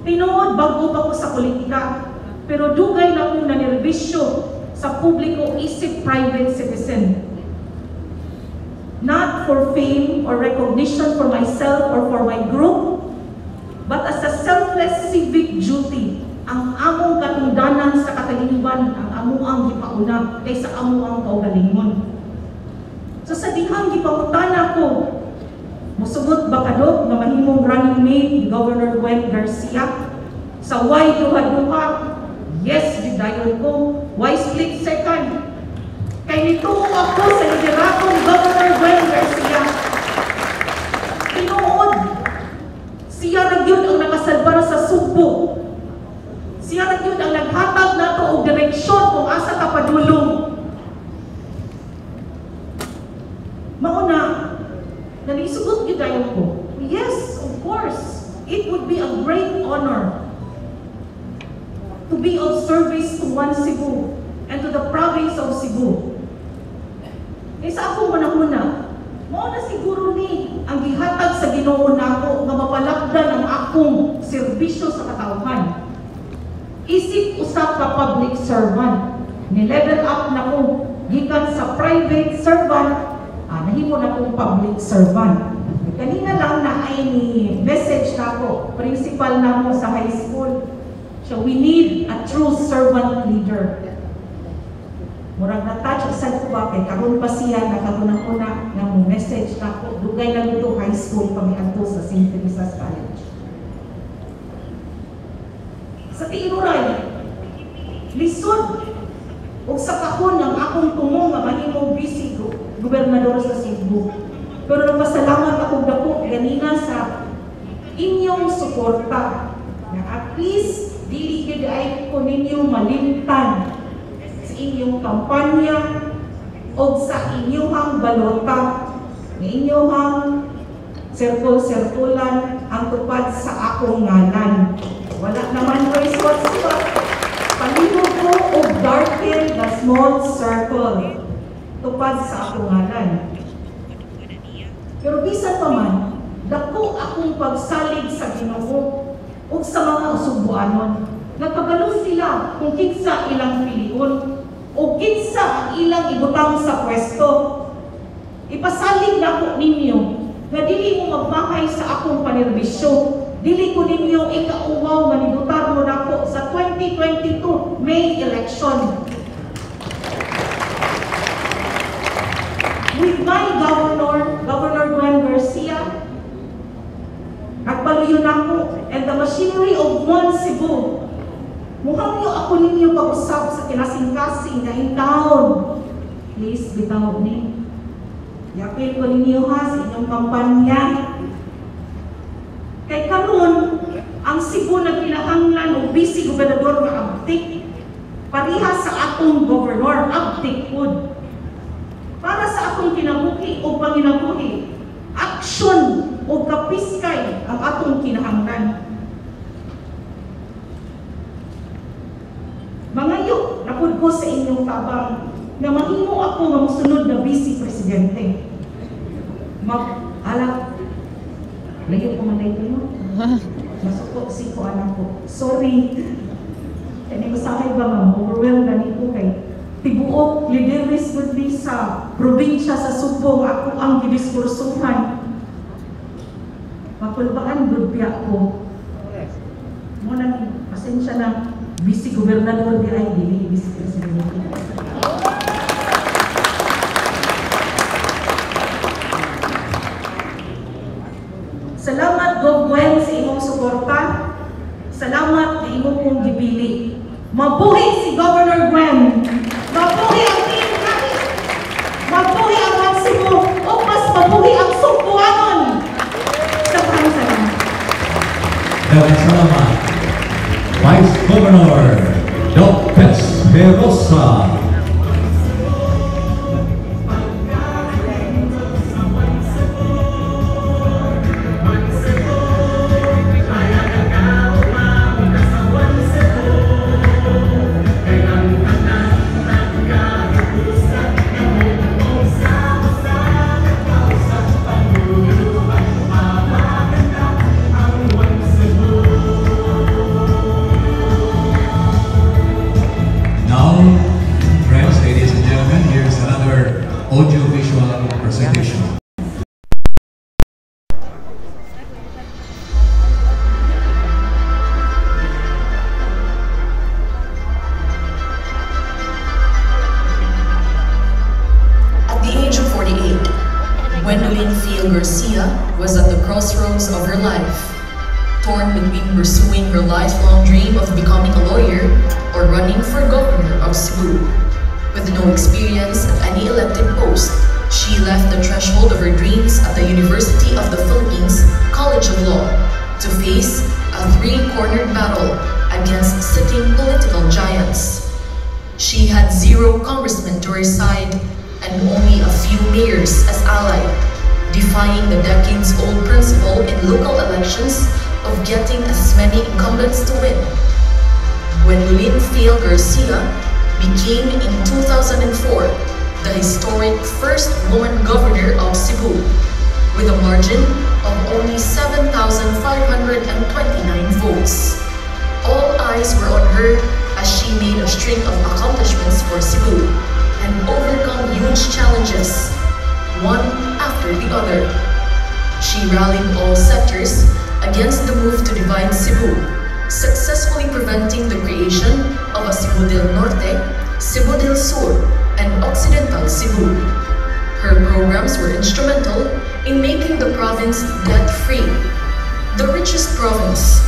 Tinuod, bago pa ko sa politika, pero dugay na akong nanerbisyo sa publiko isip private citizen. Not for fame or recognition for myself or for my group, but as a selfless civic duty. Ang among katungdanan sa katalingban, ang amuang gipauna kaysa amuang kaugalingon. So sa dihang gipangutana ko, "Musugot ba ka, Dok, nga mahimong running mate ni Governor Gwen Garcia sa why duha-duha?" Yes, gyud dayon ko. Why split second? Kay nituo ako sa liderato ni Governor Gwen Garcia. Tinuod, siya ra gyud ang nakasalbar sa Sugbo. Siya ra gyud ang naghatag nato og direksyon kung asa ta padulong. Mao na, nalisugot gyud dayon ko. Yes, of course. It would be a great honor to be of service to One Cebu and to the province of Cebu. Kay sa akong panahon, mao na siguro ni ang gihatag sa Ginoo nako nga mapalakdan ang akong serbisyo sa katawhan. Isip usa ka public servant, ni level up na ko gikan sa private servant, nahimo na kong public servant. Kanina lang na ay ni message nako, principal namo sa high school. So we need a true servant leader. Murag na-touch sad ko ba kay karon pa siya nakahuna-huna nga mo message nako. Dugay na dito, high school pa mi adto sa St. Teresa's College. Sa tiinuray, lisod og sa kahon ang akong tumo nga mahimong vice gobernador sa Cebu. Pero nagpasalamat ako dako ganina sa inyong suporta na at least dili gyud ay ko ninyo malimtan sa inyong kampanya o sa inyong balota nga inyong circle-circulan ang tupad sa akong ngalan. Wala naman ko'y suwat-suwat. Palihog ko og darken the small circle tupad sa akong ngalan. Pero bisan pa man, dako akong pagsalig sa Ginoo ug sa mga Usugbuanon. Nagkabalo sila kung kinsa ilang pilion o kinsa ang ilang ibutang sa pwesto. Ipasalig nako ninyo nga dili mo magmahay sa akong panerbisyo. Dili ko ninyo ikauwaw nga nibutar mo nako sa 2022 May election. With my governor, Governor Gwen Garcia, nagpaluyo nako Cebu, muhangyo ako ninyo pag-usab sa kinasing-kasing nga intawon. Please, bitaw ni. Yapil ko ninyo ha sa inyong kampanya. Kay karon ang Cebu nagkinahanglan og busy gobernador nga abtik. Pareha sa atong governor, abtik pud. Para sa atong kinabuhi o panginabuhi, aksyon o kapiskay ang atong kinahanglan. Mangayo na pud ko sa inyong tabang na mahimo ako nga mosunod na vice presidente. Alak, layo ko man dito, no? Masuko si ko anak ko. Sorry. Kaya masahay ba nga, overwhelmed gani ko kay tibuok lideres gud ni sa probinsya sa Subo ako ang gidiskursuhan. Makulbaan gud biya ko. Mo nang pasensya na vice gobernador di ay dili vice presidente. Salamat Gov Gwen sa imong suporta. Salamat sa imong kong gipili. Mabuhi si Governor Gwen. Mabuhi ang team natin. Mabuhi ang One Cebu. O mas mabuhi ang Sugbuanon. Daghang salamat. Daghang salamat, Vice Governor Doc Tess Perosa. Now, friends, ladies and gentlemen, here's another audiovisual presentation. At the age of 48, Gwendolyn Thiel Garcia was at the crossroads of her life, torn between pursuing her lifelong dream of becoming a lawyer or running for governor of Cebu. With no experience at any elected post, she left the threshold of her dreams at the University of the Philippines College of Law to face a three-cornered battle against sitting political giants. She had zero congressmen to her side and only a few mayors as ally, defying the decades-old principle in local elections of getting as many incumbents to win. Gwendolyn Thiel Garcia became in 2004 the historic first woman governor of Cebu, with a margin of only 7,529 votes. All eyes were on her as she made a string of accomplishments for Cebu and overcome huge challenges, one after the other. She rallied all sectors against the move to divide Cebu, successfully preventing the creation of a Cebu del Norte, Cebu del Sur, and Occidental Cebu. Her programs were instrumental in making the province debt-free, the richest province,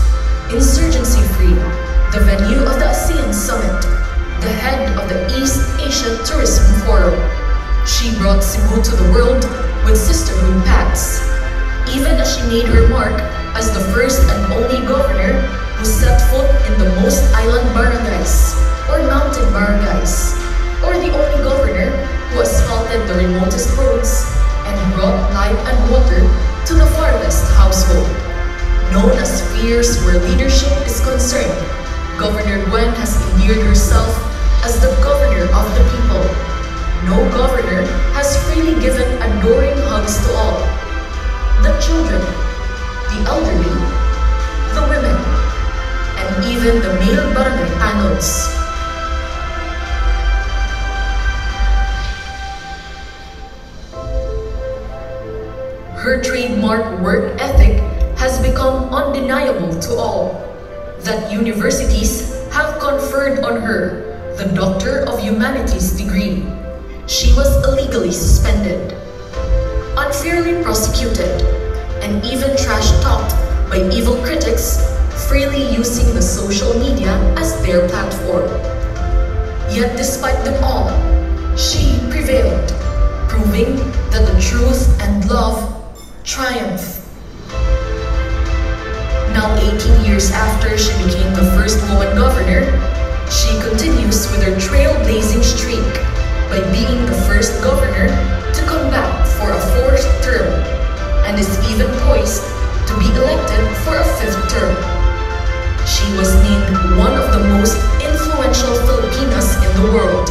insurgency-free, the venue of the ASEAN Summit, the head of the East Asia Tourism Forum. She brought Cebu to the world with sisterhood pacts, even as she made her mark as the first and only governor who set foot in the most island barangays or mountain barangays, or the only governor who asphalted the remotest roads and brought light and water to the farthest household. Known as fierce where leadership is concerned, Governor Gwen has endeared herself as the governor of the people. No governor has freely given adoring hugs to all. The children, the elderly, the women, and even the male barangay tanods. Her trademark work ethic has become undeniable to all, that universities have conferred on her the Doctor of Humanities degree. She was illegally suspended, unfairly prosecuted, and even trash-talked by evil critics freely using the social media as their platform. Yet despite them all, she prevailed, proving that the truth and love triumph. Now 18 years after she became the first woman governor, she continues with her trailblazing streak by being the first governor to come back for a fourth term and is even poised to be elected for a fifth term. She was named one of the most influential Filipinas in the world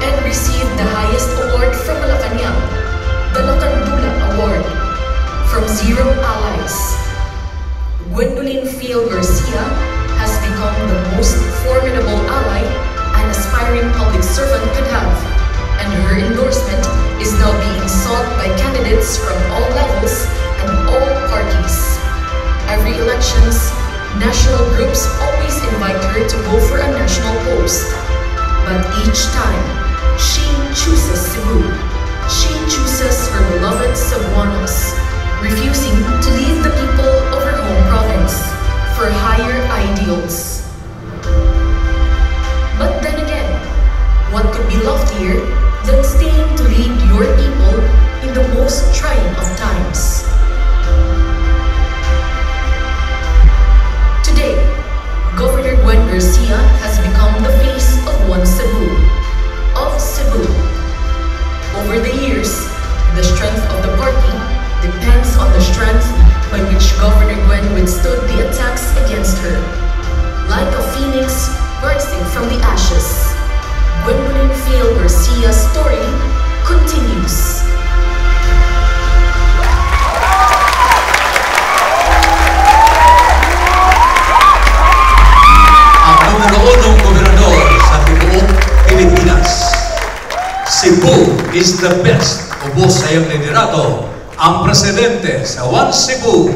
and received the highest award from Malacanang, the Lakandula Award, from Zero Allies. Gwendolyn Fiel Garcia has become the most formidable ally an aspiring public servant could have, and her endorsement is now being sought by candidates from all levels and all parties. Every elections, national groups always invite her to go for a national post. But each time, she chooses Cebu. She chooses her beloved Cebuanos, refusing to leave the people of her home province for higher ideals. But then again, what could be loftier than staying to lead your people in the most trying of times? Today, Governor Gwen Garcia has become the face of One Cebu, of Cebu. Over the years, the strength of the party depends on the strength by which Governor Gwen withstood the attacks against her. Like a phoenix rising from the ashes, Gwendolyn Fiel Garcia's story continues. Ang numero unong gobernador sa tibuok Pilipinas. Cebu is the best. Ubos sa iyong liderato, ang presidente sa One Cebu,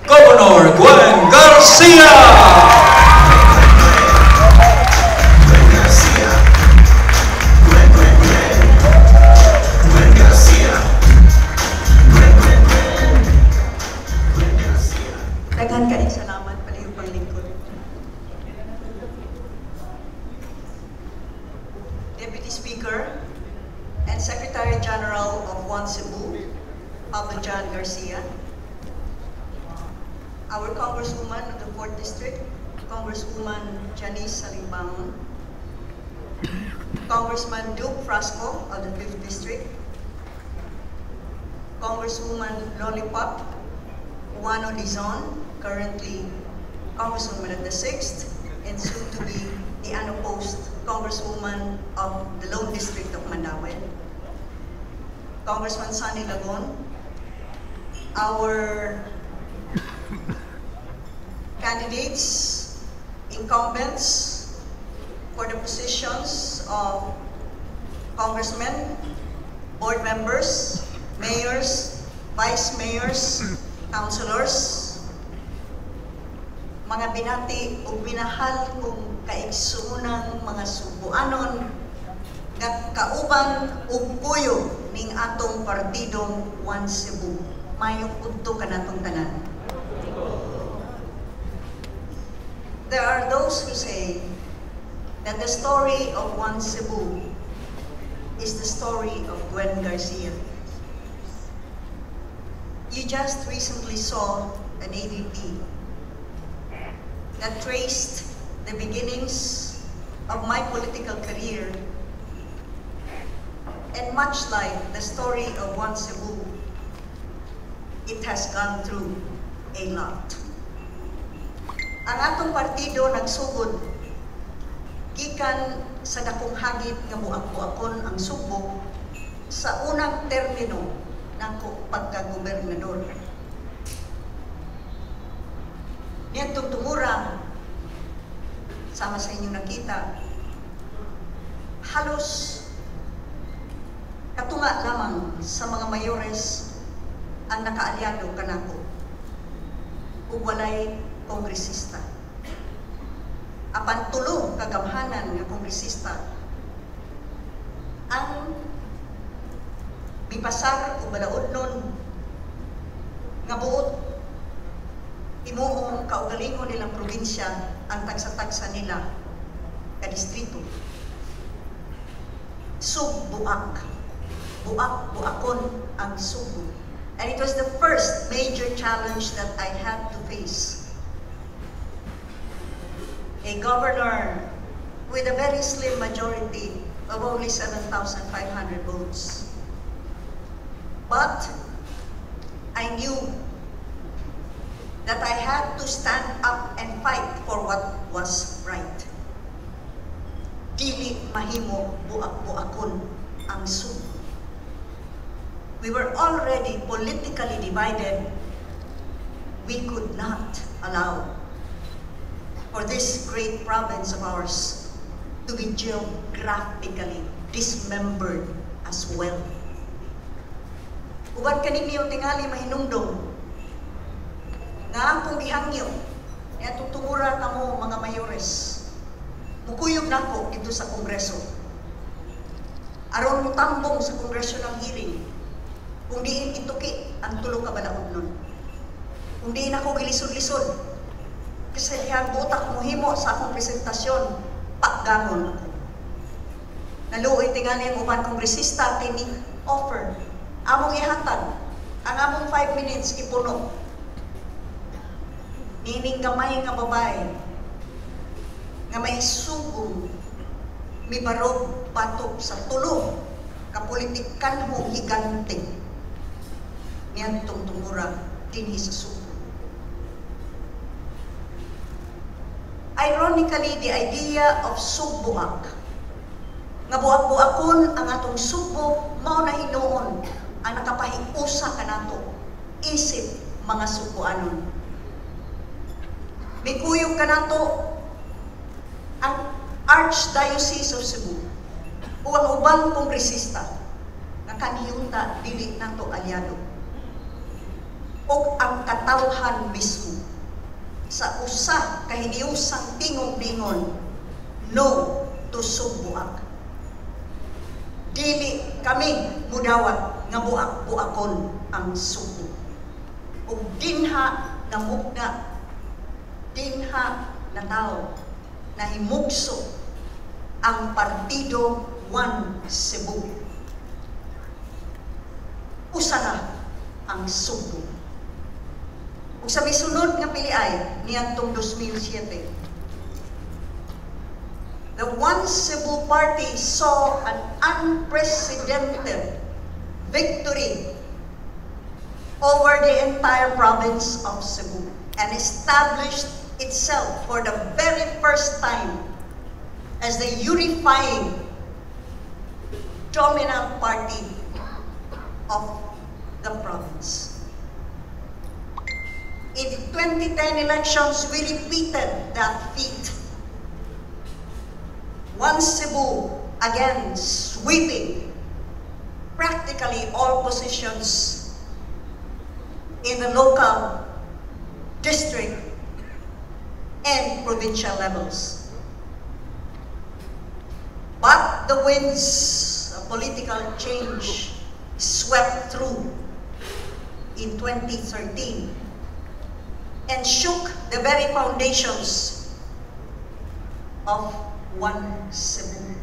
Governor Gwen Garcia! Gwen Garcia. Gwen, Gwen, Gwen. Gwen Garcia. Gwen, Gwen, Gwen. Gwen Garcia. Daghan kayong salamat palihog paglingkod. Deputy Speaker and Secretary General of One Cebu, Pablo John Garcia, our Congresswoman of the 4th District, Congresswoman Janice Salimbangon, Congressman Duke Frasco of the 5th District, Congresswoman Lollipop Ouano Dizon, currently Congresswoman of the 6th, and soon to be the unopposed Congresswoman of the Lone District of Mandaue, Congressman Sonny Lagon, our candidates, incumbents for the positions of congressmen, board members, mayors, vice mayors, councilors, mga binati ug minahal kong kaigsuonan mga Sugbuanon nga kauban ug kuyog ning atong partidong One Cebu. Mayong udto kanatong tanan. There are those who say that the story of One Cebu is the story of Gwen Garcia. You just recently saw an AVP that traced the beginnings of my political career, and much like the story of One Cebu, it has gone through a lot. Ang atong partido nagsugod gikan sa dakong hagit nga muak-muakon ang Sugbo sa unang termino nako pagkagobernador. Niadtong tumura, sama sa inyong nakita, halos katunga lamang sa mga mayores ang nakaalyado kanako ug walay kongresista. Apan tulo kagamhanan nga kongresista ang mipasar o balaod nun nga buot Himuong kaugalingon nilang probinsya ang tagsa-tagsa nila ka distrito. Sugbuak. Buak-buakon ang Sugbo. And it was the first major challenge that I had to face. A governor with a very slim majority of only 7,500 votes. But I knew that I had to stand up and fight for what was right. Dili mahimo buak-buakon ang Sugbo. We were already politically divided. We could not allow for this great province of ours to be geographically dismembered as well. Uban kaninyo tingali mahinumdom nga akong gihangyo niadtong tungura kamo mga mayores, mukuyog nako dito sa Kongreso aron mutambong sa congressional hearing kung diin ituki ang tulo ka balaod nun, kung diin ako gilisod-lisod kasi dihang butak mohimo sa akong presentasyon, pakgangon ako. Naluoy tingali ang uban kongresista kini offer among ihatag ang among 5 minutes ipuno. Nining gamay nga babae nga may sugong mibarog batok sa tulo ka politikanhong higante niadtong tungura dinhi sa Sugbo. Ironically, the idea of Sugbuak, nga buak-buakon ang atong Sugbo, mao na hinuon ang nakapahiusa kanato isip mga Sugboanon. Mikuyog kanato ang Archdiocese of Cebu o ang ubang kongresista nga kanhiyunta dili nato alyado, o ang katawhan mismo sa usa ka hiniusang tingog-dingon, no to Sugbuak. Dili kami mudawat nga buak-buakon ang Sugbo. Ug dinha namugna, dinha nataw, nahimugso ang Partido One Cebu. Usa na ang Sugbo. Ug sa misunod nga piliay niadtong 2007, the One Cebu Party saw an unprecedented victory over the entire province of Cebu and established itself for the very first time as the unifying dominant party of the province. In the 2010 elections, we repeated that feat. One Cebu again sweeping practically all positions in the local, district, and provincial levels. But the winds of political change swept through in 2013 and shook the very foundations of One Cebu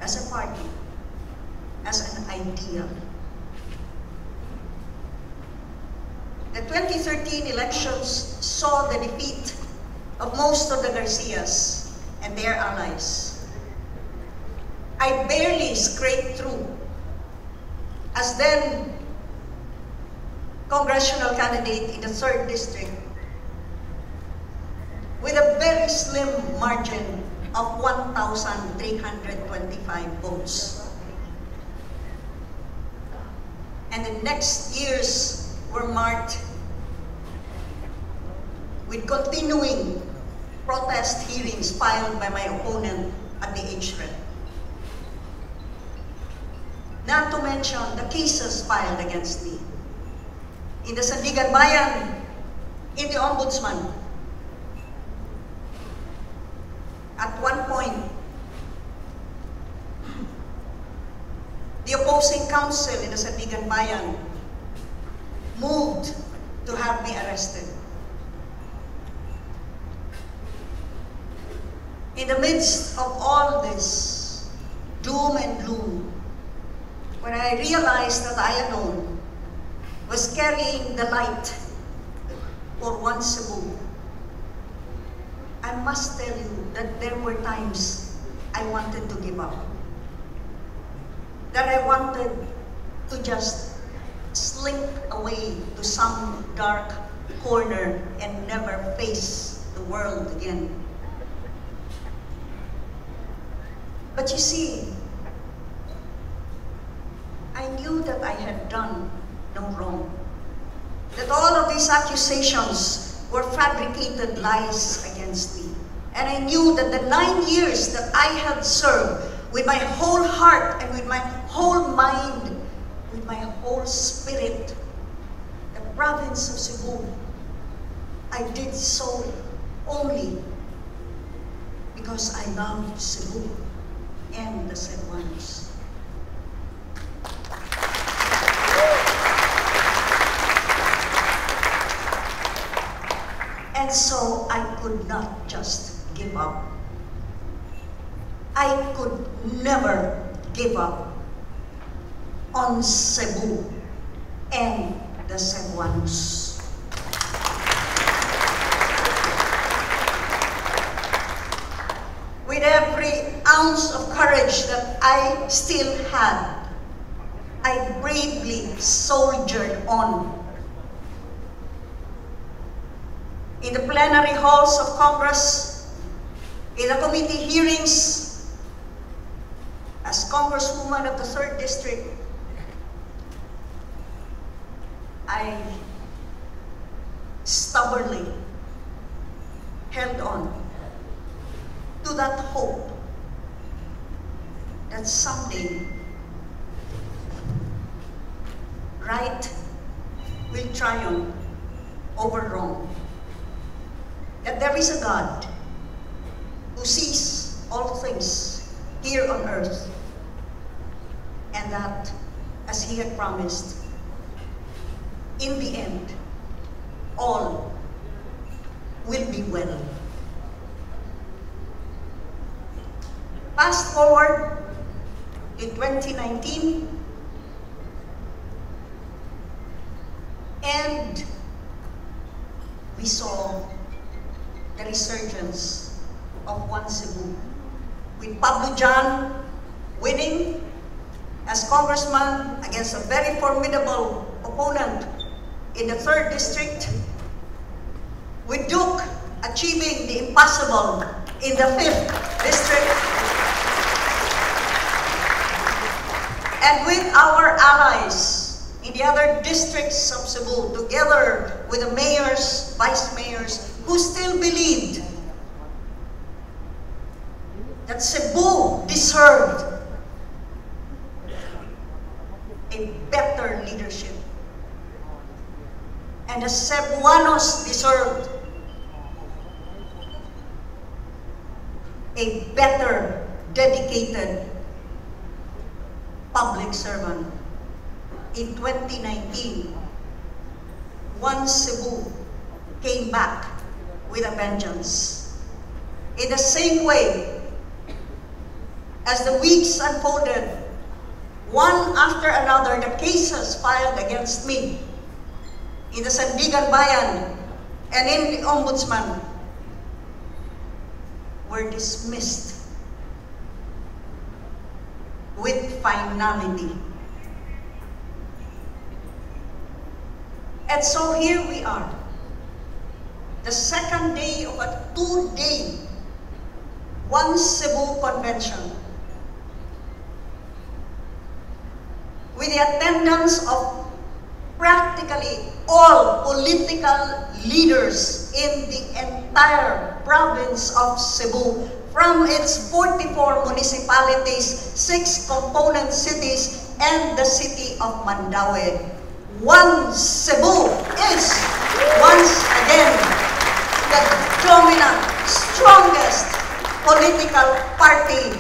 as a party, as an idea. The 2013 elections saw the defeat of most of the Garcias and their allies. I barely scraped through as then congressional candidate in the 3rd District with a very slim margin of 1,325 votes. And the next years were marked with continuing protest hearings filed by my opponent at the HRET. Not to mention the cases filed against me in the Sandiganbayan, in the Ombudsman. At one point, the opposing counsel in the Sandiganbayan moved to have me arrested. In the midst of all this doom and gloom, when I realized that I alone was carrying the light for One Cebu, I must tell you that there were times I wanted to give up. That I wanted to just slink away to some dark corner and never face the world again. But you see, I knew that I had done no wrong. That all of these accusations were fabricated lies against me. And I knew that the 9 years that I had served with my whole heart and with my whole mind, with my whole spirit, the province of Cebu, I did so only because I loved Cebu and the Cebuanos. And so I could not just give up. I could never give up on Cebu and the Cebuanos. With every ounce of courage that I still had, I bravely soldiered on. In the plenary halls of Congress, in the committee hearings, as Congresswoman of the 3rd District, I stubbornly held on to that hope that someday right will triumph over wrong. That there is a God who sees all things here on earth, and that, as he had promised, in the end, all will be well. Fast forward in 2019, and we saw the resurgence of One Cebu, with Pablo John winning as congressman against a very formidable opponent in the 3rd District, with Duke achieving the impossible in the 5th District, and with our allies in the other districts of Cebu, together with the mayors, vice mayors, who still believed that Cebu deserved a better leadership, and the Cebuanos deserved a better, dedicated public servant. In 2019, One Cebu came back with a vengeance. In the same way, as the weeks unfolded, one after another, the cases filed against me in the Sandiganbayan and in the Ombudsman were dismissed with finality. And so here we are, the second day of a 2-day One Cebu convention, with the attendance of practically all political leaders in the entire province of Cebu, from its 44 municipalities, 6 component cities, and the city of Mandaue. One Cebu is, once again, the dominant, strongest political party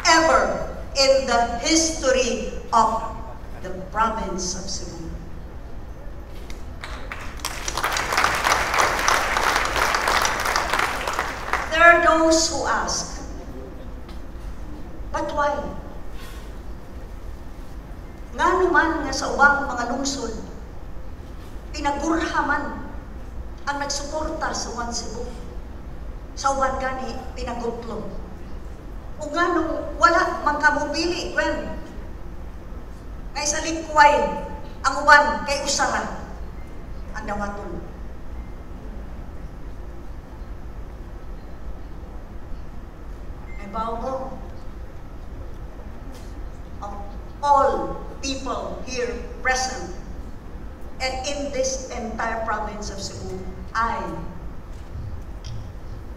ever in the history of the province of Cebu. those who ask, "But why? Ngano man nga sa ubang mga lungsod, pinagurha man ang nagsuporta sa One Cebu? Sa uban gani, pinagutlo. O nganong wala man ka mopili, Gwen? Ngay sa likway, ang uban kay usara ang dawaton." Nahibaw mo, of all people here present and in this entire province of Cebu, I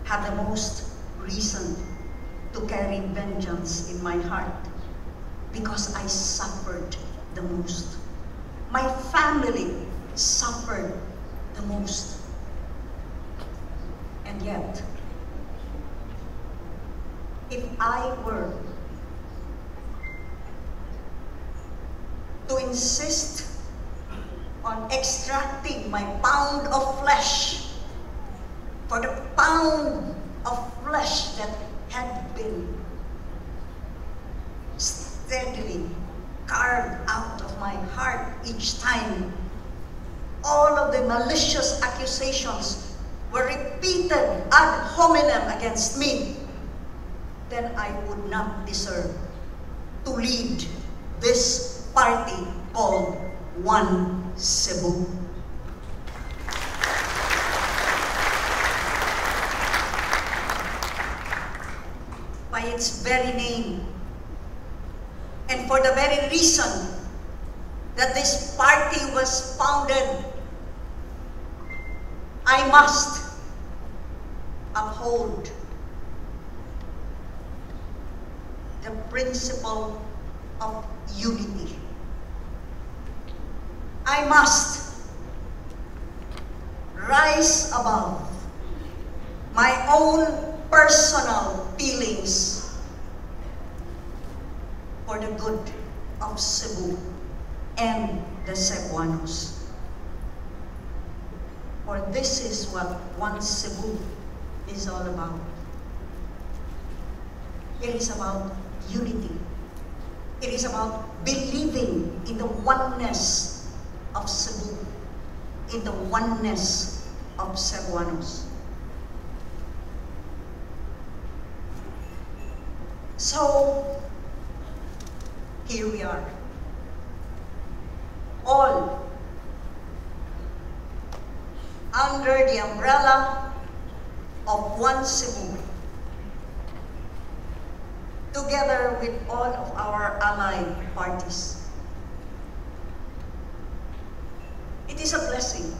have the most reason to carry vengeance in my heart because I suffered the most. My family suffered the most. And yet, if I were to insist on extracting my pound of flesh for the pound of flesh that had been steadily carved out of my heart each time all of the malicious accusations were repeated ad hominem against me, then I would not deserve to lead this party called One Cebu. By its very name, and for the very reason that this party was founded, I must uphold the principle of unity. I must rise above my own personal feelings for the good of Cebu and the Cebuanos. For this is what One Cebu is all about. It is about unity. It is about believing in the oneness of Cebu, in the oneness of Cebuanos. So, here we are, all under the umbrella of One Cebu, together with all of our allied parties. It is a blessing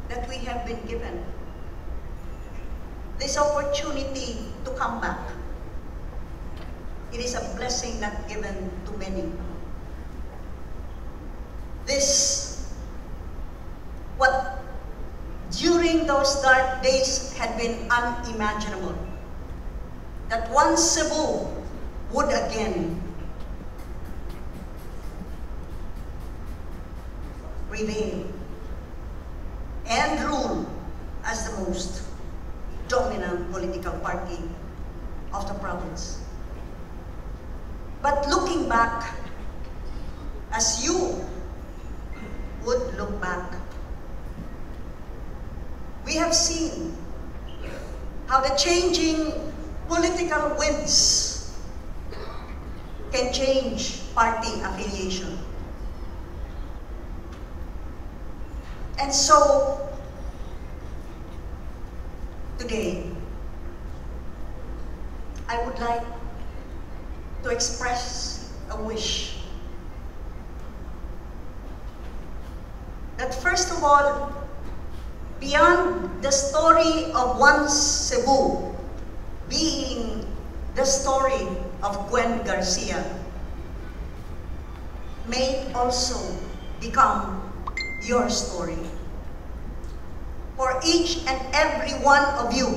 that we have been given this opportunity to come back. It is a blessing not given to many. This, what during those dark days had been unimaginable, that One Cebu would again prevail and rule as the most dominant political party of the province. But looking back, as you would look back, we have seen how the changing political winds can change party affiliation. And so, today, I would like to express a wish that, first of all, beyond the story of One Cebu being the story of Gwen Garcia, may also become your story. For each and every one of you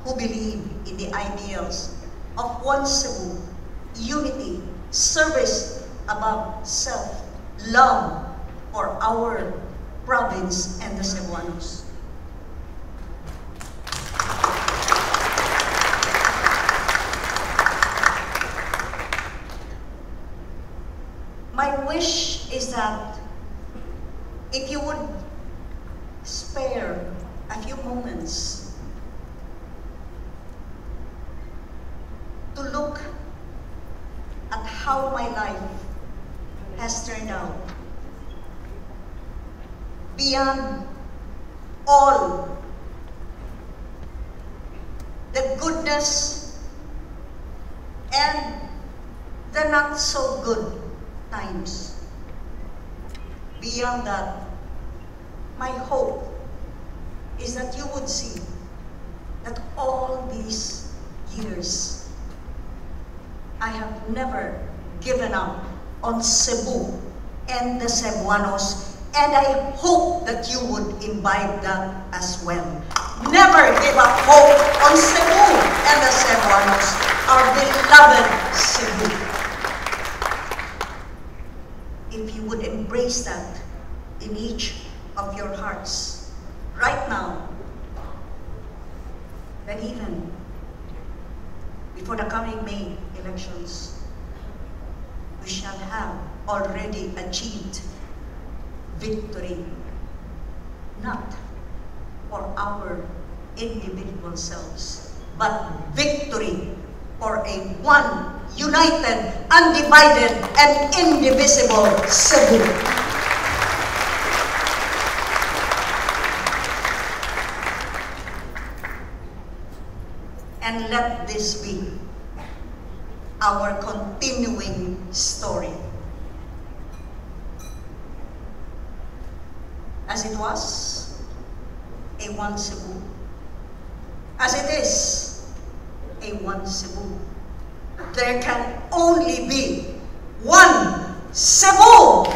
who believe in the ideals of One Cebu, unity, service above self, love for our province and the Cebuanos. My wish is that if you would spare a few moments to look at how my life has turned out, beyond all the goodness and the not so good times. Beyond that, my hope is that you would see that all these years, I have never given up on Cebu and the Cebuanos, and I hope that you would imbibe that as well. Never give up hope on Cebu and the Cebuanos, our beloved Cebu. If you would embrace that in each of your hearts right now, then even before the coming May elections, we shall have already achieved victory, not for our individual selves, but victory for a one, united, undivided, and indivisible Cebu. And let this be our continuing story. As it was a one Cebu, as it is a one Cebu, there can only be one Cebu!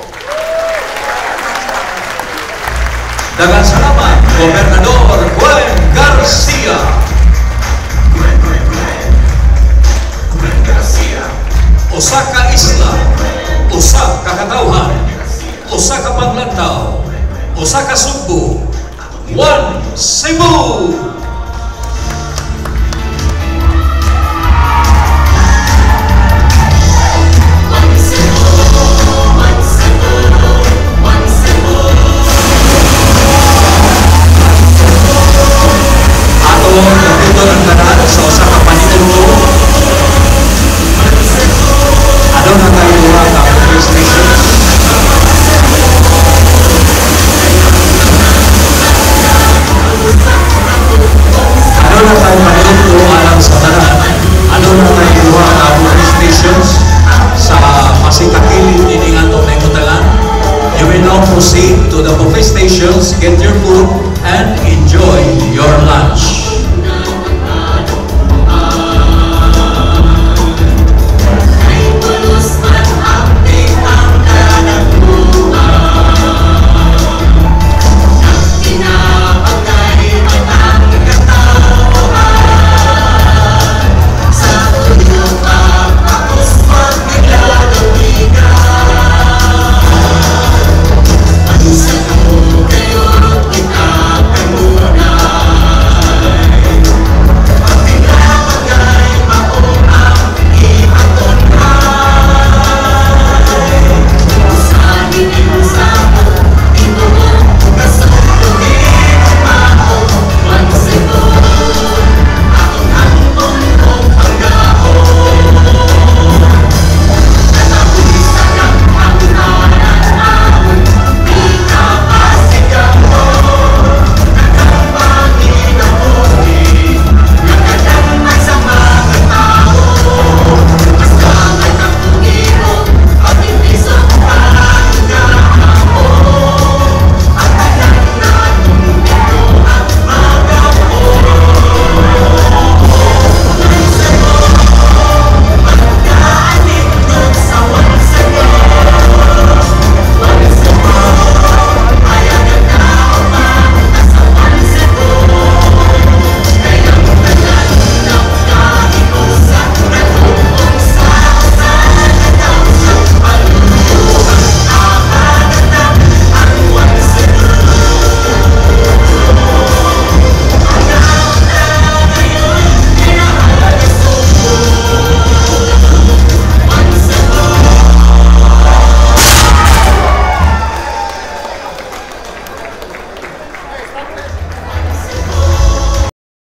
Daghang salamat, Gobernador Gwen Garcia. Gwen, Gwen, Gwen. Gwen Garcia. Usa ka isla, usa ka katawhan, usa ka panglantaw, usa ka Sugbo, one Cebu! One Cebu, one Cebu, one Cebu. Atong dapito ng tanan sa usa ka paniudto. Aduna tay duha ka buffet stations. Aduna tay paniudto alang sa tanan. Aduna tay duha ka buffet stations sa pasitakilid nining atong nahimutangan. You may now proceed to the buffet stations, get your food, and enjoy your lunch.